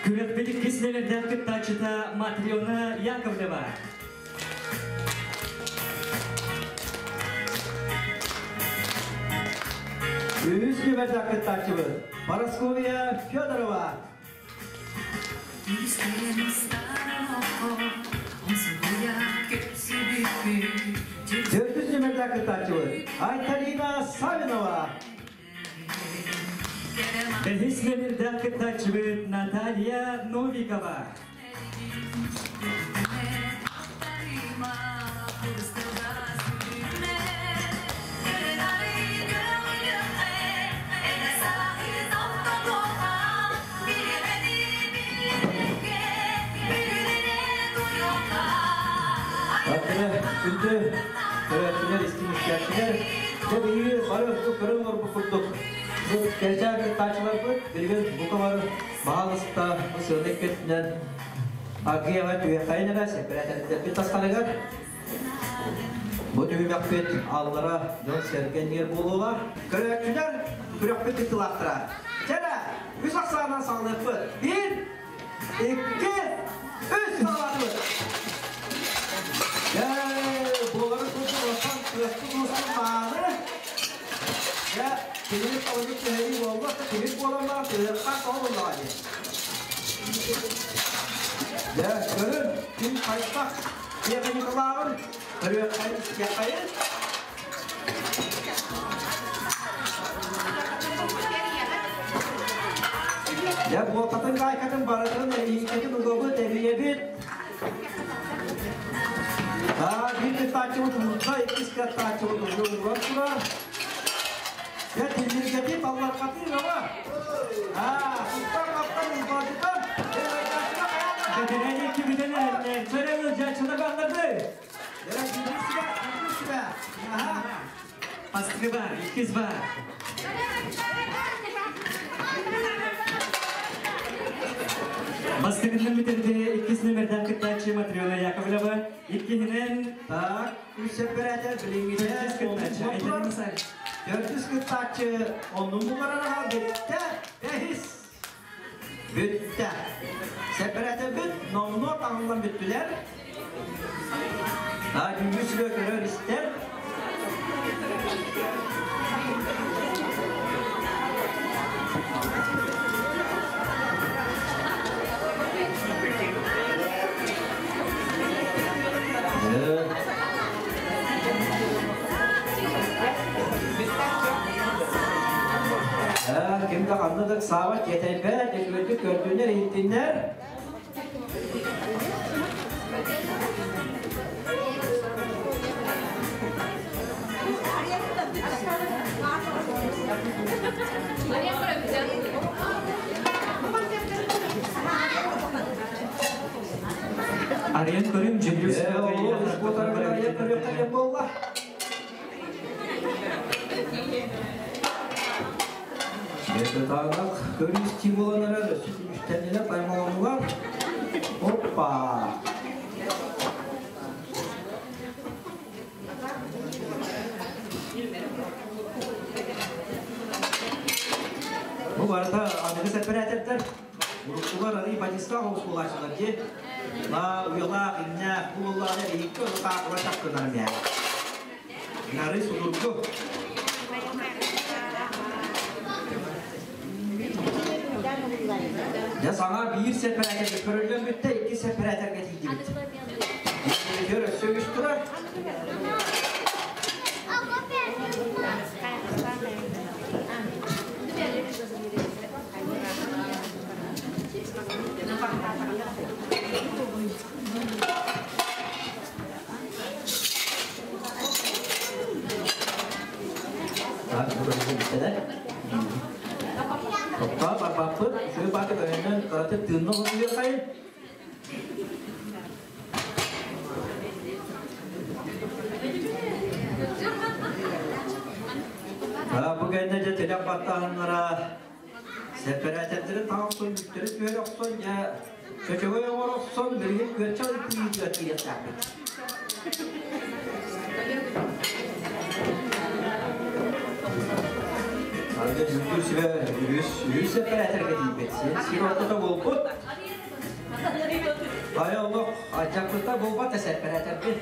Күрэхпит иккис нөмердээх кыттааччыта Матрена Яковлева. Үһүс нүөмэрдээх кыттааччыбыт Парасковья Федорова. Төрдүс нүөмэрдээх кыттааччыбыт Айталина Савинова. Бэһис нөмердээх кыттааччыбыт Наталья Новикова. Күндү көрөөччүлэр, истиҥ истээччилэр, дьэ биһиги бары бу көрөн олорбут курдук, бу кэрчээн кыттааччыларбыт билигин бука бары баһаалыста бу сыана иккитинэн аргыйаҕа түһүөххэйин эрэ сэппэрээтэрдэрбит тастарыгар бу түһүмэхпит аллара дьон сэргэнигэр буолуоҕа. Көрөөччүлэр күрэхпит кыттыылаахтара. Чэ үс ахсаанан саҕалыахпыт. Биир, икки, үс саҕалаатыбыт. Буолары курдук улахан тыаспыт уустун мааны. Дьэ, тимир талыгы түһэрии буолбат, тимир буолан баран тыһыахтаах тоҕо буоллаҕа дии. Дьэ, көрүн, ким хайдах тиэхиньикалааҕын көрүөххэйин, истиэххэйин. Дьэ, буолтатын гаайкатын барытын эриһиҥкэтин угабыт, эрийэбит. Биир кыттааччыбыт уурда, иккис кыттааччыбыт уже ууран турар. Дьэ, тимиргэтин талларҕатын аба. Туттан-хаптан уурбаатытан, Бэтэрээни иккибитен эрэллэр, чөрөн ылдьааччылар баалларды. Бастакы бар, иккис бар. Бастакынан бүтэрде иккис нөмерден кыттааччы Матрена Яковлева, иккиһинэн Так, үс сэппэрээтэр билиҥҥитэ кыттааччы Айталина Сарин. Төрдүс кыттааччы оннун булларан бүттэ, бэһис. Бүттэ. Сэппэрээтэрбит номнуо таҥыллан бүттүлэр. Дьүллүү сүбэ көрөр истэр. Ким да ханна да саабат тиэтэйбэт, үчүгэйдик көрдүннэр, иһиттиннэр. Арыйан көрүм дьүллүү сүбэ арыйан көрүөххэ буолла. Бетатаанах көрүстии буолан эрэр, өссө күмүстэннилэр, таймаланнылар. Оппа! Бу барыта аныгы сэппэрээтэрдэр уруккулар арый батистаах оҕус буолааччылар дии. Ла уйалаах, иннээх, бу буоллаҕына эһикки ону таакыла чапкынар мээ. Нары судургу. Дьэ саҥа биир сэппэрээтэргэ көрүллэн бүттэ, икки сэппэрээтэргэ тиийдибит. Көр өссө үс турар. Так, көрүллэн бүттэ да. Топпа барбаппыт, үчүгэй бааты көрөннөн караты тыынна олуйуохайын. Бу кэннэ дьэ тилэх баттааһыннара сэппэрээтэрдэри таҥахтан бүттэри түһэр охсон дьэ чөчөгөй оҥоро охсон билигин күөччэ ыйытыытыгар киириэхтээхпит. Арга дьүллүүр сүбэ үһүс үһүс сэппэрээтэргэ тиийбит. Сир ортото буолбут. Айа олох аччакпыта буолбат да сэппэрээтэрбит.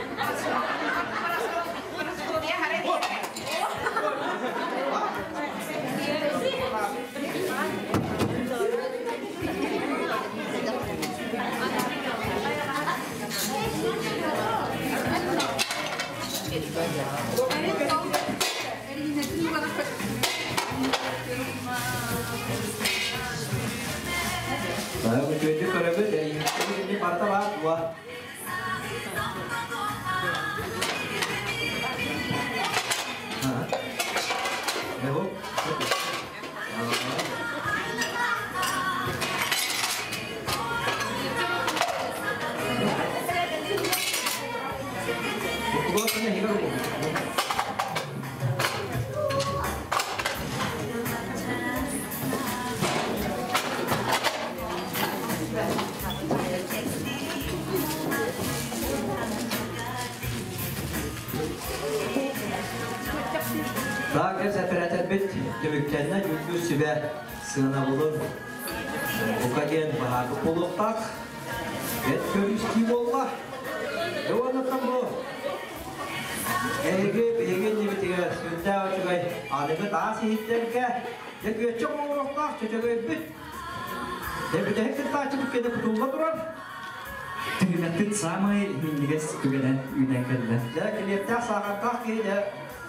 Үчүгэйдик көрөбүт, эйиэхтэри барыта баар дуо? Лагерь сэпэрэтэрбит түмүктэннэ дьүүллүүр сүбэ сыанабылын бука диэн баһаарбыт буолуохтаах. Бэт көрүстүү буолла. Уонна бу эһиги биһиги иннибитигэр сүрдээх үчүгэй аныгы таас иһиттэргэ дьэ күөччэх оҥоруохтаах чөчөгөйбүт. Дьэ бүтэһик кыттааччыбыт кэннэ кутулла турар. Түһүмэхпит саамай минньигэс түгэнэ үүнэн кэллэ. Дьэ килиэптээх саахардаах киһи дьэ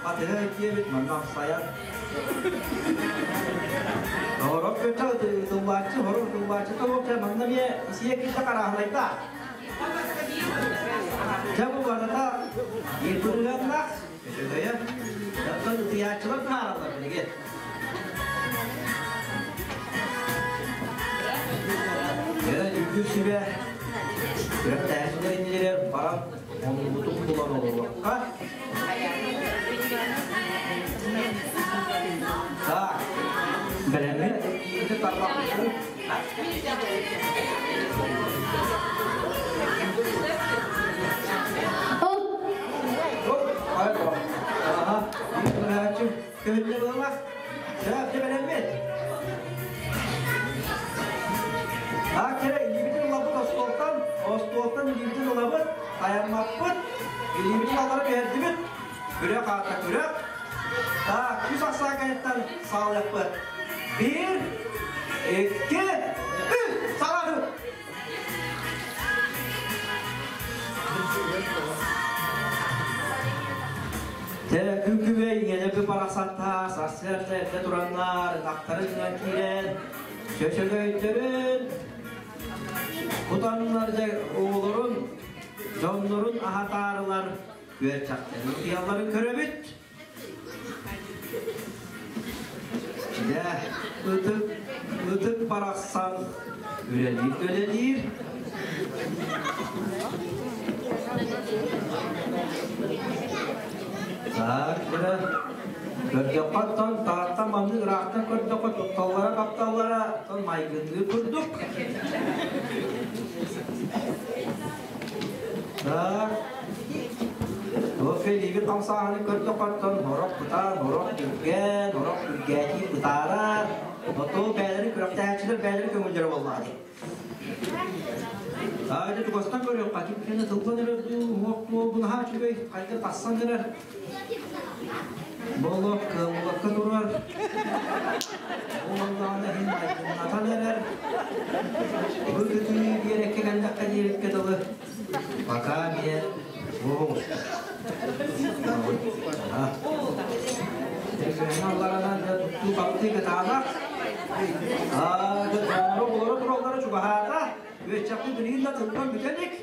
атыһы диэбит манна ахсайан. Хорох көтө тыллааччы, хорох тыллааччы тоҕо манна эмиэ исиэ килте карааһынайда. Дьэ бу барыта итырыганнах, үчүгэйэ. Оттон ытыйааччылар быһаараллар билигин. Дьэ дьүллүүр сүбэ күрэхтэһээччилэр иннилэригэр баран оннубутун булан олоруохха. Так. Бэлэммит? Ити тарбахпытын. Аха, Көһүннэ буолла. Сөп, бэлэммит. А кere илиибитин ылабыт остуолтан, остуолтан илиибитин ылабыт, таянмаппыт, илиибитин алары түһэрдибит. Күрэх аата күрэх. Так, үс ахсаа кэнниттэн саалыахпыт. Биир, икки, үс! Саҕалаатыбыт! Дьэ, күн күбэй ийэлэрбит барахсаттар сарсыарда эрдэ тураннар, ынахтарын ынан киирэн, чөчөгөйдөрүн, кутаннар дьэ оҕолорун, дьоннорун аһатаарылар күөрчэхтэрин утуйалларын көрөбүт. Дьэ, ытык, ытык барахсан үлэлиир үлэлиир. Так, дьэ, көрдөххө оттон тааттан маннык ыраахтан көрдөххө тутталлара-хапталлара оттон майгынныыр курдук. Так, Кофе илиибит хамсааһынын көрдөххө орох бытаан, орох түргэн, орох түргээтии бытаарар. Отоо бээлэри күрэхтэһээччилэр бээлэри көҥүллэрэ буоллаҕа дии. Аа, дьэ чугастан көрүөххэ, ким кэннэ тыллан эрэр дуу, уҥуох дуу, бу наһаа үчүгэй, хайда тахсан эрэр. Боллох кыаллыбакка турар. Буоллаҕына иһин майгыннатан эрэр. Бу көтүү биэрэккэ кэллэххэ диэбиккэ дылы. Пока мне Туттуу-хаптыы кытаанах. Оҕолоро тураллара чугаһаата. Үөччэхпит билигин да тыллан бүтэ илик.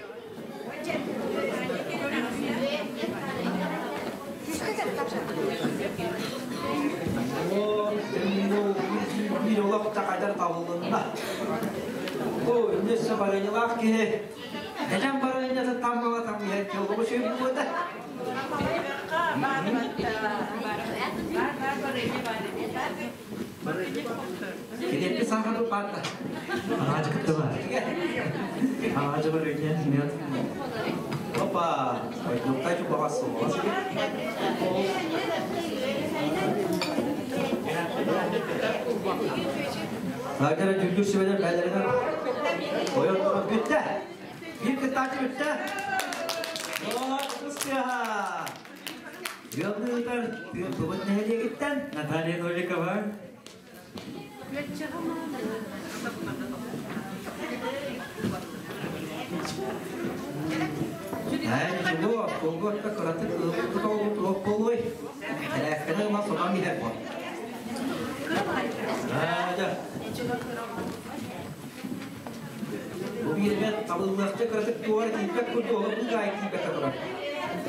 Биир олох да хайдар табыллынна. Бу үннөссө барыанньалаах киһи Эдэн барыанньата таммала таммыһа дьоллоҕу сөйбүт буолда. Кидеппи сахаду патта. Аҕаачы кытта бар. Аҕаачы бар өйден мет. Опа, ойдуктай чупаҕас суоҕас. Саагара дьүлдүр сүбэлэр бээлэринэн ойон туран бүттэ. Биир кыттааччы бүттэ. Ытыс тыаһа. Ыаллыытар Тыымпыбыт нэһилиэгиттэн Наталья Новикова. Эй, чугу, толгу отта кыратык ылбыт олу туох буолуой? Тэрээккэни ылан сотон иһэр бо. Аа, Бу биирбэт табыллыахча кыратык туора тиийбэт курдук олох быгаай тиийбэккэ турар.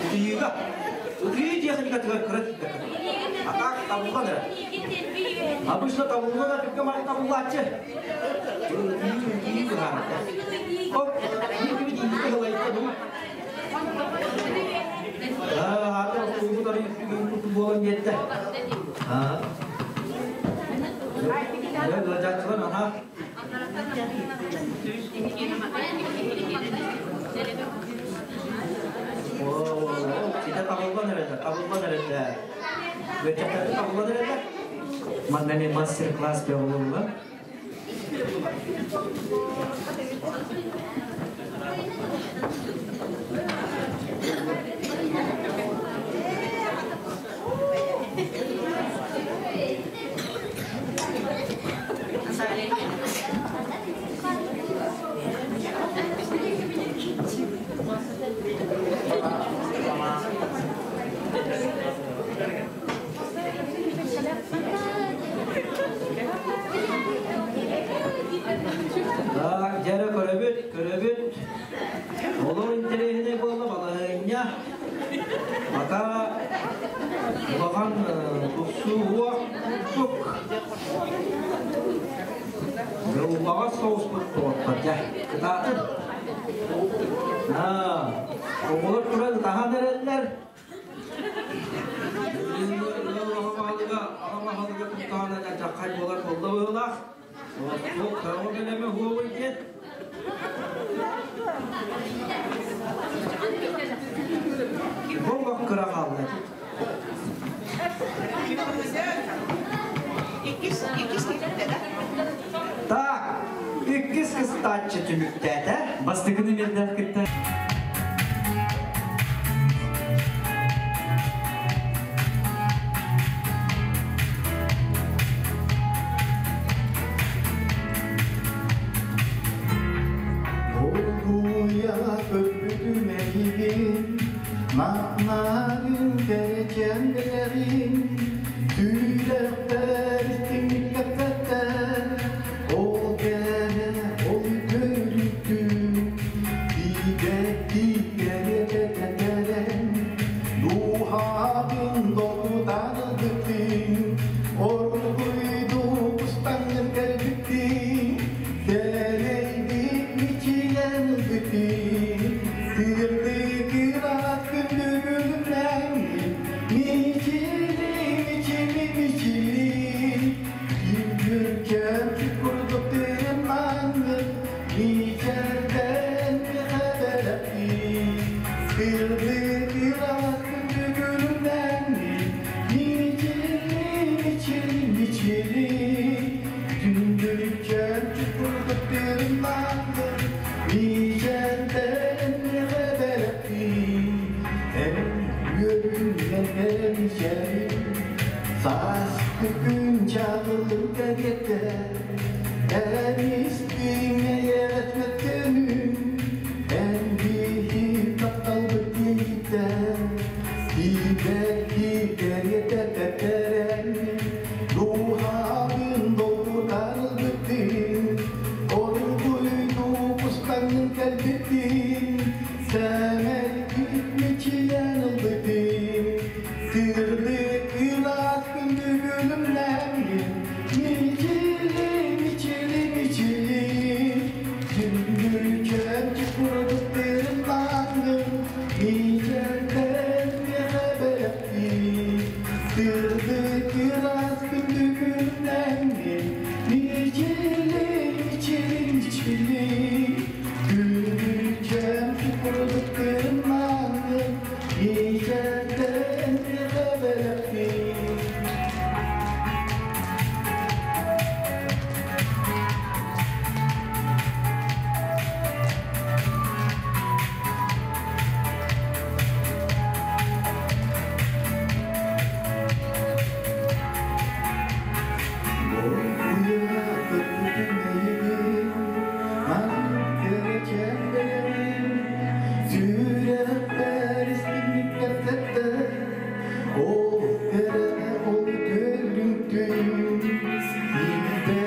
Утуйууга. Утуйуу техникатыгар кыра тиийбэккэ турар. А так табыллан эрэ. Обычно табыллан түргө мары табыллааччы. Утуйуу быһаарда. Оп, биир кими тиийбиккэ ылайда дуу. Аа, ата тугу курдук буолан биэрдэ. Аа. Ыалдьааччылар аха. Ситэ табыллан эрэллэр, табыллан эрэллэр. Үөчэхтэргэ табыллан эрэллэр. Манна мен мастер-класс бөҕөлөллөр. Так, дьэрэ көрөбүт, көрөбүт. Олор интэриэһинэй буолла балаһыанньа. Пока улахан тупсуу тук. Улаҕас соҕуспут тоҕоттор дьэ, кытаатын. Аа, оҕолор туран ытаһан эрэллэр. Аҕа баһылыга туттаҕына дьаххай буолар буолла быһыылаах. Ол тоҕо бэлэмэ хуобуй диэн. Бомба кыра хаалла. Так, иккис кыстааччы түмүктээтэ. Бастакыны мердээх кытта Долгуйа көрбүтүм эйигин, Маҥнайын кэричэн билэбин, Сүрэхпэр истиҥник кэпсэттэр, Ол кэрэ, ол үтүөрүтүн, Тиийбэттии кэрэтэ Дууһабын долгутан ылбыттын, Оргуйдук устаҥҥын кэлбиттин, Сэлэйдик мичийэн ылбыттын, Сырдык ыраас күндүгүн.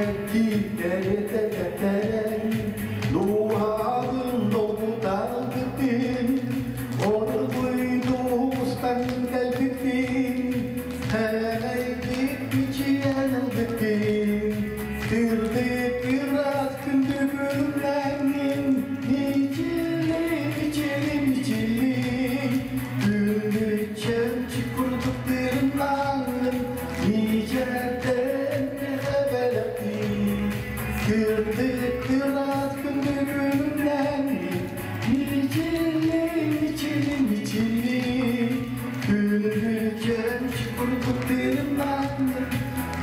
Сибэкки кэрэтэ кэтэн, дууһабын долгутан ылбыттын, оргууйдук устан кэлбиттин, сэмэйдик мичийэн ылбыттын, сырдык ыраас күндү күлүмнэҥҥин, мичили, мичили, мичили, күндү чэмчик курдук тырымнаҥҥын, мичээрдэн миэхэ бэлэхтии. Сырдык ыраас күндү күлүмнэҥҥин, мичили, мичили, мичили, күндү чэмчик курдук тырымнаҥҥын,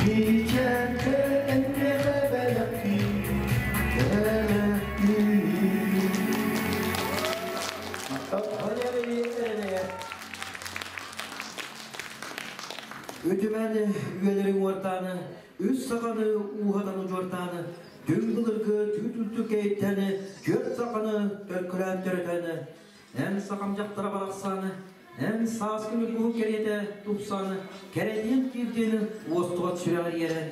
мичээрдэн миэхэ бэлэхтии, бэлэхтии. Валерий Еремеев. Үтүмэн үйэлэри уҥуортааны, үс саханы ууһатан удьуортааны, түҥ былыргы түүт үлтүкэйтэни, түөрт саханы төлкөлөөн төрөтөн, эн сахам дьахтара барахсан, эн сааскы ньургуһун кэриэтэ тупсан, кэрэтиэн киирдин уостубат сүрэҕэр иэрэн,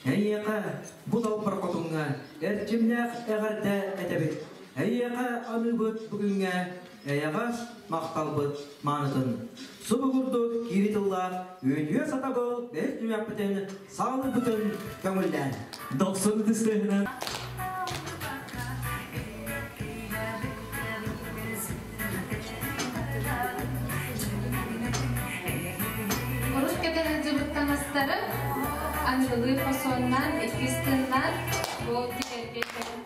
эйиэхэ бу далбар хотуҥҥа эрчимнээх эҕэрдэ этэбит. Эйиэхэ аныыбыт бүгүҥҥэ эйэҕэс махталбыт маанытын. Субу курдук киири тыллаах үүнүө сатабыл бэс түмэхпитин саалыйбытын көҥүллээн. Дохсун ытыстыһынан. Урут кэтэн сылдьыбыт таҥастары аныгылыы фасоннаан, иккис тыыннаан бу тигэргэ кэлэн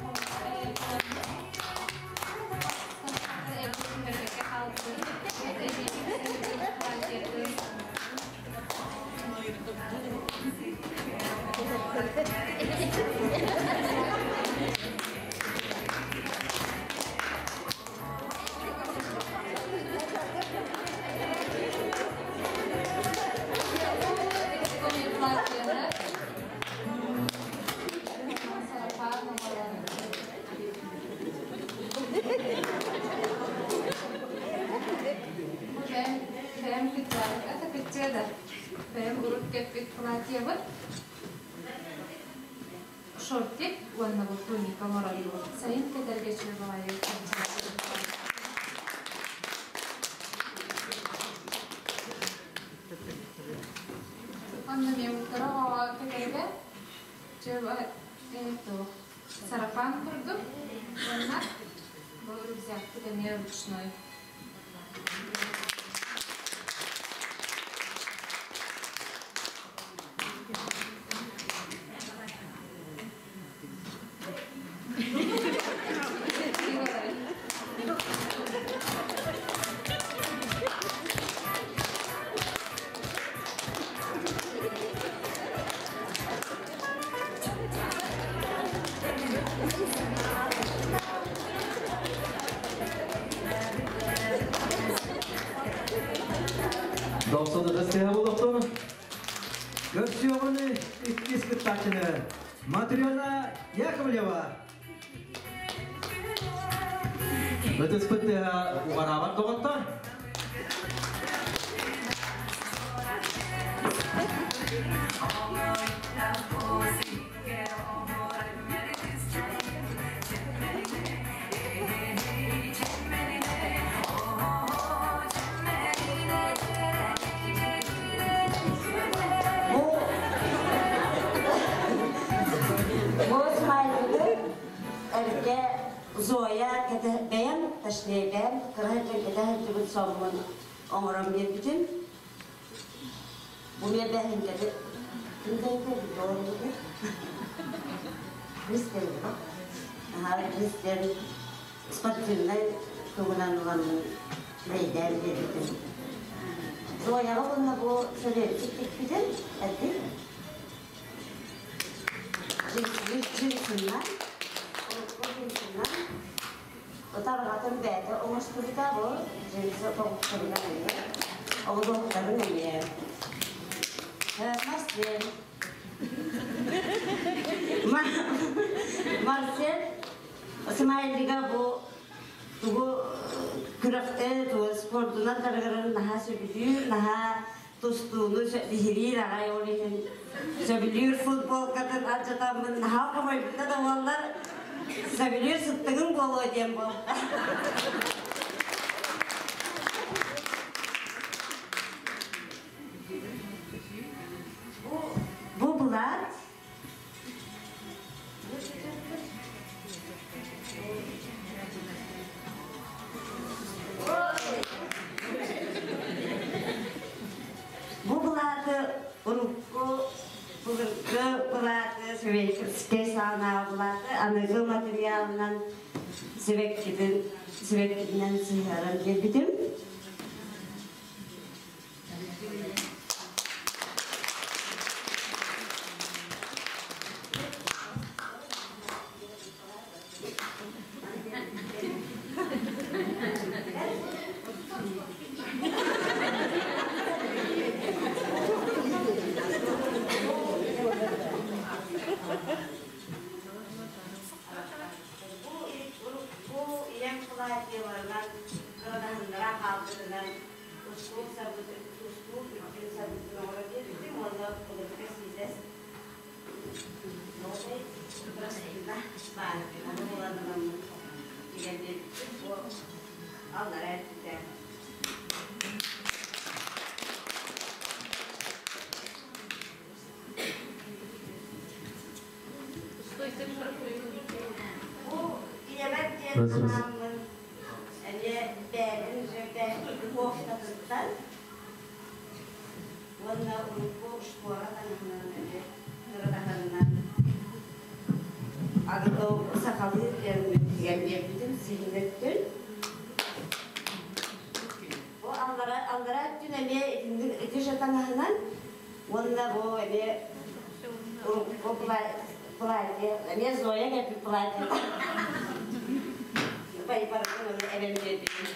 Бэйэм кыччыа да бэйэм урут кэппит платьебыт шортик уонна бу туника оҥороллор. Сайын кэтэргэ үчүгэй Онно мен оҕо кэтэргэ сарафан курдук уонна бу рюкзакпыт эмиэ ручной. Дохсун ытыстыһа болуохтун. Көрсүөҕүн иккис кыттааччыны Матрена Яковлева. Ытыспыт уҕараабат доҕоттор. Бу смайлыгы эргэ Зоя бэйэм, точнее бэйэм кыра кэтэ сылдьыбыт соммун оҥорон биэрбитим. Бу миэбэһиҥкэти кимдэйгэ доҕордугу Кристен Кристен спортивнай тугунан ыламмын бэйдээн биэрбитим. Зояҕа уонна бу сэлиэччик тикпитим этим. Джинсынан, джинсынан Ытарҕатын бэйэтэ оҥостубута бу джинсы тобуктарынан эмиэ, оҕолоохторун эмиэ. Марсель. Марсель Смайлига бу тугу күрэхтэ тугу спордунан дьарыгырарын наһаа сөбүлүүр, наһаа Тустууну биһириир аҕай, ол иһин сөбүлүүр футболкатын алдьатаммын наһаа хомойбута да буоллар, сөбүлүүр сыттыгым буолуо диэн буолла. Бу былаат Бу былааты урукку былыргы былааты советскай саҕанааҕы былааты аныгы материалынан сибэккитин сибэккитинэн сыһыаран биэрбитим. Бу ийэм платьеларынан кырадаһыннара хаалбытынан устуул сабытын устуул үрдүн сабытын оҥоро биэрбитим уонна уларыта сиидэс новый простына баар ону буланыммын тигэн биэрбитим. Бу аллара өттүтэ. Бу ийэбэр диэн анааммын эмиэ бэйэбин үчүгэйдээхтик кофтатыттан уонна урукку школа таҥаһынан эмиэ кыратаһарынан аныгы сахалыы тигэн биэрбитим сиһин өттүн. Бу аллара аллара өттүн эмиэ итинник ити же таҥаһынан уонна бу эмиэ урукку платье эмиэ Зоя кэлбит платье байбарбын ону эбэн биэрбитим.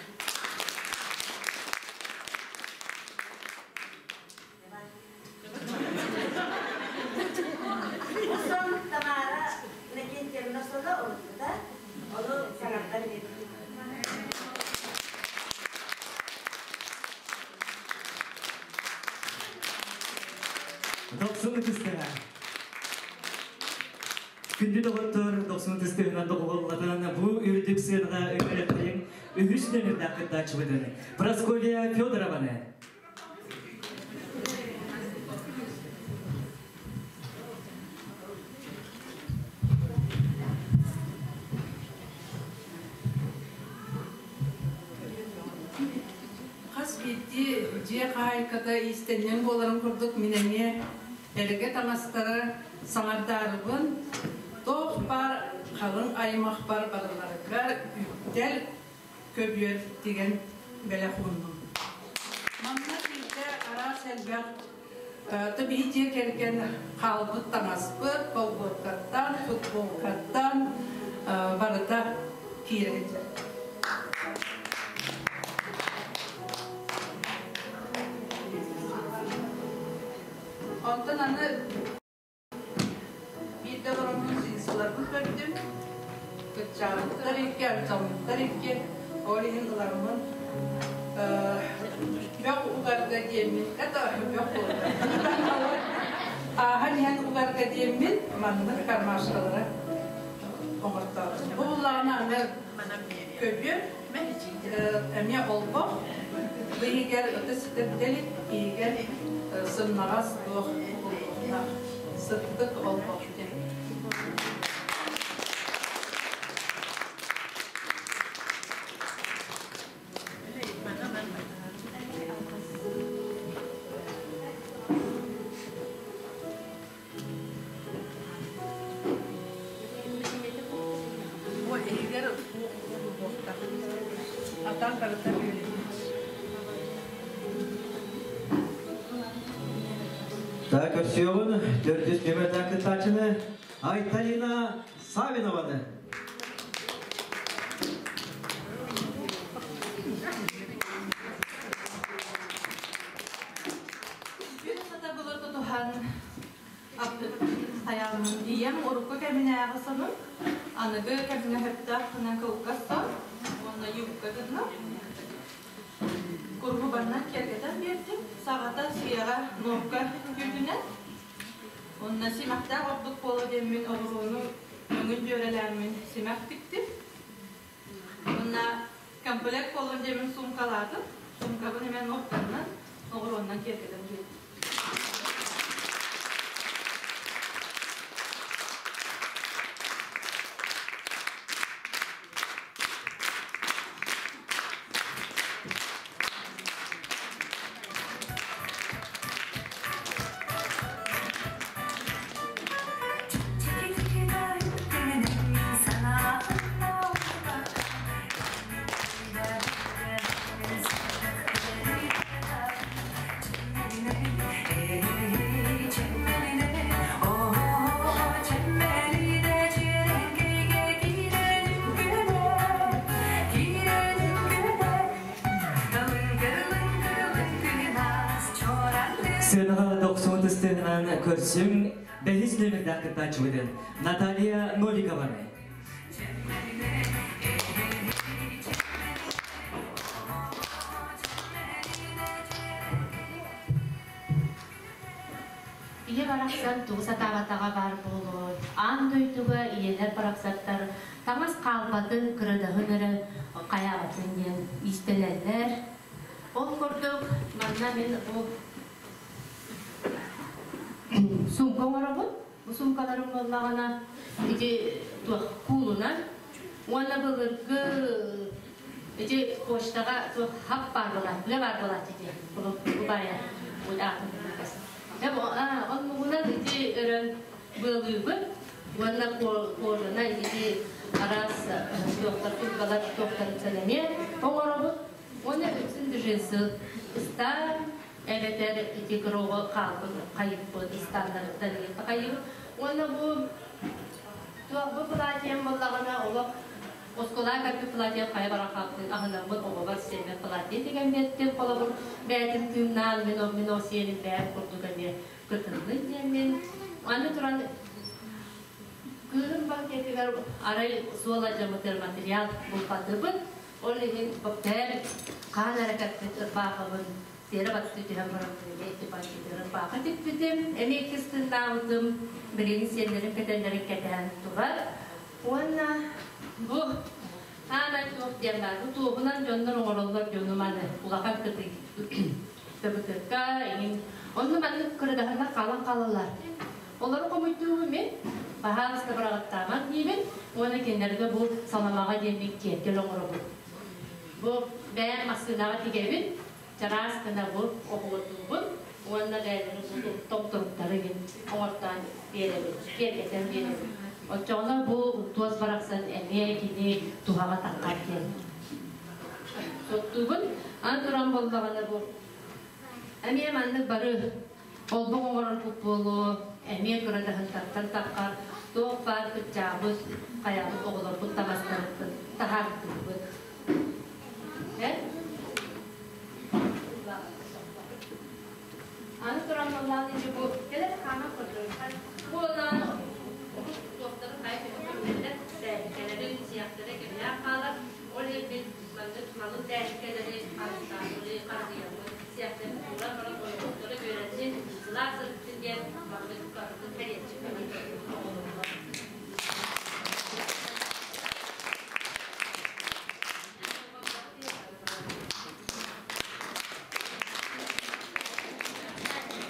Сон Тамара Иннокентьевна соно уруккута, ону саҥардан биэрбитим. Дохсун ытыстыга. Күндү доҕоттор, дохсун ытыстыгынан доҕуһуоллатан бу үрдүк сыанаҕа ыҥырыахтайын үһүс нөмүрдээх кыттааччыбытын Прасковья Федорованы. Хас биирдии дьиэ хаһаайката иистэнньэҥ буоларын курдук мин эмиэ эргэ таҥастары саҥардаарыбын туох баар халыҥ аймахпар барыларыгар үктэл көбүөр тигэн бэлэх ууннум. Манна биирдэ араас элбэх биһи дьиэ кэргэн хаалбыт таҥаспыт, колготкаттан, футболкаттан барыта киирэн Онтон аны биирдэ олороммун джинсыларбын көрдүм. Кыччаабыттар икки, алдьаммыттар икки. Ол иһин ылармын бөх угарга диэммин, это бөх буолла. Ааһан иһэн угарга диэммин маннык кармашкалары оҥортообут. Бу буллаҕына аны көбүөр эмиэ олбох быыһыгар ытыс ситэрдэлик иһигэр сымнаҕас туох угуллуохтаах сыттык олбох диэн. Бу иһигэр угуллуохтаах. Атан барыта бүөлэммит. Так, көрсүөҕүн төрдүс нүөмэрдээх кыттааччыны Айталина Савинованы. Күн сатабылы тутуһан Ийэм урукку кэминээҕи сонун, аныгы кэмҥэ сөптөөх гына кылгас сон уонна юбка гынна. Куруһубаннан киэргэтэн биэрдим. Саҕата сыаҕа нуопка үҥкүүтүнэн. Онно симэхтээх ордук буола диэммин оҕуруону өҥүн дьүөрэлээммин симэх тиктим. Уонна комплект буоллун диэммин суумкалаатым. Суумкабын эмиэ нуопканнан, оҕуруоннан киэргэтэн биэрдим. Сыанаҕа дохсун тыстыынан көрсүҥ бэһис нүөмэрдээх кыттааччыбытын Наталья Новикованы. Ийэ барахсан тугу сатаабатаҕа баар буолуой? Аан дойдуга ийэлэр барахсаттар таҥас хаалбатын, кырадаһын эрэ хайаабатын диэн иистэнэллэр. Ол курдук манна мин бу сумка оҥоробун. Бу суумкаларым буоллаҕына ити туох куулунан уонна былыргы ити почтаҕа туох хап баар буолаат, быа баар буолааччы ити бу баайа оннугунан ити өрөн быалыыбын уонна кожана ити араас туохтар куркалар туохтарыттан эмиэ оҥоробут уонна үксүн джинсы ыстаан эбэтэр ити кыра хаалбыт хайыппыт ыстаннарыттан хайыбыт уонна бу туох бу платьем буоллаҕына олох оскуолаҕа кэлбит платьем хайа баран хаалбытын аһынаммын оҕобор сиэммэр платье тигэн биэртим холобур бэйэтин тыыннаан мин мин ол сиэним бэйэм курдук эмиэ кытыннын диэммин аны туран кыыһым банкетыгар арай суол алдьаммытыгар материал булбатыбыт ол иһин бэйэм хаан эрэ кэппит ырбаахыбын Тиэрэ баттыы түһэн баран эмиэ ити банкетыгар ырбаахы тикпитим, эмиэ иккис тыыннаабытым, билигин сиэннэрим кэтэллэрин кэтээн турар. Уонна бу аанай туох диэн баар, бу туоһунан дьоннор оҥороллор дьону маны улахан кытый ТБТК иҥин. Онно маннык кырадаһыннар хаалан хаалаллар. Олору хомуйдуубун мин, баһаалыста быраҕаттаамаҥ диибин уонна кинилэргэ бу саламаҕа диэммин киэргэл оҥоробун. Бу бэйэм массыынаҕа тигэбин, чараас гына бу оһуордуубун уонна бэйэлэрин бу томторуктары мин оҥортоон биэрэбин, киэргэтэн биэрэбин. Оччоҕуна бу туос барахсан эмиэ кини туһаҕа таххар диэн суоттуубун. Аны туран буоллаҕына бу эмиэ маннык бары олбох оҥорор буолуо, эмиэ кырадаһынтартан таххар туох баар кыччаабыт, хайаабыт оҕолорбут таҥастарыттан таһаартыыбыт. Аны туран буоллаан ити бу кэлэр хааман көрдөрүөххэ. Бу буоллаан туохтарын хайа көрүллэр тээһикэлэрин сиэхтэрэ кэмнээх хаалар. Ол иһин маннык малын тээһикэлэри харыстаабыты харыһыйаммыт сиэхтэрин тууран баран ойоҕосторо үөрэннин сылаас сырыттын диэн маннык барытын кэриэтчик оҕолорго.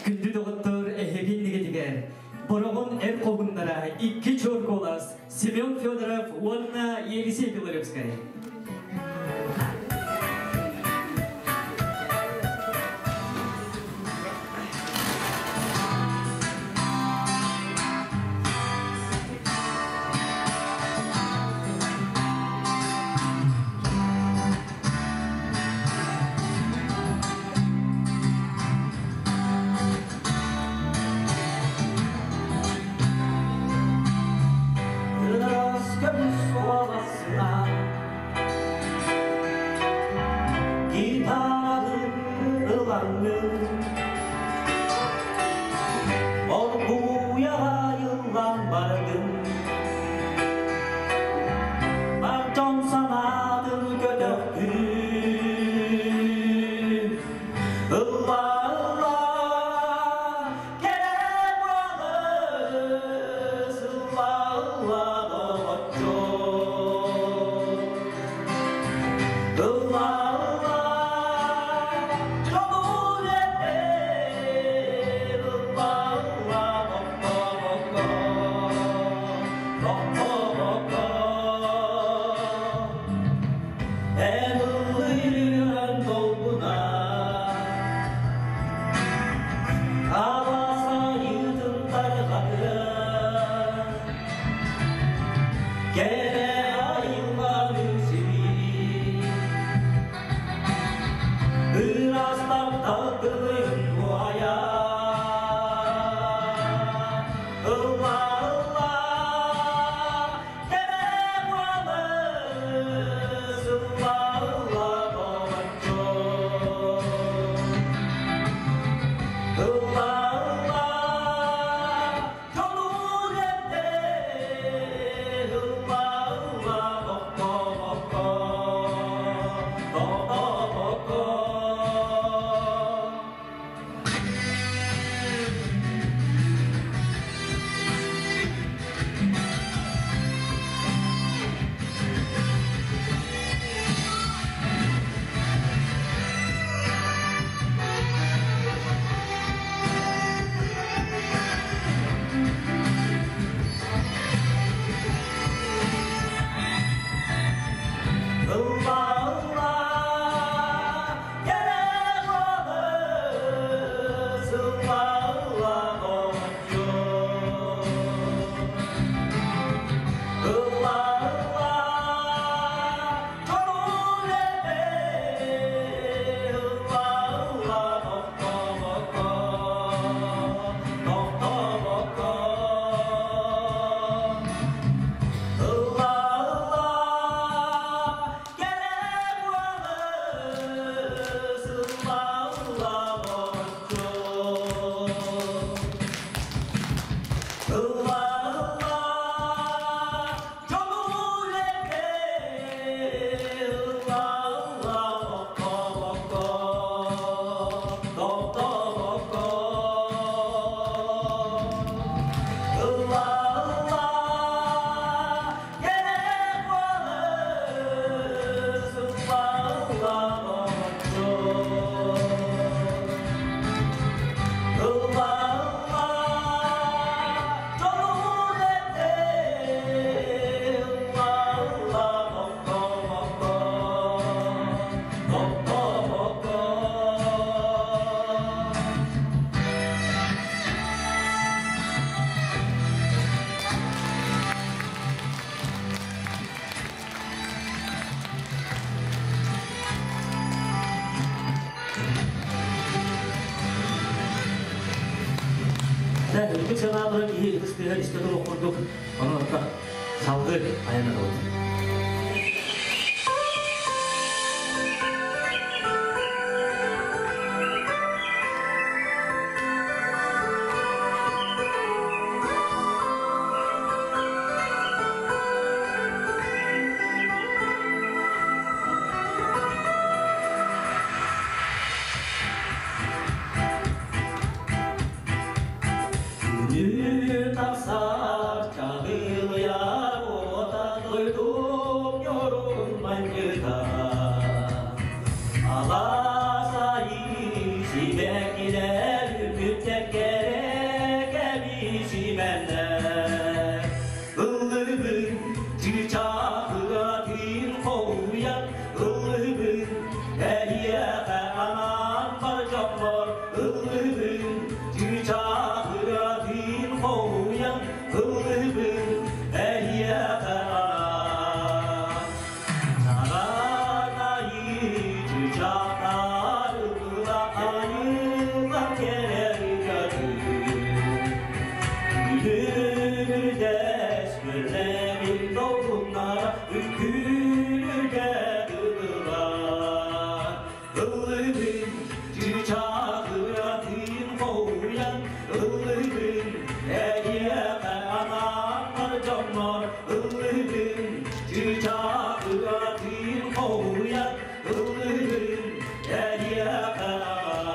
Күндү доҕоттор, эһиги иннигитигэр Бороҕон эр хоһуннара икки чор куолас Семен Федоров уонна Елисей Белолюбскай. Ыраас көмүс суоласына Гитарабын ылаҥҥын Оргууйаҕа айыллан бардым Бар дьон санаатын көтөхтүм. Тохтобокко Эн ыллыыран долгуна Аласайытын тарҕатыа Кэрэ айылҕан үксүбүт Ыраас таптал тылын уһайа Ылла, ылла, кэрэ буолас, ылла, ылла, доҕоччук. Ылла, ылла, дьолун эрдэ, ылла, ылла, тохтобокко, тохтобокко. Ылла, ылла, кэрэ буолас, ылла, ылла, доҕоччук. Ылла, ылла, дьолун эрдэ, ылла, ылла, тохтобокко, тохтобокко. Ылла, ылла, кэрэ буолас, ылла, ылла, доҕоччук. Ылла, ылла, дьолун эрдэ, ылла, ылла, тохтобокко, тохтобокко. Ылла, ылла, кэрэ буолас, ылла, ылла, доҕоччук. Ылла, ылла, дьолун эрдэ, ылла, ылла, тохтобокко, тохтобокко. Үрдүк санааларын киһи ытыс тыаһар истэ туруох курдук, онон отто салгыы айаннарабыт. Күнү тахсар чаҕылыйар уота дойдум ньурун манньыта. Алаас айы сибэккилэр үкүттэр кэрэ кэми симэннэр. Ыллыыбын чыычаахыатын хоһуйан, ыллыыбын эһиэхэ анаан бар дьоммор, ыллыыбын чыычаахыатын хоһуйан, ыллыыбын эһиэхэ анаан. Саҕанайы чыычаахтар ылла айыллар кэрэ ырыатын. Күлүмүрдэс күллэрин долгуннара үҥкүүлүүргэ дылылар. Ыллыыбын чыычаахыатын хоһуйан, ыллыыбын эһиэхэ анаан бар дьоммор, ыллыыбын чыычаахыатын хоһуйан, ыллыыбын эһиэхэ анаан.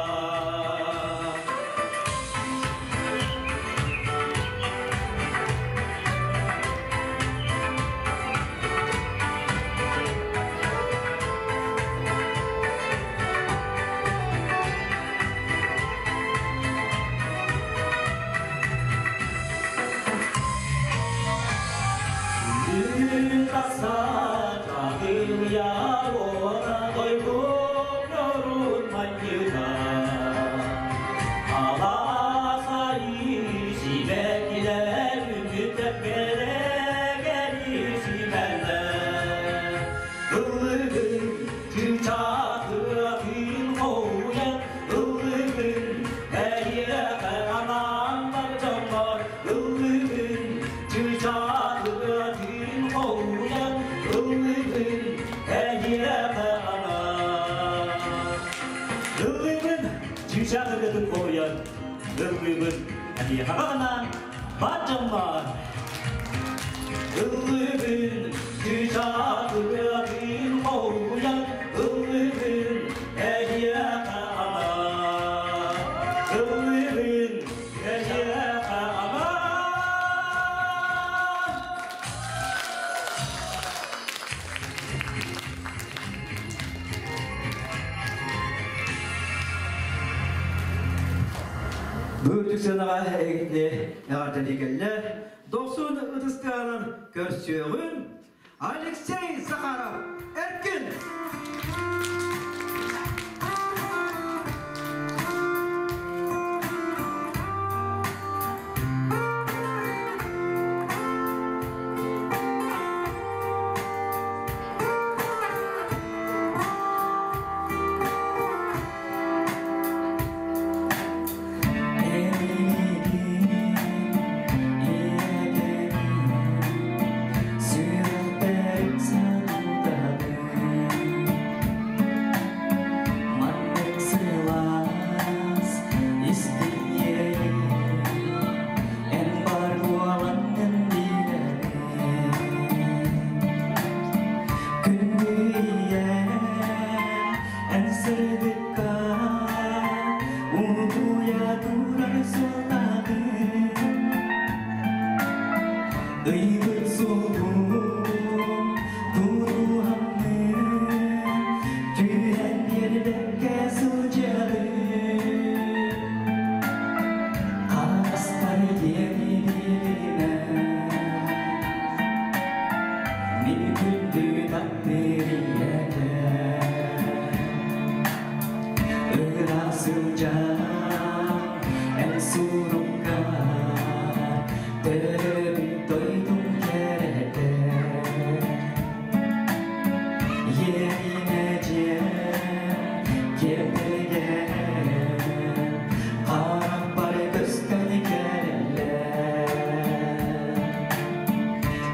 Бүрдүк сынаға әгітіне әғардәлі Доксун ытыстыанын көрсөғін Алексей Захаров Эркин.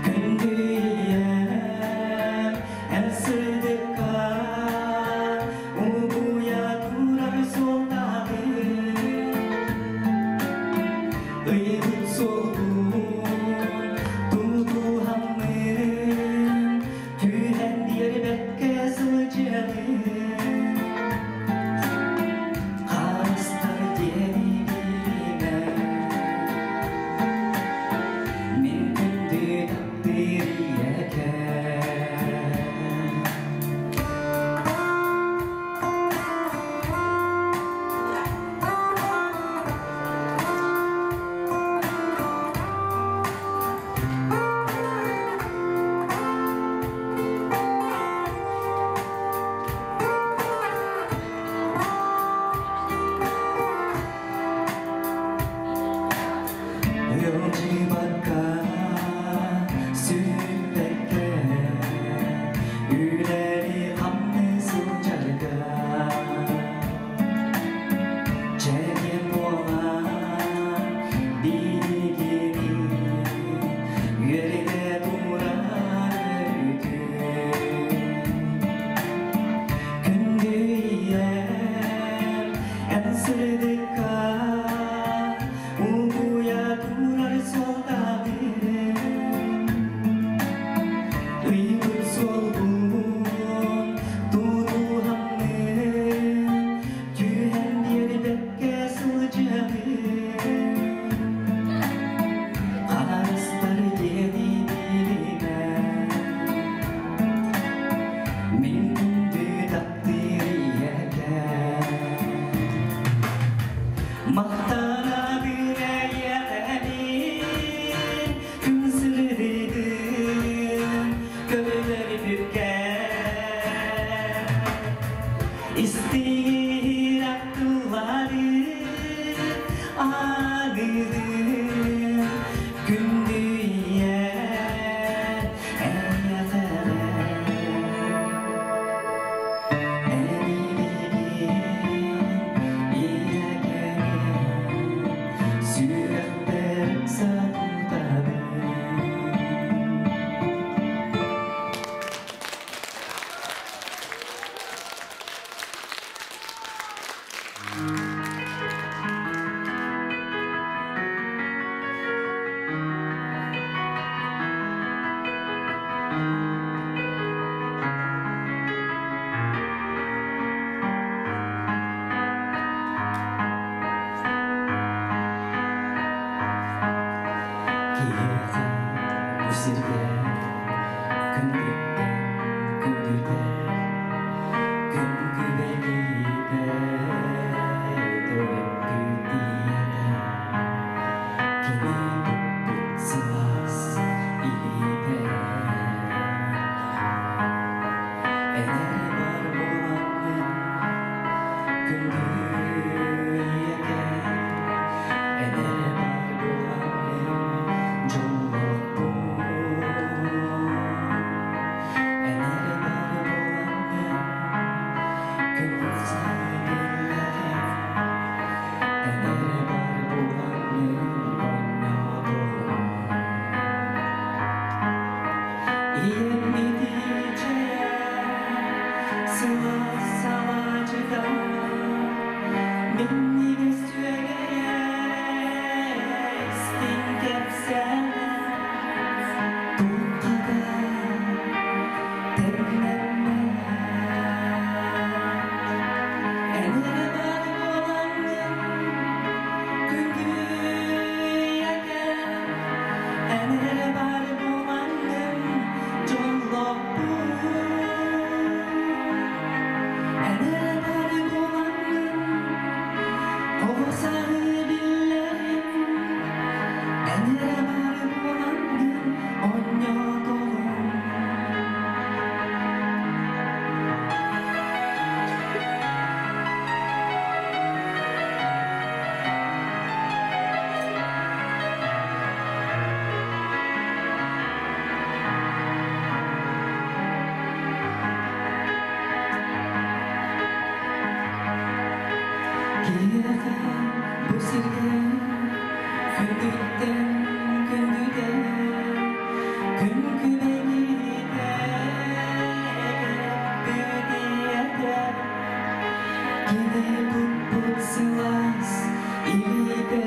Күндüye сиргэ күндүттэн күндүтэ, күн күбэгиитэ, төрөппүт ийэтэ, кини туппут сылаас илиитэ. Эн эрэ бар буолаҥҥын, күндү ийэкэм, эн эрэ бар буолаҥҥын, дьоллоохпун. Эн эрэ бар буолаҥҥын, көҥүл саҥа биллэҕин, эн эрэ бар буолаҥҥын, оонньоотоҕум. Ийэм итичэйэ, сылаас салаачыта, минньигэс сүөгэйэ, истиҥ кэпсээнэ, туохха да тэҥнэммэт. Эн эрэ бар буолаҥҥын, күндү ийэкэм, эн эрэ бар буолаҥҥын, дьоллоохпун. Эн эрэ бар буолаҥҥын, оҕо сааһы биллэҕин, эн эрэ бар буолаҥҥын, оонньоотоҕум. Киһиэхэ бу сиргэ күндүттэн күндүтэ, күн күбэгиитэ, төрөппүт ийэтэ, кини туппут сылаас илиитэ.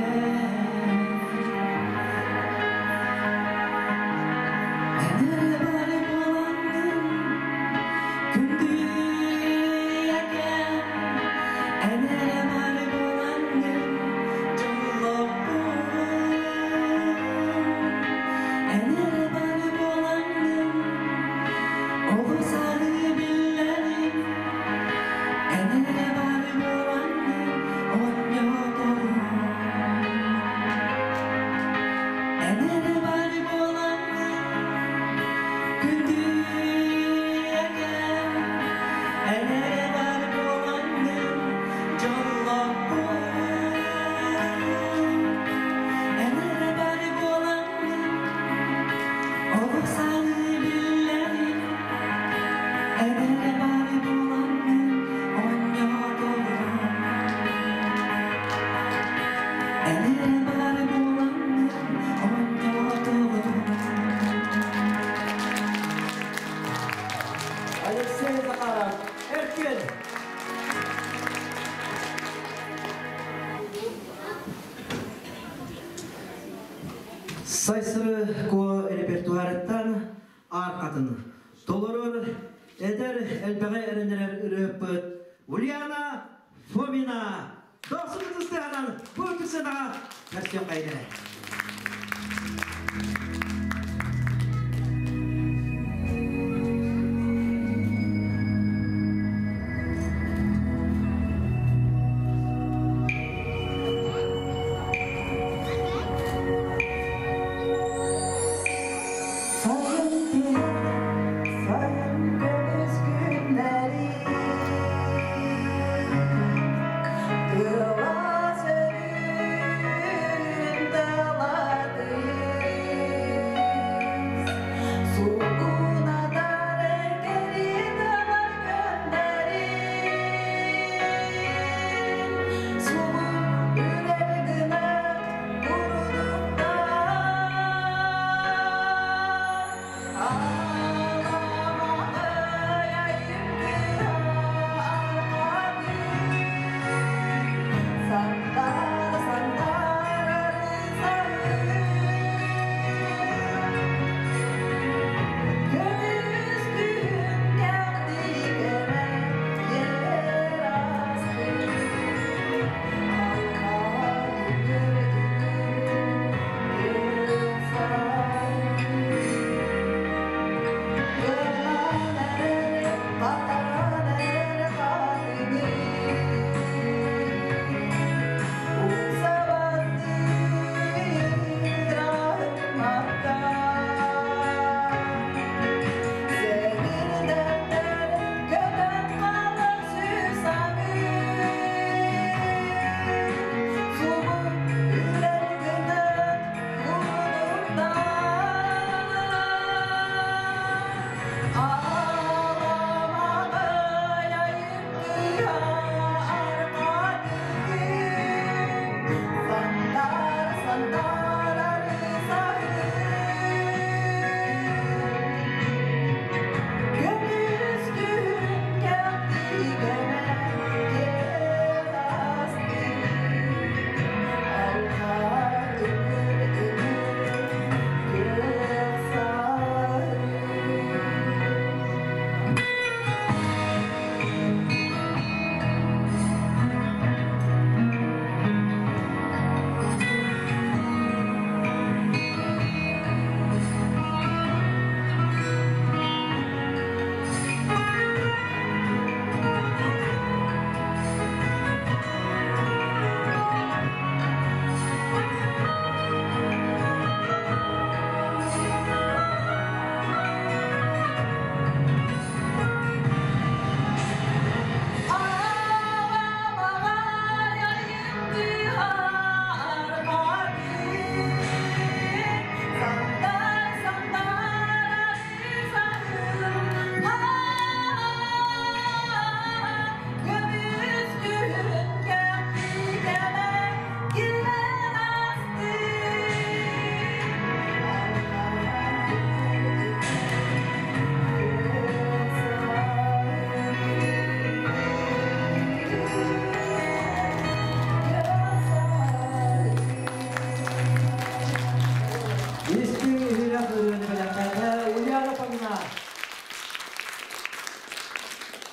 Эн эрэ бар буолаҥҥын, күндү ийэкэм, эн эрэ бар буолаҥҥын, дьоллоохпун. Эн эрэ бар буолаҥҥын, оҕо сааһы биллэҕин, эн эрэ бар буолаҥҥын, оонньоотоҕум. Эн эрэ бар буолаҥҥын, күндү ийэкэм, эн эрэ бар буолаҥҥын, дьоллоохпун. Эн эрэ бар буолаҥҥын, оҕо сааһы биллэҕин, эн эрэ бар буолаҥҥын, оонньоотоҕум. Эн эрэ бар буолаҥҥын, оонньоотоҕум. Алексей Захаров, Эркин. Сайсыры ко репертуарыттан арқатын толорор эдэр элбэҕи эрэнэрэр ырыаппыт Ульяна Фомина. Дохсун ытыстыһанан бу сынаҕа көрсүөххэйдэ. Сайын тиһэх, сайын көмүс күннэри, тыала сөрүүн тыалатыыс, суугунатар кэриэтэлэр көннөрүн, субу үрэр гына курдуктар. Аламаҕай айымгы арқатын, сандара сандара Көмүс күн кэлди кэрэ ер асты, Алқа үгір үгір күн сайын.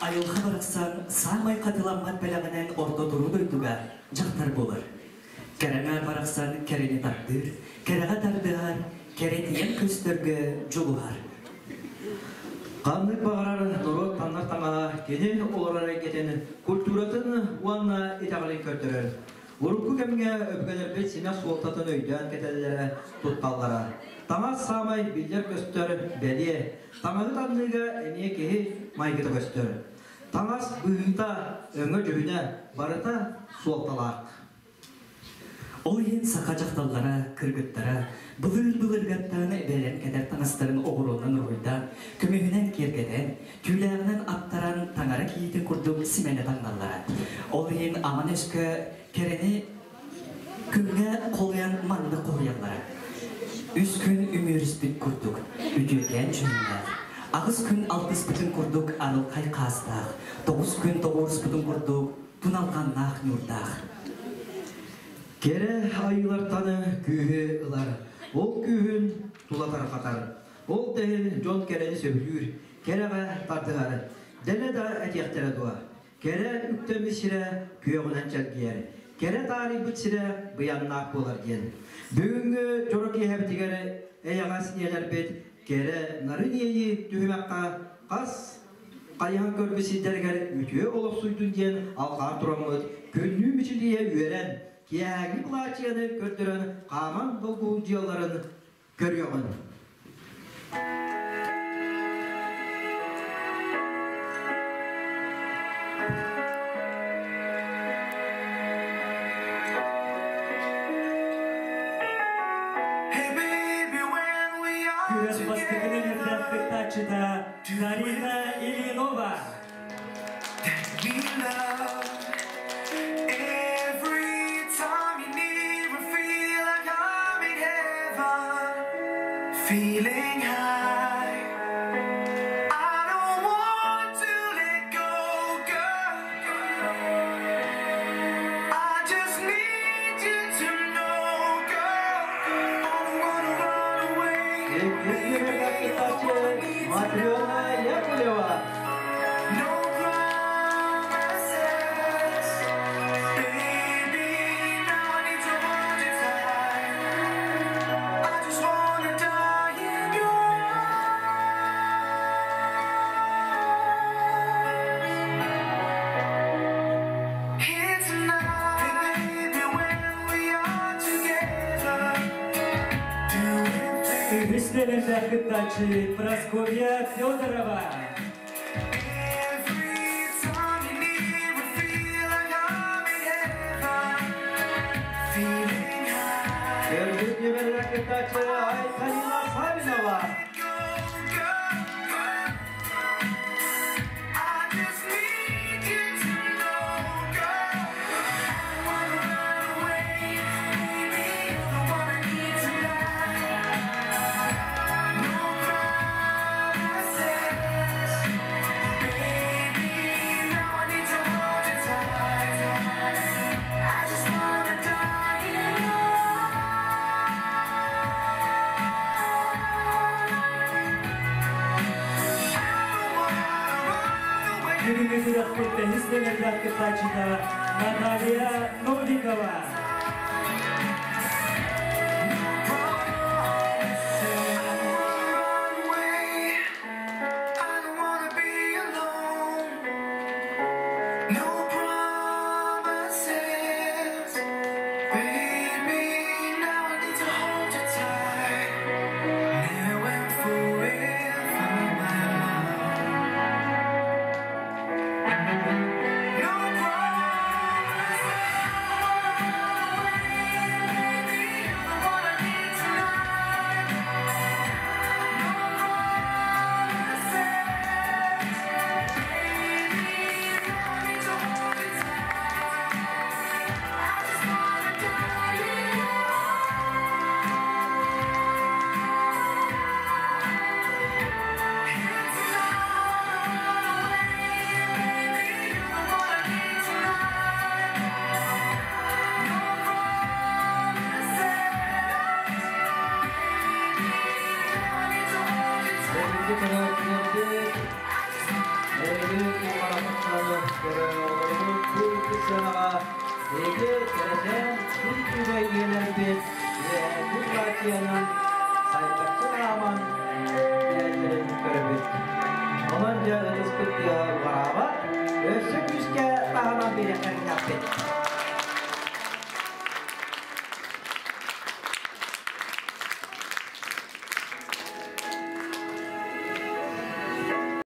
Айылҕа барахсан саамай хатыламмат бэлэҕинэн орто туруу дойдуга дьахтар буолар. Кэрэ аҥаар барахсан кэрэни тардыыр, кэрэҕэ тардыһар, кэрэтийэн көстөргө дьулуһар. Ханнык баҕарар норуот таҥнар таҥаһа кини олорор эйгэтин, культуратын уонна итэҕэлин көрдөрөр. Урукку кэмҥэ өбүгэлэрбит симэх суолтатын өйдөөн кэтэллэрэ, тутталлара. Таҥас саамай биллэр-көстөр бэлиэ. Таҥаһы таҥныыга эмиэ киһи майгыта көстөр. Таҥас быһыыта, өҥө-дьүһүнэ барыта суолталаах. Ол иһин саха дьахталлара, кыргыттара былыр-былыргаттан бэлэм кэтэр таҥастарын оҕуруонан уруһуйдаан, көмүһүнэн киэргэтэн, түүлээҕинэн аттаран таҥара киһитин курдук симэнэ таҥналлара. Ол иһин аман өскө кэрэни күҥҥэ холуйан маннык хоһуйаллара. Үс күн үмүөрүспүт курдук үтүөкээн дьүһүннээх, аҕыс күн алтыспытын курдук арылхай хаастаах, тоҕус күн тоҕуоруспутун курдук туналҕаннаах ньуурдаах. Кэрэ айыылартан күүһү ылар, ол күүһүн тула тарҕатар. Ол да иһин дьон кэрэни сөбүлүүр, кэрэҕэ тардыһар. Дэлэ да этиэхтэрэ дуо? Кэрэ үктэммит сирэ күөҕүнэн чэлгийэр, кэрэ таарыйбыт сирэ быйаҥнаах буолар диэн. Бүгүҥҥү дьоро киэһэбитигэр эйэҕэс ийэлэрбит кэрэ нарын иэйии түһүмэххэ хас хайыһан көрбүт сирдэригэр үтүө олохсуйдун диэн алҕаан тураммыт, күннүү мичилийэ үөрэн, киэһээҥҥи былаачыйаны көрдөрөн хааман долгулдьуйалларын көрүөҕүн. Күрэс бастакы нөмердээх кыттааччыта Дарина Ильинова. Feeling high. I don't want to let go, girl. I just need you to know, girl. I don't wanna run away. Матрена Яковлева. No promises, baby. Now I need to hold you tight. I just wanna die in your arms. Here tonight, baby, when we are together, doing things. Үһүс нөмердээх кыттааччы Прасковья Федорова. Every time you near, I feel like I'm in heaven, feeling high. Төрдүс нөмердээх кыттааччы Айталина Савинова. I just need you to know, girl. I don't wanna run away, baby. You're the one I need tonight. No promises, baby. Now I need to hold you tight. I just wanna die in your Бүгүҥҥү күрэхпит бэһис нөмердээх кыттааччыта Наталья Новикова. I don't wanna be alone. No promises, baby. Now I need to hold you tight, now and forever, my love. No promises, baby. You're the one I need tonight. No promises. Бүгүнкү көрөөччүлэрбит Эһиги куукараппыттары көрө олорбут бу үрдүк сыанаҕа эһиги кэрэчээн күн күбэй ийэлэрбит үөһээҥҥи платьянан сайдаччы хааман иһэллэрин көрөбүт. Онон дьэ ытыспыт тыаһа уҕараабат, өссө күүскэ таһынан биэриэхтэриннэхпит.